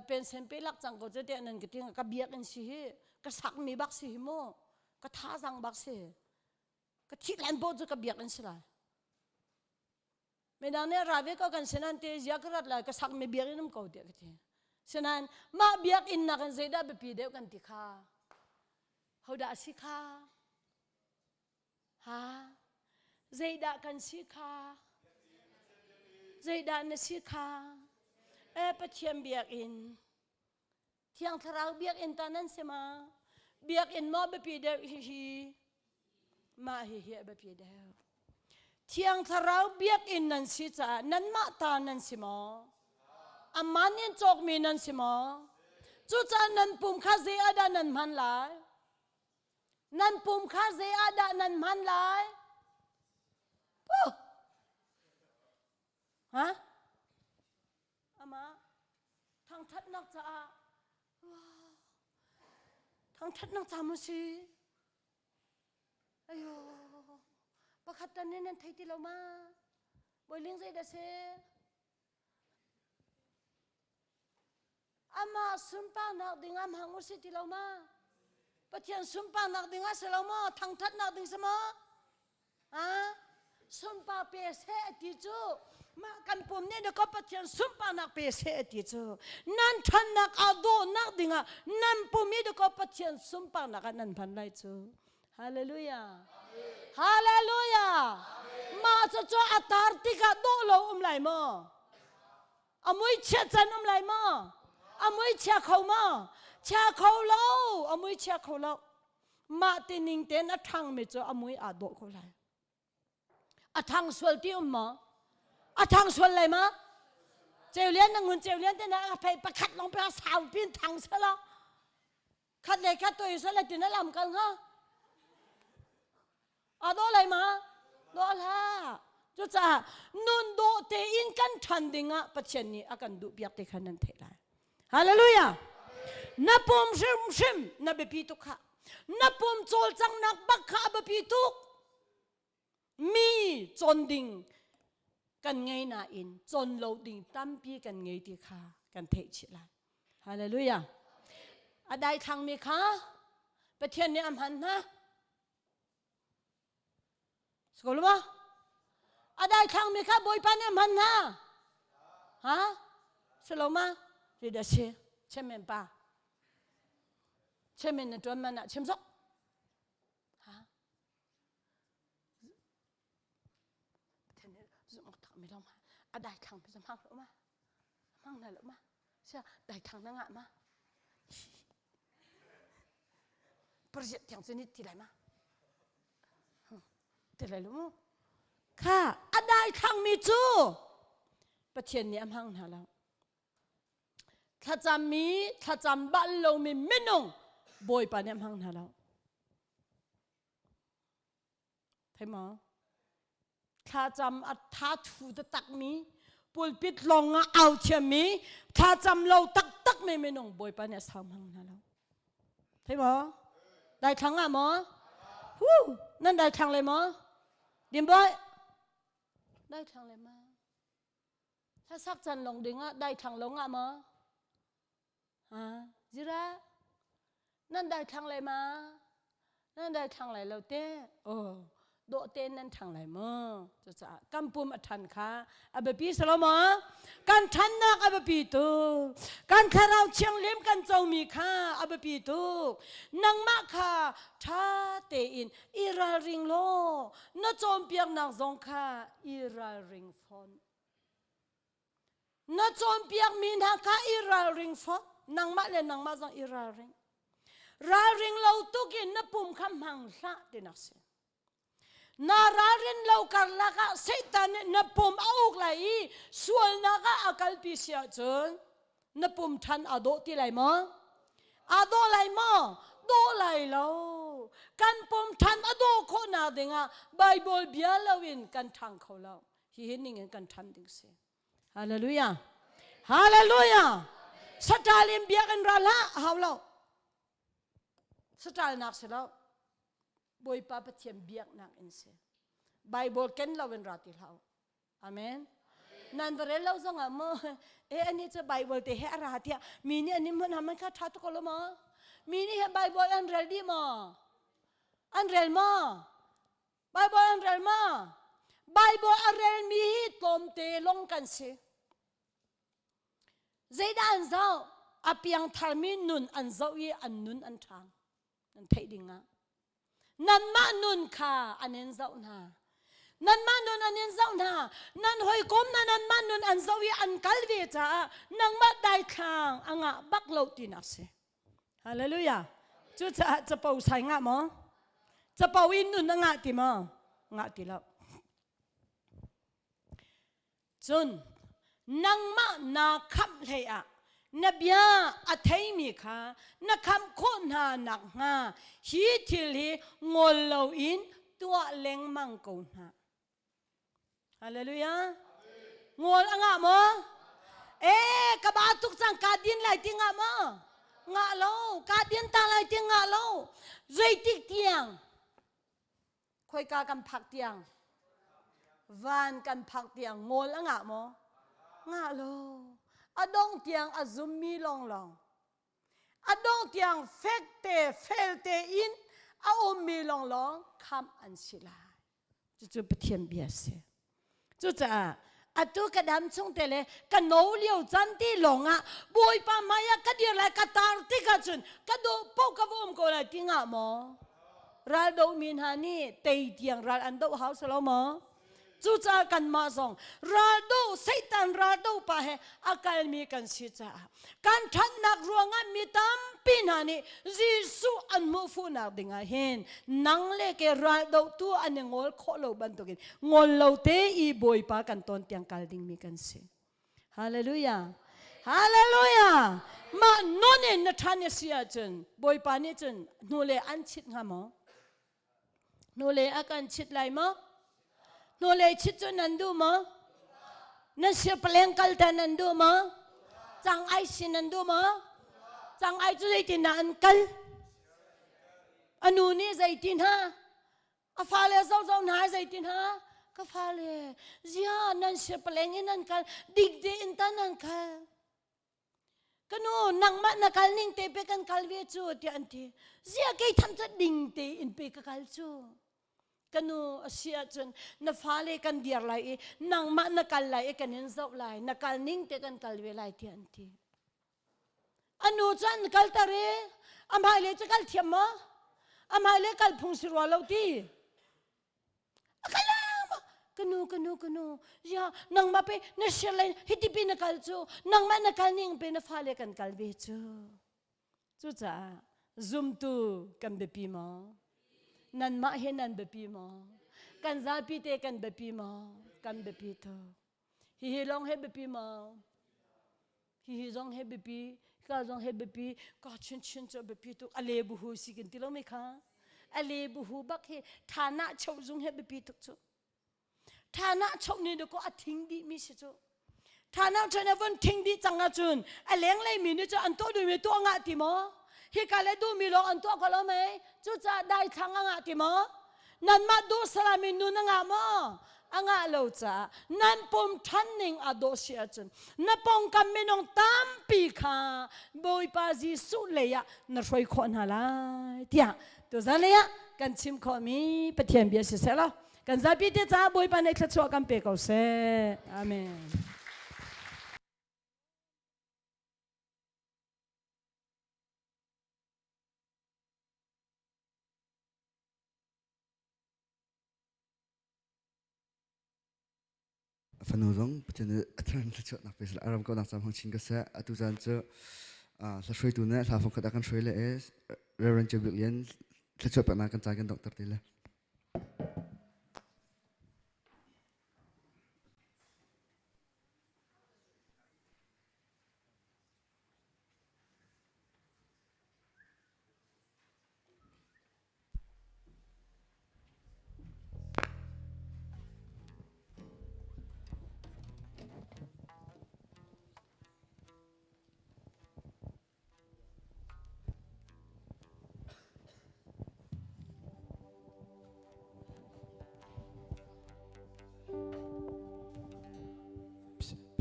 Pensen pe lak cang ko cu tiah nan ka ti ka biakinn si hi ka sakmi bak si hi mu ka thazang bak si ka thih lan bo cu ka biakinn si lai midang nih ra ve ko kan sinan te zia ka rat lai ka sakmi biakinn um ko tiah ka ti sinan mah biakinn nakin zeidah biapi deuh kan ti kha hodah si kha Ha? Zeidah kan si kha? Zeidah na si kha? E Pathian biakinn. Thiang Thlarau biakinn ta nan si ma? Biakinn maw biapi deuh hihi? Mah hihi a biapi deuh. Thiang Thlarau biakinn nan si caah nanmah ta nan si maw? Amman in cawkmi nan si maw? Cucaah nan pum kha zei ah dah nan hman lai? Nan pum kha zei ah dah nan hman lai? Puh! Ha? Ama thangthatnak caah wow thangthatnak ca mu si ayo pakhat tan nih nan thei ti lo ma boiling zei dah si Amah sunparnak ding ah hmang usih ti lo ma? Pathian sunparnak ding ah si lo maw? Thangthatnak ding si maw? Ah, sunpar pe seh ti cu mah kan pum nih na ko Pathian sunparnak pe seh ti cu nan ṭhannak ah dawhnak ding ah nan pum i ko Pathian sunparnak ah nan hman lai cu. Hallelujah. Hallelujah. Mah cu cu a tar tikah dawh lo um lai maw? A mui chia can um lai maw? A mui chia kho maw? Chia kho lo, a mui chia kho lo. Mah ti ning tein a ṭhangmi cu a mui aa dawh ko lai. A ṭhang sual ti um maw? A ṭhang sual lai ma? Ceulian na ngun ceulian te na a phei pakhat lawng pe sau pin thang sela. Khat le khat to i sala tin a lam kal hnga. A dawh lai ma? Dawh hlah. Cucaah nun dawh tein kan ṭhan dingah Pathian nih a kan duh piak ti kha nan theih lai. Hallelujah. Na pum hrimhrim na biapi tuk kha. Na pum cawlcanghnak bak kha a biapi tuk. Mi cawn ding kan ngei nain cawn lo ding tampi kan ngei ti kha kan theih chih lai. Hallelujah. A daithlangmi kha Pathian nih a hman hna. Siko ma? A daithlangmi kha Bawipa nih a hman hna. Ha? Silo ma? Rida si. Chairman pa. Chairman na tuan man ah chim zok. Ha? A daithlang mi hmang lo ma? Hmang hna lo ma? Sia daithlang na ngah ma? Pariat tiang cu ni ti lai ma? Ti lai lo mu. Kha a daithlang mi cu Pathian nih a hmang hna lo. Thlacam mi thlacam bal lomi minung Bawipa nih a hmang hna lo. Thei maw? Thlacam a tha thu takmi pulpit lawng ah au thiammi thlacam lo taktak mi minung Bawipa nih a sau hmang hna lo. Thei maw? Daithlang ah maw? Hu, nan daithlang le maw? Dimboy, daithlang le ma? Thlasak can long ding ah daithlang lo ngah maw? Ha, zira, nan daithlang le ma? Nan daithlang lai lo te? Oh. Dawh tein nan ṭhang lai maw? Cucaah kan pum a ṭhan kha a biapi si lo maw? Kan ṭhannak a biapi tuk. Kan thlarau thianghlim kan comi kha a biapi tuk. Nangmah kha ṭha tein i ralring law na cawnpiaknak zong kha i ralring fawn. Na cawnpiakmi hna kha i ralring fawn. Nangmah le nangmah zong i ralring. Ralring lo tuk in na pum kha hmang hlah tinak si. Na ralrin lo karlak ah Satan nih na pum a uk lai i sualnak ah a kalpi si ahcun na pum ṭhan aa dawh ti lai maw? Aa dawh lai maw? Dawh lai lo. Kan pum ṭhan a dawh khawhnak dingah Baibal bia loin kan ṭhang kho lo. Hihi ning in kan ṭhan ding si. Hallelujah. Hallelujah. Saṭal in biakinn ra hlah hau lo. Saṭalnak si lo. Bawipa Pathian biaknak in si. Bible ken lo in ra ti hlah u. Amen. Nan va rel lo zong ah maw e ani cu Bible te he a ra tiah mi nih an in hmun man kha tha tuk lo maw? Mi nih he Bible an rel dih maw? An rel maw? Bible an rel maw? Bible a rel mi hi tlawmte long kan si. Zeidah an zoh? A piangtharmi nun an zoh i an nun an ṭhang. Nan theih ding ah. Nanmah nun kha an in zoh hna. Nanmah nun an in zoh hna. Nan hawikom hna nanmah nun an zoh i an kal ve caah nangmah daithlang a ngah bak lo tinak si. Hallelujah. Cucaah capo sai ngah maw? Capo in nun a ngah ti maw? Ngah ti lo. Cun nangmah naa khamh hlei ah na bia a theimi kha na khamh khawh hna nakhnga hi thil hi ngol loin tuah lengmang ko hna. Hallelujah. Ngol a ngah maw? Eh, ka ba tuk cang ka din lai ti ngah maw? Ngah lo, ka din ta lai ti ngah lo. Zeitik tiang? Khoika kan phak tiang? Van kan phak tiang ngol a ngah maw? Ngah lo. A dong tiang a zummi lawnglawng. A dong tiang fek te, fel te in a ummi lawnglawng khamh an si lai. Cucu Pathian bia si. Cucaah atu ka dam chung te le ka no lio caan ti lawng ah Bawipa hmai ah ka dir lai ka tar tik ahcun ka dawh paoh ka va um ko lai ti ngah maw? Ral dohmi hna nih tei tiang ral an doh hau si lo maw? Cucaah kanmah zong raldo Satan raldo pa he a kalmi kan si caah kan ṭhatnak ruangah mi tampi hna nih Jesuh an hmuh fuhnak dingah hin nang le ke raldohtu an i ngol khawh lo bantukin ngol lo te i Bawipa kan ton tiang kal dingmi kan si. Hallelujah. Hallelujah. Mah nun in na ṭhan a si ahcun Bawipa nih cun hnule an chit hnga maw? Hnulei a kan chit lai maw? Hnulei chit cu nan duh maw? Nan sirpaleng kal ta nan duh maw? Cang ai si nan duh maw? Cang ai cu zeitin dah an kal? A nu nih zeitin ha? A fale zozo hna zeitin ha? Ka fale, zia nan sirpaleng in nan kal, dik tein ta nan kal. Ka nu nangmah na kal ning te pe kan kal ve cu tiah an ti. Zia kei tham cu ding te in pe ka kal cu. Ka nu a si ahcun na fale kan dir lai i nangmah na kal lai i kan in zoh lai na kal ning te kan kal ve lai tiah an ti. A nu cu an kalter i a hmailei cu kal thiam maw? A hmailei kal phung si rua lo ti. Kanu kanu kanu ya nangmah pe na shir lai hiti pi na kal cu nangmah na kal ning pe na fale kan kal ve cu cucaah zumtu kan biapi maw nanmah he nan biapi maw kan zapi te kan biapi maw kan biapi tuk hihi lawng he biapi maw hihi zong he biapi ka zong he biapi ka chinchin cu biapi tuk a le buhu si kan ti lo mi kha a le buhu bak hi thana cheu zung he biapi tuk cu thana cheu ni ko a thing dih mi si cu thana cheu ne von thing dih cang ahcun a leng lei mi nih cu an tuah duh mi tuah ngah ti maw hi ka le duh mi lawng an tuah ko lo mei cucaah dai thlang a ngah ti maw Nanmah dawh salam in nun a ngah maw? A ngah lo caah nan pum ṭhan ning a dawh si ahcun na pawngkam minung tampi kha Bawipa Jesuh lei ah na hruai khawh hna lai tiah tuzan lei ah Kan chim khawhmi Pathian bia siseh law kan zapi te caah Bawipa nih thluachuah kan pe ko seh. Amen. Fanu zong Pathian nih a thlan thluachuahnak pe seh aram kaunak cam hang chin ka seh atu caan cu hla hruaitu nih hla fong khat a kan hruai le e Reverend Joe Bik Lian thluachuah peknak kan caan kan donghter te le.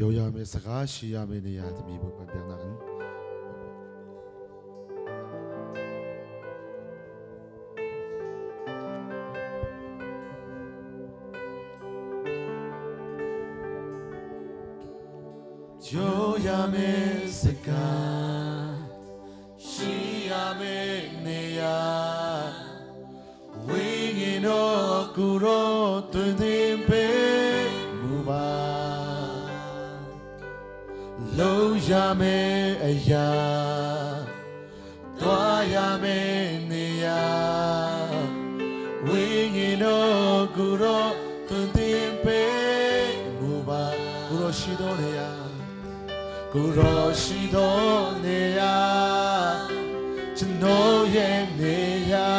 ပြောရမယ်စကားရှိရမယ်နေရာတမီးဘုပပြန်နာ ပြောရမယ်စကားရှိရမယ်နေရာဝိညာဉ်တော်ကိုရောတွင်တင်ပေးမူပါလုံးရမယ်အရာတွားရမယ်နေရာဝိညာဉ်တော်ကိုရောတွင်တင်ပေးမူပါကိုရောရှိတော်နေရာကိုရောရှိတော်နေရာကျွန်တော်ရဲ့နေရာ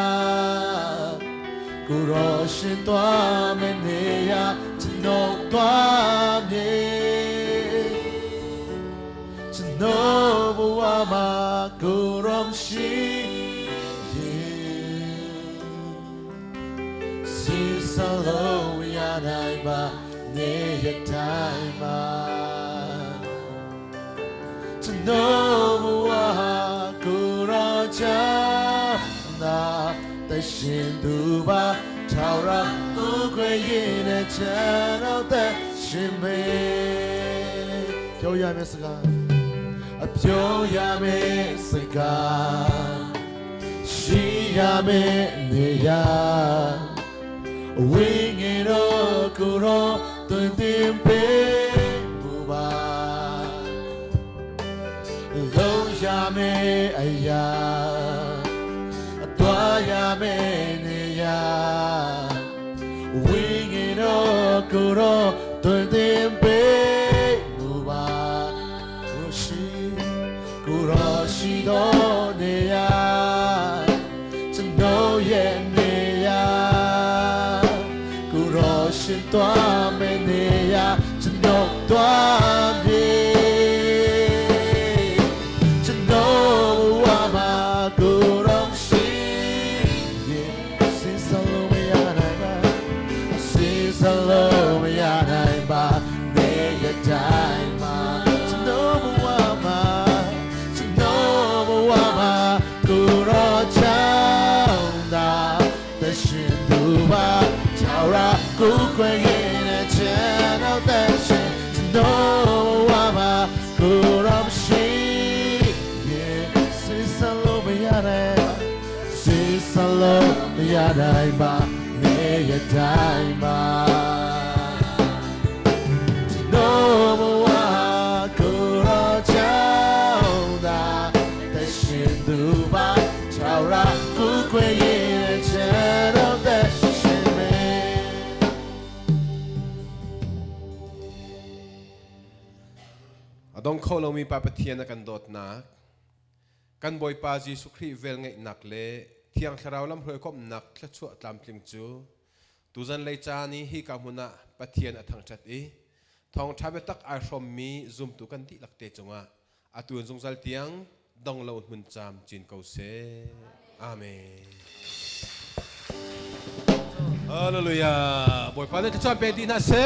ကိုရောရှိတော်မယ်နေရာကျွန်တော်တော်မြေကျွန်တော်ဘဝမှာကိုရောရှိရင်စီစလုံးရနိုင်ပါနေရတိုင်းမှာကျွန်တော်ဘဝကိုရောချာတရှင်သူပါထာဝရကိုခွေရင်နဲ့ချမ်းတော့တဲ့ရှင်မေပြောရမယ်စကားအပြောရမယ်စကားရှိရမယ်နေရာဝိညာဉ်တော်ကိုရောတွင်တင်ပေးမူပါလုံးရမယ်အရာတွားရမယ်နေရာဝိညာဉ်တော်ကိုရောတွင်တင်ပေးမူပါကိုရှိကိုရောရှိတော်နေရာကျွန်တော်ရဲ့နေရာကိုရောရှိတော်မယ်နေရာကျွန်တော်တော်ပြီကျွန်တော်ဘဝမှာကိုရောရှိရင်စစလုံးမရနိုင်ပါစစလုံးမရနိုင်ပါနေရတိုင်းမှာကျွန်တော်ဘဝမှာကျွန်တော်ဘဝမှာကိုရောချောင်းတာတရှင်သူပါချောရကိုခွေရင်နဲ့ချမ်းတော့တဲ့ရှင်ကျွန်တော်ဘဝမှာကိုရောရှိရင်စစလုံးမရနိုင်ပါစစလုံးမရနိုင်ပါနေရတိုင်းမှာ ကျွန်တော်ဘဝကိုရောချောင်းတာတရှင်သူပါချောရကိုခွေရင်နဲ့ချမ်းတော့တဲ့ရှင်မေ Adong kho lo mi pa Pathian na kan dawt nak kan Bawipa Jesuh Khrih vel ngeihnak le Thiang Thlarau lamhruai komhnak thluachuah tlamtling cu tuzan lei caan i hika hmun ah Pathian a thangṭhat i thawngṭha biatak ai hrawmmi zumtu kan dihlak te cungah atu in zungzal tiang dong lo hmun caam cin ko seh. Amen. Hallelujah. Bawipa nih thluachuah pe dih hna seh.